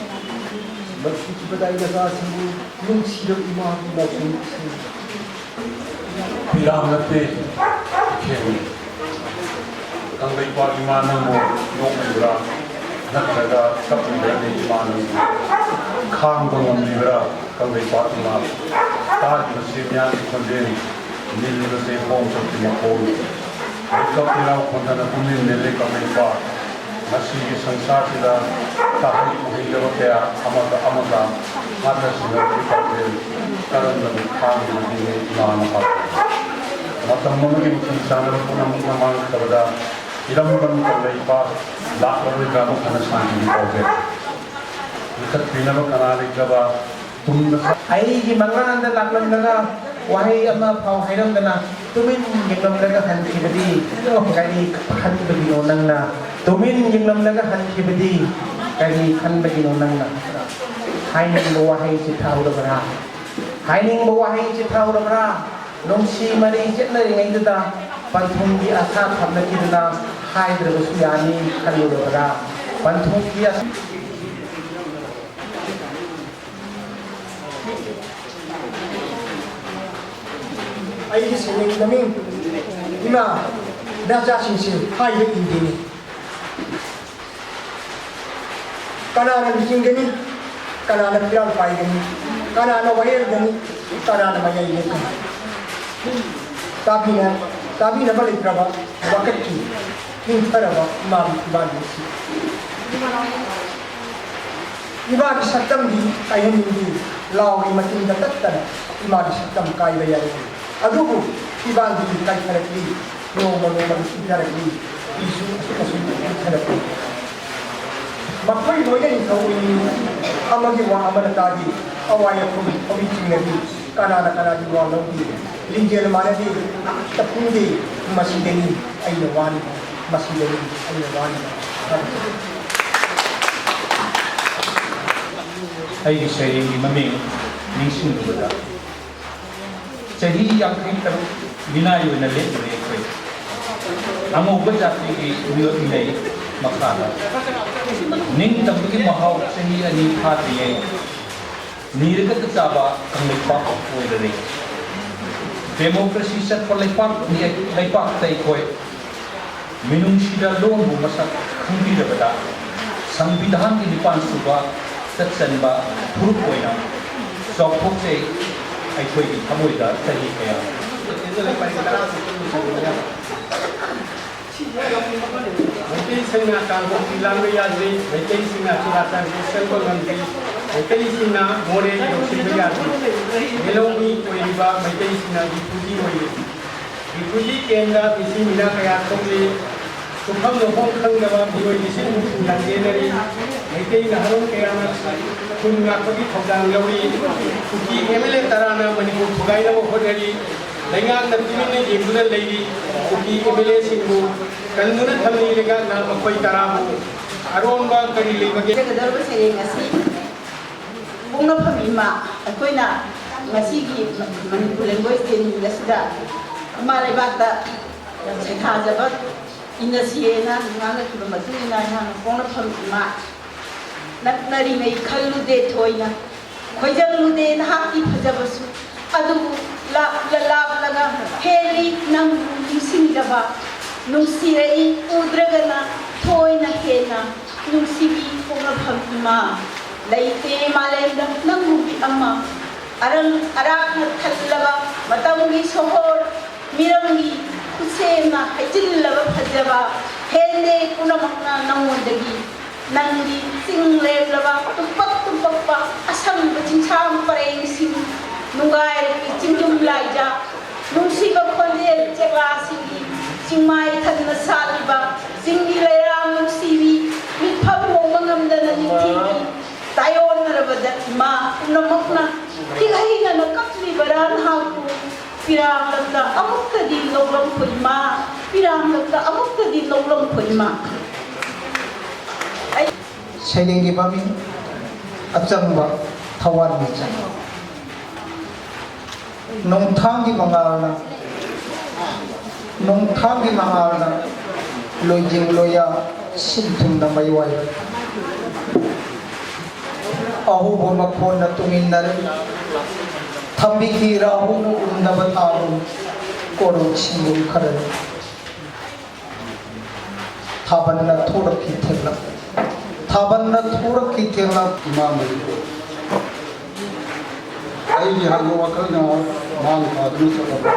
ꯃꯁꯤꯈꯤꯕꯗ ꯑꯩ ꯅꯆꯥꯁꯤꯡꯕꯨ ꯅꯨꯡꯁꯤꯔꯕ ꯏꯃꯥꯒꯤ ꯃꯁꯨꯡ ꯐꯤꯔꯥꯝ ꯅꯠꯇꯦ, ꯏꯈꯦꯡꯅꯤ꯫ ꯀꯪꯂꯩꯄꯥꯛ ꯏꯃꯥ ꯅꯪꯕꯨ ꯅꯣꯛꯂꯤꯕ꯭ꯔꯥ? ꯅꯠꯇ꯭ꯔꯒ ꯀꯞꯂꯤꯕ꯭ꯔꯥꯅꯦ ꯏꯃꯥ ꯅꯪꯕꯨ? ꯈꯥꯡꯕ ꯉꯝꯂꯤꯕ꯭ꯔꯥ ꯀꯪꯂꯩꯄꯥꯛ ꯏꯃꯥ? ꯇꯥꯔꯤꯕꯁꯤ ꯃꯤꯌꯥꯝꯒꯤ ꯈꯣꯟꯖꯦꯜ, ꯅꯤꯜꯂꯤꯕꯁꯤ ꯍꯣꯝ ꯆꯠꯄꯤ ꯃꯈꯣꯜ꯫ ꯃꯤꯀꯞ ꯄꯤꯔꯥꯎ ꯈꯣꯟꯊꯅ ꯄꯨꯛꯅꯤꯡ ꯅꯤꯜꯂꯤ ꯀꯪꯂꯩꯄꯥꯛ꯫ ꯃꯁꯤꯒꯤ ꯁꯪꯁꯥꯔꯁꯤꯗ ꯇꯥꯍꯩ ꯎꯍꯩꯗꯕ ꯀꯌꯥ ꯑꯃꯒ ꯑꯃꯒ ꯍꯥꯠꯅ ꯁꯤꯅꯕꯒꯤ ꯄꯥꯎꯖꯦꯜ ꯀꯔꯝꯅꯕꯨ ꯈꯥꯡꯂꯤꯕꯒꯦ ꯏꯃꯥ ꯃꯄꯥ? ꯃꯇꯝ ꯑꯃꯒꯤ ꯃꯈꯣꯡ ꯆꯥꯅꯕ ꯄꯨꯝꯅꯃꯛꯅ ꯃꯥꯡꯈ꯭ꯔꯕꯗ ꯏꯔꯝꯗꯝ ꯀꯪꯂꯩꯄꯥꯛ ꯂꯥꯛꯂꯔꯣꯏꯗ꯭ꯔꯥ ꯑꯃꯨꯛ ꯍꯟꯅ ꯁꯥꯟꯇꯤꯒꯤ ꯄꯥꯎꯖꯦꯜ? ꯂꯤꯈꯠꯄꯤꯅꯕ ꯀꯅꯥ ꯂꯩꯇ꯭ꯔꯕ ꯇꯨꯡꯗ ꯑꯩꯒꯤ ꯃꯪꯂꯥꯟꯗ ꯂꯥꯛꯂꯝꯂꯒ ꯋꯥꯍꯩ ꯑꯃ ꯐꯥꯎ ꯍꯥꯏꯔꯝꯗꯅ ꯇꯨꯃꯤꯟ ꯌꯦꯡꯂꯝꯂꯒ ꯍꯟꯈꯤꯕꯗꯤ ꯀꯔꯤ ꯈꯟꯕꯒꯤꯅꯣ ꯅꯪꯅ? ꯇꯨꯃꯤꯟ ꯌꯦꯡꯂꯝꯂꯒ ꯍꯟꯈꯤꯕꯗꯤ ꯀꯔꯤ ꯈꯟꯕꯒꯤꯅꯣ ꯅꯪꯅ? ꯍꯥꯏꯅꯤꯡꯕ ꯋꯥꯍꯩꯁꯤ ꯊꯥꯍꯧꯔꯕ꯭ꯔꯥ? ꯍꯥꯏꯅꯤꯡꯕ ꯋꯥꯍꯩꯁꯤ ꯊꯥꯍꯧꯔꯕ꯭ꯔꯥ? ꯅꯨꯡꯁꯤ ꯃꯔꯤ ꯆꯦꯠꯅꯔꯤꯉꯩꯗꯨꯗ ꯄꯟꯊꯨꯡꯒꯤ ꯑꯁꯥ ꯊꯝꯅꯈꯤꯗꯨꯅ ꯍꯥꯏꯗ꯭ꯔꯕꯁꯨ ꯌꯥꯅꯤ ꯈꯜꯂꯨꯔꯕ꯭ꯔꯥ? ꯄꯟꯊꯨꯡꯒꯤ ꯑꯁꯥ ꯑꯩꯒꯤ ꯁꯩꯔꯦꯡ ꯃꯃꯤꯡ ꯏꯃꯥ ꯅꯆꯥꯁꯤꯡꯁꯦ ꯍꯥꯏꯕ ꯏꯟꯗꯦꯅꯦ꯫ ꯀꯅꯥꯅ ꯂꯨꯆꯤꯡꯒꯅꯤ? ꯀꯅꯥꯅ ꯐꯤꯔꯥꯜ ꯄꯥꯏꯒꯅꯤ? ꯀꯅꯥꯅ ꯋꯥꯌꯦꯜꯒꯅꯤ? ꯀꯅꯥꯅ ꯃꯌꯥꯏ ꯂꯦꯞꯀꯅꯤ? ꯇꯥꯕꯤꯅ ꯇꯥꯕꯤꯅꯕ ꯂꯩꯇ꯭ꯔꯕ ꯋꯥꯀꯠꯀꯤ ꯏꯪꯊꯔꯕ ꯏꯃꯥꯒꯤ ꯐꯤꯕꯥꯜ ꯑꯁꯤ꯫ ꯏꯃꯥꯒꯤ ꯁꯛꯇꯝꯗꯤ ꯀꯥꯏꯍꯟꯅꯤꯡꯗꯦ, ꯂꯥꯎꯔꯤ ꯃꯇꯤꯟꯗ ꯇꯠꯇꯅ ꯏꯃꯥꯒꯤ ꯁꯛꯇꯝ ꯀꯥꯏꯕ ꯌꯥꯔꯛꯏ꯫ ꯑꯗꯨꯕꯨ ꯐꯤꯕꯥꯜꯗꯤ ꯀꯥꯏꯊꯔꯛꯂꯤ, ꯅꯣꯡꯃ ꯅꯣꯡꯃꯒꯤ ꯏꯪꯊꯔꯛꯂꯤ, ꯏꯁꯨ ꯑꯁꯨꯛ ꯑꯁꯨꯛ ꯏꯪꯊꯔꯛꯂꯤ꯫ ꯃꯈꯣꯏ ꯂꯣꯏꯅ ꯅꯤꯡꯊꯧ ꯑꯣꯏꯅꯤꯡꯏ, ꯑꯃꯒꯤ ꯋꯥ ꯑꯃꯅ ꯇꯥꯗꯦ, ꯑꯋꯥꯏ ꯑꯈꯨꯝ ꯍꯧꯃꯤꯟ ꯆꯤꯡꯅꯕꯤ, ꯀꯅꯥꯅ ꯀꯅꯥꯒꯤ ꯋꯥ ꯂꯧꯕꯤ? ꯂꯤꯡꯖꯦꯜ ꯃꯥꯟꯅꯗꯦ, ꯑꯃꯠꯇ ꯄꯨꯟꯗꯦ꯫ ꯃꯁꯤꯗꯅꯤ ꯑꯩꯅ ꯋꯥꯔꯤꯕ, ꯃꯁꯤꯗꯅꯤ ꯑꯩꯅ ꯋꯥꯔꯤꯕ꯫ ꯑꯩꯒꯤ ꯁꯩꯔꯦꯡꯒꯤ ꯃꯃꯤꯡ ꯅꯤꯡꯁꯤꯡꯂꯨꯕꯗ꯫ ꯆꯍꯤ ꯌꯥꯡꯈꯩ ꯇꯔꯨꯛ ꯃꯤꯅꯥꯏ ꯑꯣꯏꯅ ꯂꯦꯞꯂꯨꯔꯦ ꯑꯩꯈꯣꯏ꯫ ꯑꯉꯧꯕ ꯖꯥꯇꯤꯒꯤ ꯃꯤꯑꯣꯠ ꯃꯤꯅꯩ ꯃꯈꯥꯗ꯫ ꯅꯤꯡꯇꯝꯕꯒꯤ ꯃꯍꯥꯎ ꯆꯍꯤ ꯑꯅꯤ ꯐꯥꯗ꯭ꯔꯤꯉꯩ ꯅꯤꯔꯒꯇ ꯆꯥꯕ ꯀꯪꯂꯩꯄꯥꯛ ꯑꯣꯏꯔꯔꯦ꯫ ꯗꯦꯃꯣꯀ꯭ꯔꯦꯁꯤ ꯆꯠꯄ ꯂꯩꯄꯥꯛꯅꯤ, ꯂꯩꯄꯥꯛꯇ ꯑꯩꯈꯣꯏ ꯃꯤꯅꯨꯡꯁꯤꯗ ꯂꯣꯟꯕꯨ ꯃꯁꯛ ꯈꯪꯕꯤꯔꯕꯗ ꯁꯪꯕꯤꯙꯥꯟꯒꯤ ꯅꯤꯄꯥꯟ ꯁꯨꯕ ꯆꯠꯆꯟꯕ ꯐꯨꯔꯨꯞ ꯑꯣꯏꯅ ꯆꯥꯎꯊꯣꯛꯆꯩ꯫ ꯑꯩꯈꯣꯏꯒꯤ ꯊꯃꯣꯏꯗ ꯆꯍꯤ ꯀꯌꯥ ꯃꯩꯇꯩꯁꯤꯡꯅ ꯀꯥꯡꯄꯣꯛꯄꯤ ꯂꯥꯟꯕ ꯌꯥꯗ꯭ꯔꯤ, ꯃꯩꯇꯩꯁꯤꯡꯅ ꯆꯨꯔꯥꯆꯥꯟꯄꯨꯔ ꯆꯪꯕ ꯉꯝꯗ꯭ꯔꯤ, ꯃꯩꯇꯩꯁꯤꯡꯅ ꯃꯣꯔꯦ ꯌꯧꯁꯤꯟꯕ ꯌꯥꯗ꯭ꯔꯤ꯫ ꯌꯦꯜꯍꯧꯃꯤ ꯑꯣꯏꯔꯤꯕ ꯃꯩꯇꯩꯁꯤꯡꯅ ꯔꯤꯐ꯭ꯌꯨꯖꯤ ꯑꯣꯏꯔꯤ꯫ ꯔꯤꯐ꯭ꯌꯨꯖꯤ ꯀꯦꯝꯗ ꯃꯤꯁꯤ ꯃꯤꯅꯥ ꯀꯌꯥ ꯊꯣꯛꯂꯤ꯫ ꯁꯨꯡꯐꯝ ꯅꯣꯐꯝ ꯈꯪꯗꯕ ꯃꯤꯑꯣꯏ ꯂꯤꯁꯤꯡ ꯍꯨꯝꯐꯨ ꯂꯥꯟꯖꯦꯟꯅꯔꯤ꯫ ꯃꯩꯇꯩ ꯅꯍꯥꯔꯣꯜ ꯀꯌꯥꯅ ꯈꯨꯟ ꯉꯥꯛꯄꯒꯤ ꯊꯧꯗꯥꯡ ꯂꯧꯔꯤ꯫ ꯀꯨꯀꯤ ꯑꯦꯝ ꯑꯦꯜ ꯑꯦ ꯇꯔꯥꯅ ꯃꯅꯤꯄꯨꯔ ꯊꯨꯒꯥꯏꯅꯕ ꯍꯣꯠꯅꯔꯤ꯫ ꯂꯩꯉꯥꯛꯅ ꯇꯨꯃꯤꯟꯅ ꯌꯦꯡꯗꯨꯅ ꯂꯩꯔꯤ꯫ ꯀꯨꯀꯤ ꯑꯦꯝ ꯑꯦꯜ ꯑꯦꯁꯤꯡꯕꯨ ꯀꯟꯗꯨꯅ ꯊꯝꯂꯤ꯫ ꯂꯩꯉꯥꯛꯅ ꯃꯈꯣꯏ ꯇꯔꯥꯕꯨ ꯑꯔꯣꯟꯕ ꯀꯔꯤ ꯂꯩꯕꯒꯦ? ꯖꯒꯗꯧꯔꯤꯕ ꯁꯩꯔꯦꯡ ꯑꯁꯤ ꯄꯣꯛꯅꯐꯝ ꯏꯃꯥ, ꯑꯩꯈꯣꯏꯅ ꯉꯁꯤꯒꯤ ꯃꯅꯤꯄꯨꯔ ꯂꯦꯡꯒ꯭ꯋꯦꯖ ꯗꯦ ꯅꯨꯃꯤꯠ ꯑꯁꯤꯗ ꯏꯃꯥ ꯂꯩꯕꯥꯛꯇ ꯌꯥꯝ ꯁꯩꯊꯥꯖꯕ ꯏꯟꯅꯁꯤꯌꯦꯅ ꯉꯥꯡꯂꯛꯈꯤꯕ ꯃꯇꯨꯡ ꯏꯟꯅ ꯑꯩꯍꯥꯛꯅ ꯄꯣꯛꯅꯐꯝ ꯏꯃꯥ ꯅꯛꯅꯔꯤꯉꯩ ꯈꯜꯂꯨꯗꯦ ꯊꯣꯏꯅ, ꯈꯣꯏꯖꯪꯂꯨꯗꯦ ꯅꯍꯥꯛꯀꯤ ꯐꯖꯕꯁꯨ, ꯑꯗꯨꯕꯨ ꯂꯥꯞꯂ ꯂꯥꯞꯂꯒ ꯍꯦꯜꯂꯤ ꯅꯪꯕꯨ ꯅꯤꯡꯁꯤꯡꯖꯕ, ꯅꯨꯡꯁꯤꯔꯛꯏ ꯎꯗ꯭ꯔꯒꯅ ꯊꯣꯏꯅ ꯍꯦꯟꯅ ꯅꯨꯡꯁꯤꯕꯤ ꯄꯣꯛꯅꯐꯝ ꯏꯃꯥ꯫ ꯂꯩꯇꯦ ꯃꯥꯂꯦꯝꯗ ꯅꯪꯃꯨꯛꯀꯤ ꯑꯃ, ꯑꯔꯪ ꯑꯔꯥꯛꯅ ꯊꯜꯂꯕ ꯃꯇꯝꯒꯤ ꯁꯣꯍꯣꯔ, ꯃꯤꯔꯝꯒꯤ ꯈꯨꯠꯁꯦꯝꯅ ꯍꯩꯖꯤꯜꯂꯕ ꯐꯖꯕ, ꯍꯦꯟꯗꯦ ꯄꯨꯝꯅꯃꯛꯅ ꯅꯉꯣꯟꯗꯒꯤ꯫ ꯅꯪꯗꯤ ꯆꯤꯡ ꯂꯦꯝꯂꯕ ꯇꯨꯝꯄꯛ ꯇꯨꯝꯄꯛꯄ ꯑꯁꯪꯕ ꯆꯤꯡꯁꯥꯡ ꯄꯔꯦꯡꯁꯤꯡ, ꯅꯨꯡꯒꯥꯏꯔꯛꯄꯤ ꯆꯤꯡꯗꯨꯝ ꯂꯥꯏꯖꯥ, ꯅꯨꯡꯁꯤꯕ ꯈꯣꯟꯖꯦꯜ ꯆꯦꯛꯂꯥꯁꯤꯡꯒꯤ ꯆꯤꯡꯃꯥꯏ ꯊꯟꯅ ꯁꯥꯠꯂꯤꯕ ꯆꯤꯡꯒꯤ ꯂꯩꯔꯥꯡ ꯅꯨꯡꯁꯤꯕꯤ, ꯃꯤꯠꯐꯝ ꯍꯣꯡꯕ ꯉꯝꯗꯅ ꯅꯤꯡꯊꯤꯕꯤ, ꯇꯥꯏꯑꯣꯟꯅꯔꯕꯗ ꯏꯃꯥ ꯄꯨꯝꯅꯃꯛꯅ ꯍꯤꯛ ꯍꯩꯅꯅ ꯀꯞꯂꯤꯕꯔꯥ ꯅꯍꯥꯛꯄꯨ? ꯄꯤꯔꯥꯡꯂꯛꯇ ꯑꯃꯨꯛꯇꯗꯤ ꯂꯧꯔꯝꯈꯣ ꯏꯃꯥ, ꯄꯤꯔꯥꯡꯂꯛꯇ ꯑꯃꯨꯛꯇꯗꯤ ꯂꯧꯔꯝꯈꯣ ꯏꯃꯥ꯫ ꯑꯩ ꯁꯩꯔꯦꯡꯒꯤ ꯃꯃꯤꯡ ꯑꯆꯝꯕ ꯊꯋꯥꯟꯃꯤꯆꯥꯛ꯫ ꯅꯣꯡꯊꯥꯡꯒꯤ ꯃꯉꯥꯜꯅ, ꯅꯣꯡꯊꯥꯡꯒꯤ ꯃꯉꯥꯜꯅ ꯂꯣꯏꯖꯤꯡ ꯂꯣꯏꯌꯥ ꯁꯤꯟ ꯊꯨꯡꯅ ꯃꯩꯋꯥꯏ꯫ ꯑꯍꯧꯕ ꯃꯈꯣꯟꯅ ꯇꯨꯃꯤꯟꯅꯔꯦ꯫ ꯊꯝꯕꯤꯈꯤ ꯔꯥꯍꯨꯅ ꯎꯔꯝꯗꯕ ꯊꯥꯒꯨꯝ ꯀꯣꯔꯧ ꯁꯤꯡꯒꯨꯝ ꯈꯔꯅꯤ꯫ ꯊꯥꯕꯜꯅ ꯊꯣꯔꯛꯈꯤ ꯊꯦꯡꯂꯞ꯫ ꯊꯥꯕꯜꯅ ꯊꯣꯔꯛꯈꯤ ꯊꯦꯡꯂꯞ꯫ ꯏꯃꯥ ꯃꯅꯤꯄꯨꯔ꯫ ꯑꯩꯒꯤ ꯍꯪꯕ ꯋꯥꯈꯜꯅ ꯃꯥꯡ ꯊꯥꯗꯨꯅ ꯆꯠꯂꯕ,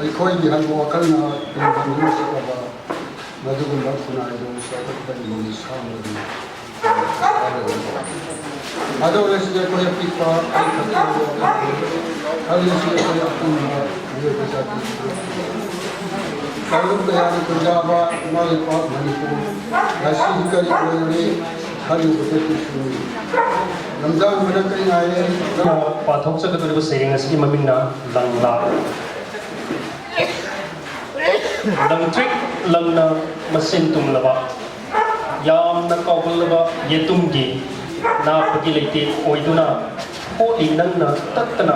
ꯑꯩꯈꯣꯏꯒꯤ ꯍꯪꯕ ꯋꯥꯈꯜꯅ ꯇꯨꯡ ꯍꯟꯗꯨꯅ ꯆꯠꯂꯕ, ꯃꯗꯨꯒꯨꯝꯕ ꯈꯨꯟꯅꯥꯏꯗꯨ ꯆꯥꯎꯈꯠꯄꯒꯤ ꯃꯃꯤ ꯁꯥꯡꯕꯗꯨꯅꯤ꯫ ꯑꯗꯨ ꯑꯣꯏꯔꯁꯨ ꯑꯩꯈꯣꯏ ꯑꯄꯤꯛꯄ, ꯑꯩ ꯈꯛꯇ ꯑꯣꯏꯔꯕ ꯈꯜꯂꯁꯨ ꯑꯩꯈꯣꯏ ꯑꯄꯨꯟꯕ ꯃꯤꯑꯣꯏꯕ ꯖꯥꯇꯤ ꯀꯥꯡꯂꯨꯞ ꯀꯌꯥꯅ ꯈꯨꯟꯗꯥꯕ ꯏꯃꯥ ꯂꯩꯄꯥꯛ ꯃꯅꯤꯄꯨꯔ ꯉꯁꯤꯗꯤ ꯀꯔꯤ ꯑꯣꯏꯔꯤ ꯈꯜꯂꯨꯕꯗ ꯀꯩꯁꯨ ꯂꯝꯖꯥꯟꯕꯅ ꯀꯩ ꯉꯥꯏꯔꯦ꯫ ꯄꯥꯊꯣꯛꯆꯒꯗꯧꯔꯤꯕ ꯁꯩꯔꯦꯡ ꯑꯁꯤꯒꯤ ꯃꯃꯤꯡꯅ ꯂꯪꯂꯥ꯫ ꯂꯪꯇ꯭ꯔꯤꯛ ꯂꯪꯅ ꯃꯁꯤꯟ ꯇꯨꯝꯂꯕ, ꯌꯥꯝꯅ ꯀꯥꯎꯒꯜꯂꯕ ꯌꯦꯇꯨꯝꯒꯤ ꯅꯥꯞꯄꯒꯤ ꯂꯩꯇꯦꯡ ꯑꯣꯏꯗꯨꯅ ꯍꯣꯠꯂꯤ ꯅꯪꯅ ꯇꯠꯇꯅ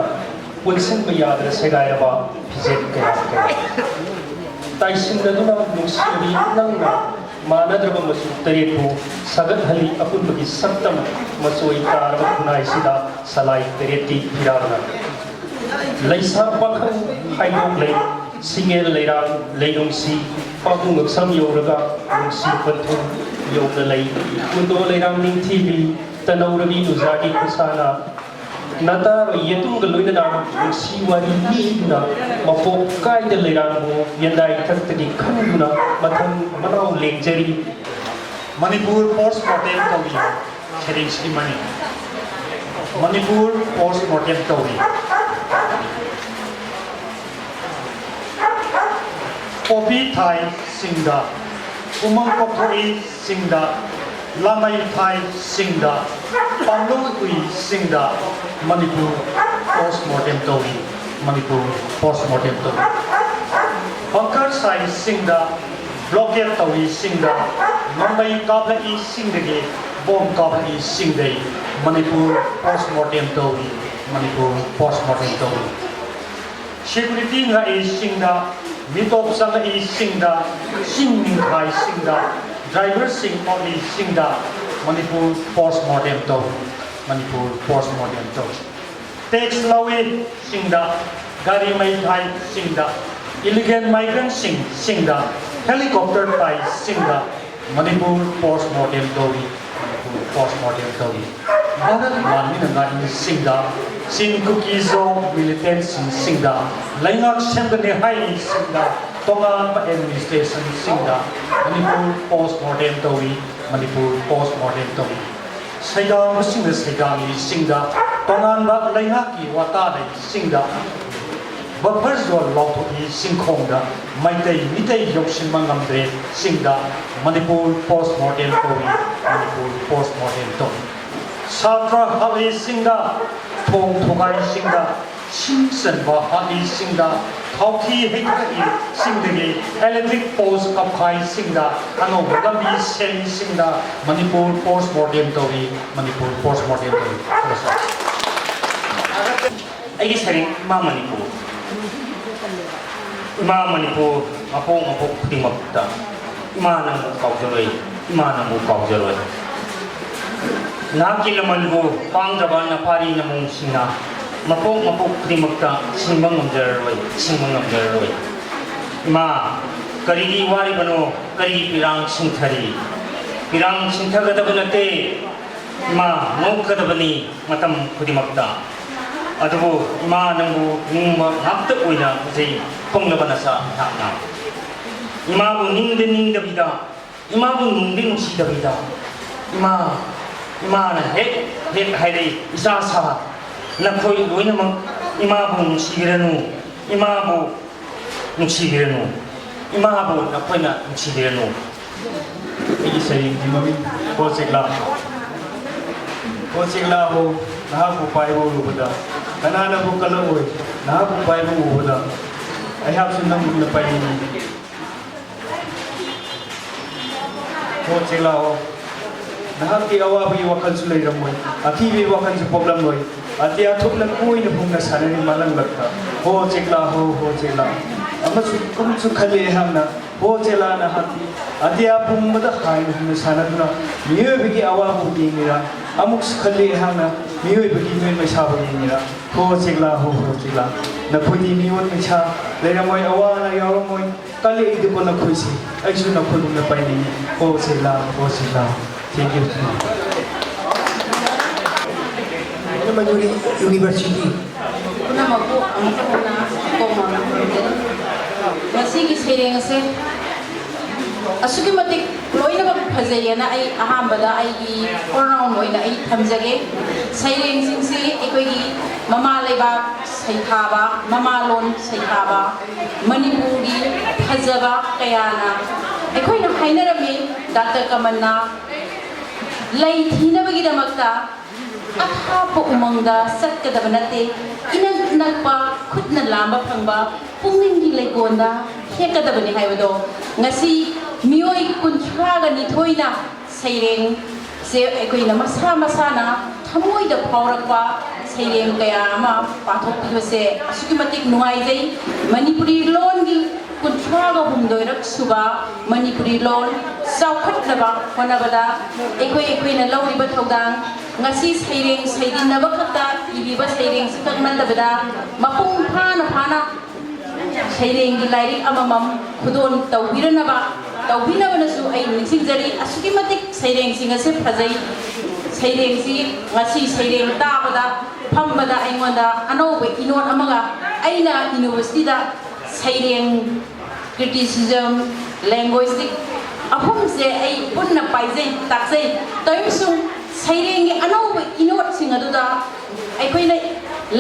ꯄꯨꯟꯁꯤꯟꯕ ꯌꯥꯗꯅ ꯁꯦꯒꯥꯏꯔꯕ ꯐꯤꯖꯦꯠ ꯀꯌꯥ ꯀꯌꯥ꯫ ꯇꯥꯏꯁꯤꯟꯅꯗꯨꯅ ꯅꯨꯡꯁꯤꯔꯕꯤ ꯅꯪꯅ ꯃꯥꯟꯅꯗ꯭ꯔꯕ ꯃꯆꯨ ꯇꯔꯦꯠꯄꯨ ꯁꯥꯒꯠꯍꯜꯂꯤ꯫ ꯑꯄꯨꯟꯕꯒꯤ ꯁꯛꯇꯝ ꯃꯆꯣꯏ ꯇꯥꯔꯕ ꯈꯨꯟꯅꯥꯏꯁꯤꯗ ꯁꯂꯥꯏ ꯇꯔꯦꯠꯇꯤ ꯐꯤꯔꯥꯜꯅ ꯂꯩꯁꯥ ꯄꯥꯈꯪ ꯈꯥꯏꯗꯣꯛ ꯂꯩ꯫ ꯁꯤꯡꯉꯦꯜ ꯂꯩꯔꯥꯡ ꯂꯩꯅꯨꯡꯁꯤ ꯄꯥꯕꯨꯡ ꯉꯛꯁꯝ ꯌꯧꯔꯒ ꯅꯨꯡꯁꯤ ꯄꯟꯊꯨꯡ ꯌꯧꯅ ꯂꯩ꯫ ꯀꯨꯟꯗꯣ ꯂꯩꯔꯥꯡ ꯅꯤꯡꯊꯤꯕꯤ ꯇꯅꯧꯔꯕꯤ ꯅꯨꯖꯥꯒꯤ ꯈꯨꯁꯥꯅ ꯅꯇꯥꯔꯣꯏ ꯌꯦꯇꯨꯝꯒ ꯂꯣꯏꯅꯅ ꯅꯨꯡꯁꯤ ꯋꯥꯔꯤ ꯂꯤꯗꯨꯅ ꯃꯄꯣꯛ ꯀꯥꯏꯗ ꯂꯩꯔꯥꯡꯕꯨ ꯌꯦꯟꯗꯥꯏ ꯊꯛꯇꯒꯤ ꯈꯟꯗꯨꯅ ꯃꯊꯪ ꯃꯅꯥꯎ ꯂꯦꯡꯖꯔꯤ꯫ ꯃꯅꯤꯄꯨꯔ ꯄꯣꯁ ꯃꯣꯔꯇꯦꯝ ꯇꯧꯔꯤ꯫ ꯁꯩꯔꯦꯡꯁꯤꯒꯤ ꯃꯃꯤꯡ ꯃꯅꯤꯄꯨꯔ ꯄꯣꯁ ꯃꯣꯔꯇꯦꯝ ꯇꯧꯔꯤ꯫ ꯄꯣꯄꯤ ꯊꯥꯏ ꯁꯤꯡꯗ, ꯎꯃꯪ ꯀꯣꯛꯊꯣꯛꯏ ꯁꯤꯡꯗ, ꯂꯥꯃꯩ ꯊꯥꯏ ꯁꯤꯡꯗ, ꯄꯥꯝꯂꯧ ꯎꯏ ꯁꯤꯡꯗ, ꯃꯅꯤꯄꯨꯔ ꯄꯣꯁ ꯃꯣꯔꯇꯦꯝ ꯇꯧꯔꯤ꯫ ꯃꯅꯤꯄꯨꯔ ꯄꯣꯁ ꯃꯣꯔꯇꯦꯝ ꯇꯧꯔꯤ꯫ ꯕꯪꯀꯔ ꯁꯥꯏ ꯁꯤꯡꯗ, ꯕ꯭ꯂꯣꯀꯦꯠ ꯇꯧꯔꯤ ꯁꯤꯡꯗ, ꯃꯃꯩ ꯀꯥꯞꯂꯛꯏ ꯁꯤꯡꯗꯒꯤ, ꯕꯣꯝ ꯀꯥꯞꯂꯛꯏ ꯁꯤꯡꯗꯩ, ꯃꯅꯤꯄꯨꯔ ꯄꯣꯁ ꯃꯣꯔꯇꯦꯝ ꯇꯧꯔꯤ꯫ ꯃꯅꯤꯄꯨꯔ ꯄꯣꯁ ꯃꯣꯔꯇꯦꯝ ꯇꯧꯔꯤ꯫ ꯁꯦꯀ꯭ꯌꯨꯔꯤꯇꯤ ꯉꯥꯛꯏꯁꯤꯡꯗ, ꯃꯤꯇꯣꯞ ꯆꯪꯂꯛꯏꯁꯤꯡꯗ, ꯆꯤꯡ ꯅꯤꯡꯈꯥꯏꯁꯤꯡꯗ, ꯗ꯭ꯔꯥꯏꯚꯔꯁꯤꯡ ꯑꯣꯠꯂꯤꯁꯤꯡꯗ ꯃꯅꯤꯄꯨꯔ ꯄꯣꯁ ꯃꯣꯔꯇꯦꯝ ꯇꯧ꯫ ꯃꯅꯤꯄꯨꯔ ꯄꯣꯁ ꯃꯣꯔꯇꯦꯝ ꯇꯧ꯫ ꯇꯦꯛꯁ ꯂꯧꯏꯁꯤꯡꯗ, ꯒꯥꯔꯤ ꯃꯩ ꯊꯥꯏꯁꯤꯡꯗ, ꯏꯂꯤꯒꯦꯜ ꯃꯥꯏꯒ꯭ꯔꯦꯟꯁꯤꯡꯁꯤꯡꯗ, ꯍꯦꯂꯤꯀꯣꯞꯇꯔ ꯄꯥꯏꯁꯤꯡꯗ, ꯃꯅꯤꯄꯨꯔ ꯄꯣꯁ ꯃꯣꯔꯇꯦꯝ ꯇꯧꯔꯤ꯫ ꯃꯅꯤꯄꯨꯔ ꯄꯣꯁ ꯃꯣꯔꯇꯦꯝ ꯇꯧꯔꯤ꯫ ꯚꯥꯔꯠ ꯂꯥꯟꯃꯤꯅ ꯉꯥꯛꯏꯁꯤꯡꯗ, ꯆꯤꯟ ꯀꯨꯀꯤꯖꯣ ꯃꯤꯂꯤꯇꯦꯟꯁꯤꯡꯁꯤꯡꯗ, ꯂꯩꯉꯥꯛ ꯁꯦꯝꯒꯅꯤ ꯍꯥꯏꯔꯤꯁꯤꯡꯗ, ꯇꯣꯉꯥꯟꯕ ꯑꯦꯗꯃꯤꯅꯤꯁꯇ꯭ꯔꯦꯁꯟꯁꯤꯡꯗ ꯃꯅꯤꯄꯨꯔ ꯄꯣꯁ ꯃꯣꯔꯇꯦꯝ ꯇꯧꯔꯤ꯫ ꯃꯅꯤꯄꯨꯔ ꯄꯣꯁ ꯃꯣꯔꯇꯦꯝ ꯇꯧꯔꯤ꯫ ꯁꯩꯗꯥꯡꯕꯁꯤꯡꯅ ꯁꯩꯗꯥꯡꯂꯤꯁꯤꯡꯗ, ꯇꯣꯉꯥꯟꯕ ꯂꯩꯉꯥꯛꯀꯤ ꯋꯥꯇꯥ ꯂꯩꯁꯤꯡꯗ, ꯕꯐꯔ ꯖꯣꯟ ꯂꯥꯎꯊꯣꯛꯏ ꯁꯤꯡꯈꯣꯡꯗ, ꯃꯩꯇꯩ ꯃꯤꯇꯩ ꯌꯧꯁꯤꯟꯕ ꯉꯝꯗ꯭ꯔꯦ ꯁꯤꯡꯗ ꯃꯅꯤꯄꯨꯔ ꯄꯣꯁ ꯃꯣꯔꯇꯦꯝ ꯇꯧꯔꯤ꯫ ꯃꯅꯤꯄꯨꯔ ꯄꯣꯁ ꯃꯣꯔꯇꯦꯝ ꯇꯧꯔꯤ꯫ ꯁꯥꯇ꯭ꯔ ꯍꯥꯠꯂꯤꯁꯤꯡꯗ, ꯊꯣꯡ ꯊꯨꯒꯥꯏꯁꯤꯡꯗ, ꯁꯤꯡ ꯆꯟꯕ ꯍꯥꯠꯂꯤꯁꯤꯡꯗ, ꯊꯥꯎꯊꯤ ꯍꯩꯊꯔꯛꯏꯁꯤꯡꯗꯒꯤ ꯏꯂꯦꯛꯇ꯭ꯔꯤꯛ ꯄꯣꯁ ꯀꯞꯈꯥꯏꯁꯤꯡꯗ, ꯑꯅꯧꯕ ꯂꯝꯕꯤ ꯁꯦꯝꯃꯤꯁꯤꯡꯗ ꯃꯅꯤꯄꯨꯔ ꯄꯣꯁ ꯃꯣꯔꯇꯦꯝ ꯇꯧꯔꯤ꯫ ꯃꯅꯤꯄꯨꯔ ꯄꯣꯁ ꯃꯣꯔꯇꯦꯝ ꯇꯧꯔꯤ꯫ ꯍꯜꯂꯣ, ꯁꯥꯔ꯫ ꯑꯩꯒꯤ ꯁꯩꯔꯦꯡ ꯏꯃꯥ ꯃꯅꯤꯄꯨꯔ꯫ ꯏꯃꯥ ꯃꯅꯤꯄꯨꯔ, ꯃꯄꯣꯛ ꯃꯄꯣꯛ ꯈꯨꯗꯤꯡꯃꯛꯇ ꯏꯃꯥ ꯅꯪꯕꯨ ꯀꯥꯎꯖꯔꯣꯏ, ꯏꯃꯥ ꯅꯪꯕꯨ ꯀꯥꯎꯖꯔꯣꯏ꯫ ꯅꯍꯥꯛꯀꯤ ꯂꯃꯟꯕꯨ ꯄꯥꯡꯗ꯭ꯔꯕ ꯅꯐꯥꯔꯤ ꯅꯃꯣꯝꯁꯤꯡꯅ ꯃꯄꯣꯛ ꯃꯄꯣꯛ ꯈꯨꯗꯤꯡꯃꯛꯇ ꯁꯤꯡꯕ ꯉꯝꯖꯔꯔꯣꯏ, ꯁꯤꯡꯕ ꯉꯝꯖꯔꯔꯣꯏ꯫ ꯏꯃꯥ, ꯀꯔꯤꯒꯤ ꯋꯥꯔꯤꯕꯅꯣ? ꯀꯔꯤꯒꯤ ꯄꯤꯔꯥꯡ ꯁꯤꯡꯊꯔꯤ? ꯄꯤꯔꯥꯡ ꯁꯤꯡꯊꯒꯗꯕ ꯅꯠꯇꯦ꯫ ꯏꯃꯥ, ꯅꯣꯛꯀꯗꯕꯅꯤ ꯃꯇꯝ ꯈꯨꯗꯤꯡꯃꯛꯇ꯫ ꯑꯗꯨꯕꯨ ꯏꯃꯥ, ꯅꯪꯕꯨ ꯅꯤꯡꯕ ꯉꯥꯛꯇ ꯑꯣꯏꯅ ꯍꯧꯖꯤꯛ ꯄꯪꯂꯕ ꯅꯆꯥ ꯑꯩꯍꯥꯛꯅ꯫ ꯏꯃꯥꯕꯨ ꯅꯤꯡꯗ ꯅꯤꯡꯗꯕꯤꯗ, ꯏꯃꯥꯕꯨ ꯅꯨꯡꯗꯤ ꯅꯨꯡꯁꯤꯗꯕꯤꯗ, ꯏꯃꯥ, ꯏꯃꯥꯅ ꯍꯦꯛ ꯍꯦꯛ ꯍꯥꯏꯔꯛꯏ, "ꯏꯆꯥ ꯁꯥ, ꯅꯈꯣꯏ ꯂꯣꯏꯅꯃꯛ ꯏꯃꯥꯕꯨ ꯅꯨꯡꯁꯤꯕꯤꯔꯅꯨ, ꯏꯃꯥꯕꯨ ꯅꯨꯡꯁꯤꯕꯤꯔꯅꯨ, ꯏꯃꯥꯕꯨ ꯅꯈꯣꯏꯅ ꯅꯨꯡꯁꯤꯕꯤꯔꯅꯨ"꯫ ꯑꯩꯒꯤ ꯁꯩꯔꯦꯡꯒꯤ ꯃꯃꯤꯡ ꯍꯣ ꯆꯦꯛꯂꯥ꯫ ꯍꯣ ꯆꯦꯛꯂꯥ ꯍꯣ, ꯅꯍꯥꯛꯄꯨ ꯄꯥꯏꯕ ꯎꯔꯨꯕꯗ, ꯀꯅꯥꯅꯕꯨ ꯀꯜꯂꯛꯑꯣꯏ? ꯅꯍꯥꯛꯄꯨ ꯄꯥꯏꯕ ꯎꯕꯗ ꯑꯩꯍꯥꯛꯁꯨ ꯅꯪꯒꯨꯝꯅ ꯄꯥꯏꯅꯤꯡꯏ꯫ ꯍꯣ ꯆꯦꯛꯂꯥ ꯍꯣ, ꯅꯍꯥꯛꯀꯤ ꯑꯋꯥꯕꯒꯤ ꯋꯥꯈꯜꯁꯨ ꯂꯩꯔꯝꯃꯣꯏ, ꯑꯀꯤꯕꯒꯤ ꯋꯥꯈꯜꯁꯨ ꯄꯣꯛꯂꯝꯂꯣꯏ꯫ ꯑꯇꯤꯌꯥ ꯊꯣꯛꯅ ꯀꯣꯏꯅ ꯍꯨꯝꯅ ꯁꯥꯟꯅꯔꯤ ꯃꯥꯂꯪꯂꯛꯇ꯫ ꯍꯣ ꯆꯦꯛꯂꯥ ꯍꯣ, ꯍꯣ ꯆꯦꯛꯂꯥ꯫ ꯑꯃꯁꯨ ꯀꯨꯝꯁꯨ ꯈꯜꯂꯤ ꯑꯩꯍꯥꯛꯅ, ꯍꯣ ꯆꯦꯛꯂꯥ ꯅꯍꯥꯛꯇꯤ ꯑꯇꯤꯌꯥ ꯄꯨꯝꯕꯗ ꯍꯥꯏꯅ ꯍꯨꯝꯅ ꯁꯥꯟꯅꯗꯨꯅ ꯃꯤꯑꯣꯏꯕꯒꯤ ꯑꯋꯥꯕꯕꯨ ꯌꯦꯡꯂꯤꯔꯥ? ꯑꯃꯨꯛꯁꯨ ꯈꯜꯂꯤ ꯑꯩꯍꯥꯛꯅ ꯃꯤꯑꯣꯏꯕꯒꯤ ꯃꯤꯑꯣꯠ ꯃꯩꯁꯥꯕꯨ ꯌꯦꯡꯂꯤꯔꯥ? ꯍꯣ ꯆꯦꯛꯂꯥ ꯍꯣ, ꯍꯣ ꯆꯦꯛꯂꯥ꯫ ꯅꯈꯣꯏꯗꯤ ꯃꯤꯑꯣꯠ ꯃꯩꯁꯥ ꯂꯩꯔꯝꯃꯣꯏ, ꯑꯋꯥ ꯑꯅꯥ ꯌꯥꯎꯔꯝꯃꯣꯏ꯫ ꯀꯜꯂꯛꯏꯗꯨꯕꯨ ꯅꯈꯣꯏꯁꯤ, ꯑꯩꯁꯨ ꯅꯈꯣꯏꯒꯨꯝꯅ ꯄꯥꯏꯅꯤꯡꯏ꯫ ꯍꯣ ꯆꯦꯛꯂꯥ, ꯍꯣ ꯆꯦꯛꯂꯥ꯫ Thank you. ꯃꯅꯤꯄꯨꯔꯤ ꯌꯨꯅꯤꯚꯔꯁꯤꯇꯤ꯫ ꯄꯨꯝꯅꯃꯛꯄꯨ ꯑꯃꯨꯛ ꯍꯟꯅ ꯀꯣꯛ ꯃꯥꯡꯅ ꯈꯨꯔꯨꯝꯖꯔꯤ꯫ ꯉꯁꯤꯒꯤ ꯁꯩꯔꯦꯡ ꯑꯁꯦ ꯑꯁꯨꯛꯀꯤ ꯃꯇꯤꯛ ꯂꯣꯏꯅꯃꯛ ꯐꯖꯩꯌꯦꯅ ꯑꯩ ꯑꯍꯥꯟꯕꯗ ꯑꯩꯒꯤ all round ꯑꯣꯏꯅ ꯑꯩ ꯊꯝꯖꯒꯦ꯫ ꯁꯩꯔꯦꯡꯁꯤꯡꯁꯤ ꯑꯩꯈꯣꯏꯒꯤ ꯃꯃꯥ ꯂꯩꯕꯥꯛ ꯁꯩꯊꯥꯕ, ꯃꯃꯥ ꯂꯣꯟ ꯁꯩꯊꯥꯕ, ꯃꯅꯤꯄꯨꯔꯒꯤ ꯐꯖꯕ ꯀꯌꯥꯅ ꯑꯩꯈꯣꯏꯅ ꯍꯥꯏꯅꯔꯝꯃꯤ, ꯗꯥꯛꯇꯔ ꯀꯃꯜꯅ ꯂꯩ ꯊꯤꯅꯕꯒꯤꯗꯃꯛꯇ ꯑꯊꯥꯞꯄ ꯎꯃꯪꯗ ꯆꯠꯀꯗꯕ ꯅꯠꯇꯦ, ꯏꯅꯛ ꯅꯛꯄ ꯈꯨꯠꯅ ꯂꯥꯝꯕ ꯐꯪꯕ ꯄꯨꯛꯅꯤꯡꯒꯤ ꯂꯩꯀꯣꯜꯗ ꯍꯦꯛꯀꯗꯕꯅꯤ ꯍꯥꯏꯕꯗꯣ ꯉꯁꯤ ꯃꯤꯑꯣꯏ ꯀꯨꯟꯊ꯭ꯔꯥꯒ ꯅꯤꯊꯣꯏꯅ ꯁꯩꯔꯦꯡꯁꯦ ꯑꯩꯈꯣꯏꯅ ꯃꯁꯥ ꯃꯁꯥꯅ ꯊꯃꯣꯏꯗ ꯐꯥꯎꯔꯛꯄ ꯁꯩꯔꯦꯡ ꯀꯌꯥ ꯑꯃ ꯄꯥꯊꯣꯛꯄꯤꯕꯁꯦ ꯑꯁꯨꯛꯀꯤ ꯃꯇꯤꯛ ꯅꯨꯡꯉꯥꯏꯖꯩ꯫ ꯃꯅꯤꯄꯨꯔꯤ ꯂꯣꯟꯒꯤ ꯀꯨꯟꯊ꯭ꯔꯥꯒ ꯍꯨꯝꯗꯣꯏꯔꯛ ꯁꯨꯕ ꯃꯅꯤꯄꯨꯔꯤ ꯂꯣꯟ ꯆꯥꯎꯈꯠꯅꯕ ꯍꯣꯠꯅꯕꯗ ꯑꯩꯈꯣꯏ ꯑꯩꯈꯣꯏꯅ ꯂꯧꯔꯤꯕ ꯊꯧꯗꯥꯡ, ꯉꯁꯤ ꯁꯩꯔꯦꯡ ꯁꯩꯗꯤꯟꯅꯕ ꯈꯛꯇ ꯏꯔꯤꯕ ꯁꯩꯔꯦꯡꯁꯤ ꯈꯛ ꯅꯠꯇꯕꯗ ꯃꯄꯨꯡ ꯐꯥꯅ ꯐꯥꯅ ꯁꯩꯔꯦꯡꯒꯤ ꯂꯥꯏꯔꯤꯛ ꯑꯃꯃꯝ ꯈꯨꯗꯣꯜ ꯇꯧꯕꯤꯔꯅꯕ, ꯇꯧꯕꯤꯅꯕꯅꯁꯨ ꯑꯩ ꯅꯤꯡꯁꯤꯡꯖꯔꯤ꯫ ꯑꯁꯨꯛꯀꯤ ꯃꯇꯤꯛ ꯁꯩꯔꯦꯡꯁꯤꯡ ꯑꯁꯤ ꯐꯖꯩ꯫ ꯁꯩꯔꯦꯡꯁꯤ ꯉꯁꯤ ꯁꯩꯔꯦꯡ ꯇꯥꯕꯗ, ꯐꯝꯕꯗ ꯑꯩꯉꯣꯟꯗ ꯑꯅꯧꯕ ꯏꯅꯣꯠ ꯑꯃꯒ ꯑꯩꯅ ꯌꯨꯅꯤꯚꯔꯁꯤꯇꯤꯗ ꯁꯩꯔꯦꯡ, ꯀ꯭ꯔꯤꯇꯤꯁꯤꯖꯝ, ꯂꯦꯡꯒ꯭ꯋꯦꯖꯇꯤꯛ ꯑꯍꯨꯝꯁꯦ ꯑꯩ ꯄꯨꯟꯅ ꯄꯥꯏꯖꯩ, ꯇꯥꯛꯆꯩ꯫ ꯇꯧꯏꯒꯨꯝꯕꯁꯨꯡ ꯁꯩꯔꯦꯡꯒꯤ ꯑꯅꯧꯕ ꯏꯅꯣꯠꯁꯤꯡ ꯑꯗꯨꯗ ꯑꯩꯈꯣꯏꯅ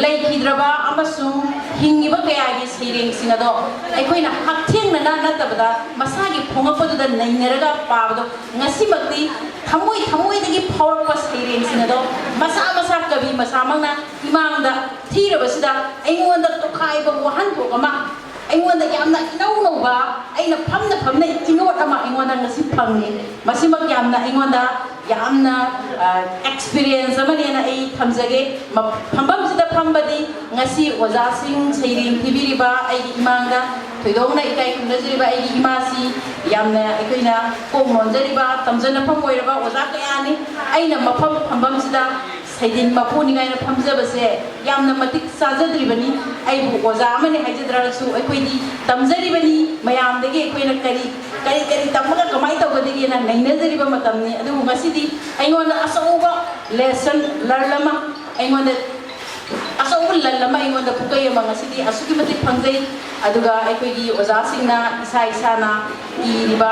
ꯂꯩꯈꯤꯗ꯭ꯔꯕ ꯑꯃꯁꯨꯡ ꯍꯤꯡꯉꯤꯕ ꯀꯌꯥꯒꯤ ꯁꯩꯔꯦꯡꯁꯤꯡ ꯑꯗꯣ ꯑꯩꯈꯣꯏꯅ ꯍꯛꯊꯦꯡꯅꯅ ꯅꯠꯇꯕꯗ ꯃꯁꯥꯒꯤ ꯐꯣꯡꯉꯛꯄꯗꯨꯗ ꯅꯩꯅꯔꯒ ꯄꯥꯕꯗꯣ ꯉꯁꯤꯃꯛꯇꯤ ꯊꯃꯣꯏ ꯊꯃꯣꯏꯗꯒꯤ ꯐꯥꯎꯔꯛꯄ ꯁꯩꯔꯦꯡꯁꯤꯡ ꯑꯗꯣ ꯃꯁꯥ ꯃꯁꯥ ꯀꯕꯤ ꯃꯁꯥꯃꯛꯅ ꯏꯃꯥꯡꯗ ꯊꯤꯔꯕꯁꯤꯗ ꯑꯩꯉꯣꯟꯗ ꯇꯣꯈꯥꯏꯕ ꯋꯥꯍꯟꯊꯣꯛ ꯑꯃ, ꯑꯩꯉꯣꯟꯗ ꯌꯥꯝꯅ ꯏꯅꯧ ꯅꯧꯕ, ꯑꯩꯅ ꯐꯝꯅ ꯐꯝꯅ ꯏꯅꯣꯠ ꯑꯃ ꯑꯩꯉꯣꯟꯗ ꯉꯁꯤ ꯐꯪꯉꯤ꯫ ꯃꯁꯤꯃꯛ ꯌꯥꯝꯅ ꯑꯩꯉꯣꯟꯗ ꯌꯥꯝꯅ ꯑꯦꯛꯁꯄꯤꯔꯤꯌꯦꯟꯁ ꯑꯃꯅꯦꯅ ꯑꯩ ꯊꯝꯖꯒꯦ꯫ ꯃ-, ꯐꯝꯐꯝꯁꯤꯗ ꯐꯝꯕꯗꯤ ꯉꯁꯤ ꯑꯣꯖꯥꯁꯤꯡ ꯁꯩꯔꯦꯡ ꯊꯤꯕꯤꯔꯤꯕ ꯑꯩꯒꯤ ꯏꯃꯥꯡꯗ ꯊꯣꯏꯗꯣꯛꯅ ꯏꯀꯥꯏ ꯈꯨꯝꯅꯖꯔꯤꯕ ꯑꯩꯒꯤ ꯏꯃꯥꯁꯤ ꯌꯥꯝꯅ ꯑꯩꯈꯣꯏꯅ ꯀꯣꯛ ꯅꯣꯟꯖꯔꯤꯕ, ꯇꯝꯖꯅꯐꯝ ꯑꯣꯏꯔꯕ ꯑꯣꯖꯥ ꯀꯌꯥꯅꯤ꯫ ꯑꯩꯅ ꯃꯐꯝ ꯐꯝꯐꯝꯁꯤꯗ ꯁꯩꯗꯤꯟ ꯃꯄꯨꯅꯤꯉꯥꯏꯅ ꯐꯝꯖꯕꯁꯦ ꯌꯥꯝꯅ ꯃꯇꯤꯛ ꯆꯥꯖꯗ꯭ꯔꯤꯕꯅꯤ꯫ ꯑꯩꯕꯨ ꯑꯣꯖꯥ ꯑꯃꯅꯤ ꯍꯥꯏꯖꯗ꯭ꯔꯒꯁꯨ ꯑꯩꯈꯣꯏꯗꯤ ꯇꯝꯖꯔꯤꯕꯅꯤ꯫ ꯃꯌꯥꯝꯗꯒꯤ ꯑꯩꯈꯣꯏꯅ ꯀꯔꯤ ꯀꯔꯤ ꯀꯔꯤ ꯇꯝꯃꯒ ꯀꯃꯥꯏꯅ ꯇꯧꯒꯗꯒꯦꯅ ꯅꯩꯅꯖꯔꯤꯕ ꯃꯇꯝꯅꯤ꯫ ꯑꯗꯨꯕꯨ ꯉꯁꯤꯗꯤ ꯑꯩꯉꯣꯟꯗ ꯑꯆꯧꯕ ꯂꯦꯁꯟ ꯂꯔꯟ ꯑꯃ, ꯑꯩꯉꯣꯟꯗ ꯑꯆꯧꯕ ꯂꯟ ꯑꯃ, ꯑꯩꯉꯣꯟꯗ ꯄꯨꯀꯩ ꯑꯃ ꯉꯁꯤꯗꯤ ꯑꯁꯨꯛꯀꯤ ꯃꯇꯤꯛ ꯐꯪꯖꯩ꯫ ꯑꯗꯨꯒ ꯑꯩꯈꯣꯏꯒꯤ ꯑꯣꯖꯥꯁꯤꯡꯅ ꯏꯁꯥ ꯏꯁꯥꯅ ꯏꯔꯤꯕ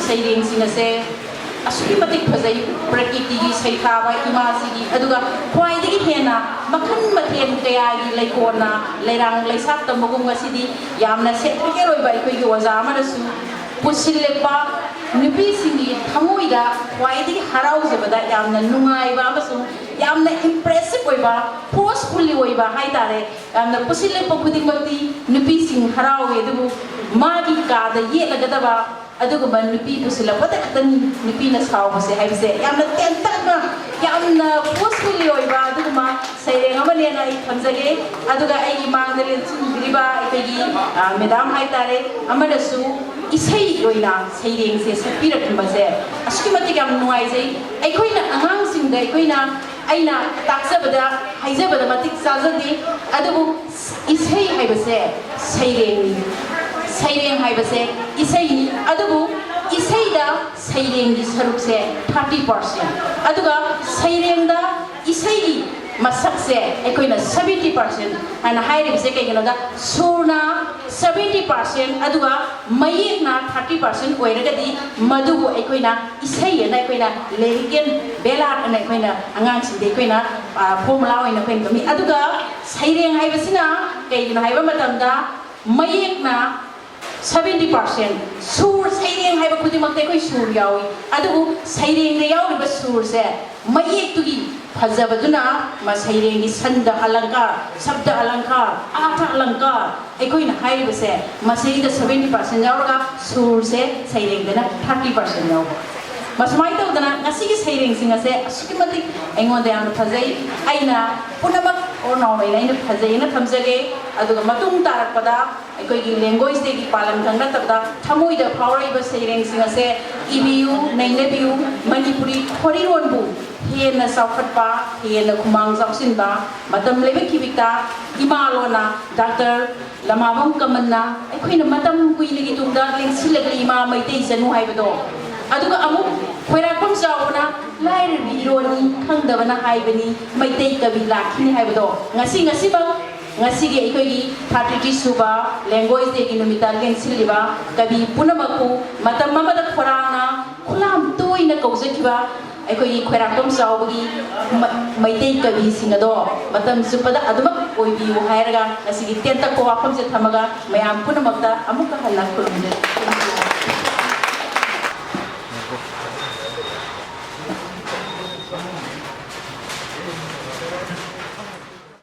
ꯁꯩꯔꯦꯡꯁꯤꯡ ꯑꯁꯦ ꯑꯁꯨꯛꯀꯤ ꯃꯇꯤꯛ ꯐꯖꯩ꯫ ꯄ꯭ꯔꯀꯤꯇꯤꯒꯤ ꯁꯩꯊꯥꯕ ꯏꯃꯥꯁꯤꯒꯤ, ꯑꯗꯨꯒ ꯈ꯭ꯋꯥꯏꯗꯒꯤ ꯍꯦꯟꯅ ꯃꯈꯜ ꯃꯊꯦꯜ ꯀꯌꯥꯒꯤ ꯂꯩꯀꯣꯟꯅ ꯂꯩꯔꯥꯡ ꯂꯩꯁꯥꯠ ꯇꯝꯕꯒꯨꯝ ꯉꯁꯤꯗꯤ ꯌꯥꯝꯅ ꯁꯦꯟꯇ꯭ꯔꯤꯀꯦꯜ ꯑꯣꯏꯕ ꯑꯩꯈꯣꯏꯒꯤ ꯑꯣꯖꯥ ꯑꯃꯅꯁꯨ ꯄꯨꯁꯤꯜꯂꯛꯄ ꯅꯨꯄꯤꯁꯤꯡꯒꯤ ꯊꯃꯣꯏꯗ ꯈ꯭ꯋꯥꯏꯗꯒꯤ ꯍꯔꯥꯎꯖꯕꯗ ꯌꯥꯝꯅ ꯅꯨꯡꯉꯥꯏꯕ ꯑꯃꯁꯨꯡ ꯌꯥꯝꯅ ꯏꯝꯄ꯭ꯔꯦꯁꯤꯞ ꯑꯣꯏꯕ, ꯐꯣꯔꯁꯐꯨꯜꯂꯤ ꯑꯣꯏꯕ ꯍꯥꯏꯇꯥꯔꯦ꯫ ꯌꯥꯝꯅ ꯄꯨꯁꯤꯜꯂꯛꯄ ꯈꯨꯗꯤꯡꯃꯛꯇꯤ ꯅꯨꯄꯤꯁꯤꯡ ꯍꯔꯥꯎꯏ, ꯑꯗꯨꯕꯨ ꯃꯥꯒꯤ ꯀꯥꯗ ꯌꯦꯠꯂꯒꯗꯕ ꯑꯗꯨꯒꯨꯝꯕ ꯅꯨꯄꯤ ꯄꯨꯁꯤꯜꯂꯛꯄꯗ ꯈꯛꯇꯅꯤ ꯅꯨꯄꯤꯅ ꯁꯥꯎꯕꯁꯦ ꯍꯥꯏꯕꯁꯦ ꯌꯥꯝꯅ ꯇꯦꯟꯇꯛꯅ, ꯌꯥꯝꯅ ꯐꯣꯔꯁꯐꯨꯜꯂꯤ ꯑꯣꯏꯕ ꯑꯗꯨꯒꯨꯝꯕ ꯁꯩꯔꯦꯡ ꯑꯃꯅꯦꯅ ꯑꯩ ꯊꯝꯖꯒꯦ꯫ ꯑꯗꯨꯒ ꯑꯩꯒꯤ ꯃꯥꯡꯗ ꯂꯦꯡꯁꯤꯟꯕꯤꯔꯤꯕ ꯑꯩꯈꯣꯏꯒꯤ, ꯑ, ꯃꯦꯗꯥꯝ ꯍꯥꯏꯇꯥꯔꯦ, ꯑꯃꯅꯁꯨ ꯏꯁꯩ ꯑꯣꯏꯅ ꯁꯩꯔꯦꯡꯁꯦ ꯁꯛꯄꯤꯔꯛꯈꯤꯕꯁꯦ ꯑꯁꯨꯛꯀꯤ ꯃꯇꯤꯛ ꯌꯥꯝ ꯅꯨꯡꯉꯥꯏꯖꯩ꯫ ꯑꯩꯈꯣꯏꯅ ꯑꯉꯥꯡꯁꯤꯡꯗ ꯑꯩꯈꯣꯏꯅ, ꯑꯩꯅ ꯇꯥꯛꯆꯕꯗ, ꯍꯥꯏꯖꯕꯗ ꯃꯇꯤꯛ ꯆꯥꯖꯗꯦ, ꯑꯗꯨꯕꯨ ꯏꯁꯩ ꯍꯥꯏꯕꯁꯦ ꯁꯩꯔꯦꯡꯅꯤ, ꯁꯩꯔꯦꯡ ꯍꯥꯏꯕꯁꯦ ꯏꯁꯩꯅꯤ꯫ ꯑꯗꯨꯕꯨ ꯏꯁꯩꯗ ꯁꯩꯔꯦꯡꯒꯤ ꯁꯔꯨꯛꯁꯦ ꯊꯥꯔꯇꯤ ꯄꯥꯔꯁꯦꯟ, ꯑꯗꯨꯒ ꯁꯩꯔꯦꯡꯗ ꯏꯁꯩꯒꯤ ꯃꯁꯛꯁꯦ ꯑꯩꯈꯣꯏꯅ ꯁꯕꯦꯟꯇꯤ ꯄꯥꯔꯁꯦꯟ ꯍꯥꯏꯅ ꯍꯥꯏꯔꯤꯕꯁꯦ ꯀꯩꯒꯤꯅꯣꯗ, ꯁꯨꯔꯅ ꯁꯕꯦꯟꯇꯤ ꯄꯥꯔꯁꯦꯟ ꯑꯗꯨꯒ ꯃꯌꯦꯛꯅ ꯊꯥꯔꯇꯤ ꯄꯥꯔꯁꯦꯟ ꯑꯣꯏꯔꯒꯗꯤ, ꯃꯗꯨꯕꯨ ꯑꯩꯈꯣꯏꯅ ꯏꯁꯩ ꯑꯅ ꯑꯩꯈꯣꯏꯅ ꯂꯤꯔꯤꯀꯦꯜ ꯕꯦꯂꯥꯗ ꯑꯅ ꯑꯩꯈꯣꯏꯅ ꯑꯉꯥꯡꯁꯤꯡꯗ ꯑꯩꯈꯣꯏꯅ, ꯑ, ꯐꯣꯔꯃꯨꯂꯥ ꯑꯣꯏꯅ ꯑꯩꯈꯣꯏꯅ ꯇꯝꯃꯤ꯫ ꯑꯗꯨꯒ ꯁꯩꯔꯦꯡ ꯍꯥꯏꯕꯁꯤꯅ ꯀꯩꯒꯤꯅꯣ ꯍꯥꯏꯕ ꯃꯇꯝꯗ, ꯃꯌꯦꯛꯅ ꯁꯕꯦꯟꯇꯤ ꯄꯥꯔꯁꯦꯟ, ꯁꯨꯔ, ꯁꯩꯔꯦꯡ ꯍꯥꯏꯕ ꯈꯨꯗꯤꯡꯃꯛꯇ ꯑꯩꯈꯣꯏ ꯁꯨꯔ ꯌꯥꯎꯏ꯫ ꯑꯗꯨꯕꯨ ꯁꯩꯔꯦꯡꯗ ꯌꯥꯎꯔꯤꯕ ꯁꯨꯔꯁꯦ ꯃꯌꯦꯛꯇꯨꯒꯤ ꯐꯖꯕꯗꯨꯅ ꯃꯁꯩꯔꯦꯡꯒꯤ ꯁꯟꯗ ꯑꯂꯪꯀꯥꯔ, ꯁꯕꯗ ꯑꯂꯪꯀꯥꯔ, ꯑꯥꯔꯊ ꯑꯂꯪꯀꯥꯔ ꯑꯩꯈꯣꯏꯅ ꯍꯥꯏꯔꯤꯕꯁꯦ, ꯃꯁꯤꯗ ꯁꯕꯦꯟꯇꯤ ꯄꯥꯔꯁꯦꯟ ꯌꯥꯎꯔꯒ ꯁꯨꯔꯁꯦ ꯁꯩꯔꯦꯡꯗꯅ ꯊꯥꯔꯇꯤ ꯄꯥꯔꯁꯦꯟ ꯌꯥꯎꯕ꯫ ꯃꯁꯨꯃꯥꯏꯅ ꯇꯧꯗꯅ ꯉꯁꯤꯒꯤ ꯁꯩꯔꯦꯡꯁꯤꯡ ꯑꯁꯦ ꯑꯁꯨꯛꯀꯤ ꯃꯇꯤꯛ ꯑꯩꯉꯣꯟꯗ ꯌꯥꯝꯅ ꯐꯖꯩ꯫ ꯑꯩꯅ ꯄꯨꯝꯅꯃꯛ ꯑꯣꯔ ꯅꯥꯎꯃꯩꯅ ꯑꯩꯅ ꯐꯖꯩꯅ ꯊꯝꯖꯒꯦ꯫ ꯑꯗꯨꯒ ꯃꯇꯨꯡ ꯇꯥꯔꯛꯄꯗ ꯑꯩꯈꯣꯏꯒꯤ language dayꯒꯤ ꯄꯥꯂꯟꯈꯛ ꯅꯠꯇꯕꯗ ꯊꯃꯣꯏꯗ ꯐꯥꯎꯔꯛꯏꯕ ꯁꯩꯔꯦꯡꯁꯤꯡ ꯑꯁꯦ ꯏꯕꯤꯌꯨ, ꯅꯩꯅꯕꯤꯌꯨ꯫ ꯃꯅꯤꯄꯨꯔꯤ ꯈꯣꯔꯤꯔꯣꯟꯕꯨ ꯍꯦꯟꯅ ꯆꯥꯎꯈꯠꯄ, ꯍꯦꯟꯅ ꯈꯨꯃꯥꯡ ꯆꯥꯎꯁꯤꯟꯕ, ꯃꯇꯝ ꯂꯩꯕ ꯈꯤꯕꯤꯛꯇ ꯏꯃꯥ ꯂꯣꯟꯅ ꯗꯥꯛꯇꯔ ꯂꯃꯥꯕꯝ ꯀꯃꯜꯅ ꯑꯩꯈꯣꯏꯅ ꯃꯇꯝ ꯀꯨꯏꯅꯒꯤ ꯇꯨꯡꯗ ꯂꯦꯡꯁꯤꯜꯂꯒ ꯏꯃꯥ ꯃꯩꯇꯩ ꯆꯅꯨ ꯍꯥꯏꯕꯗꯣ, ꯑꯗꯨꯒ ꯑꯃꯨꯛ ꯈꯣꯏꯔꯥꯛꯄꯝ ꯆꯥꯎꯕꯅ ꯂꯥꯏꯔꯕꯤ ꯏꯔꯣꯟꯅꯤ ꯈꯪꯗꯕꯅ ꯍꯥꯏꯕꯅꯤ ꯃꯩꯇꯩ ꯀꯕꯤ ꯂꯥꯛꯈꯤꯅꯤ ꯍꯥꯏꯕꯗꯣ, ꯉꯁꯤ ꯉꯁꯤꯃꯛ ꯉꯁꯤꯒꯤ ꯑꯩꯈꯣꯏꯒꯤ ꯊꯥꯔꯇꯤ ꯊ꯭ꯔꯤ ꯁꯨꯕ language dayꯒꯤ ꯅꯨꯃꯤꯠꯇ ꯂꯦꯡꯁꯤꯜꯂꯤꯕ ꯀꯕꯤ ꯄꯨꯝꯅꯃꯛꯄꯨ ꯃꯇꯝ ꯑꯃꯗ ꯈꯣꯔꯥꯡꯅ ꯈꯨꯂꯥꯝ ꯇꯣꯏꯅ ꯀꯧꯖꯈꯤꯕ ꯑꯩꯈꯣꯏꯒꯤ ꯈꯣꯏꯔꯥꯛꯄꯝ ꯆꯥꯎꯕꯒꯤ ꯃ-, ꯃꯩꯇꯩ ꯀꯕꯤꯁꯤꯡ ꯑꯗꯣ ꯃꯇꯝ ꯆꯨꯞꯄꯗ ꯑꯗꯨꯃꯛ ꯑꯣꯏꯕꯤꯌꯨ ꯍꯥꯏꯔꯒ ꯉꯁꯤꯒꯤ ꯇꯦꯟꯇꯛꯄ ꯋꯥꯐꯝꯁꯦ ꯊꯝꯃꯒ ꯃꯌꯥꯝ ꯄꯨꯝꯅꯃꯛꯇ ꯑꯃꯨꯛꯀ ꯍꯟꯅ ꯈꯨꯔꯨꯝꯖꯔꯤ꯫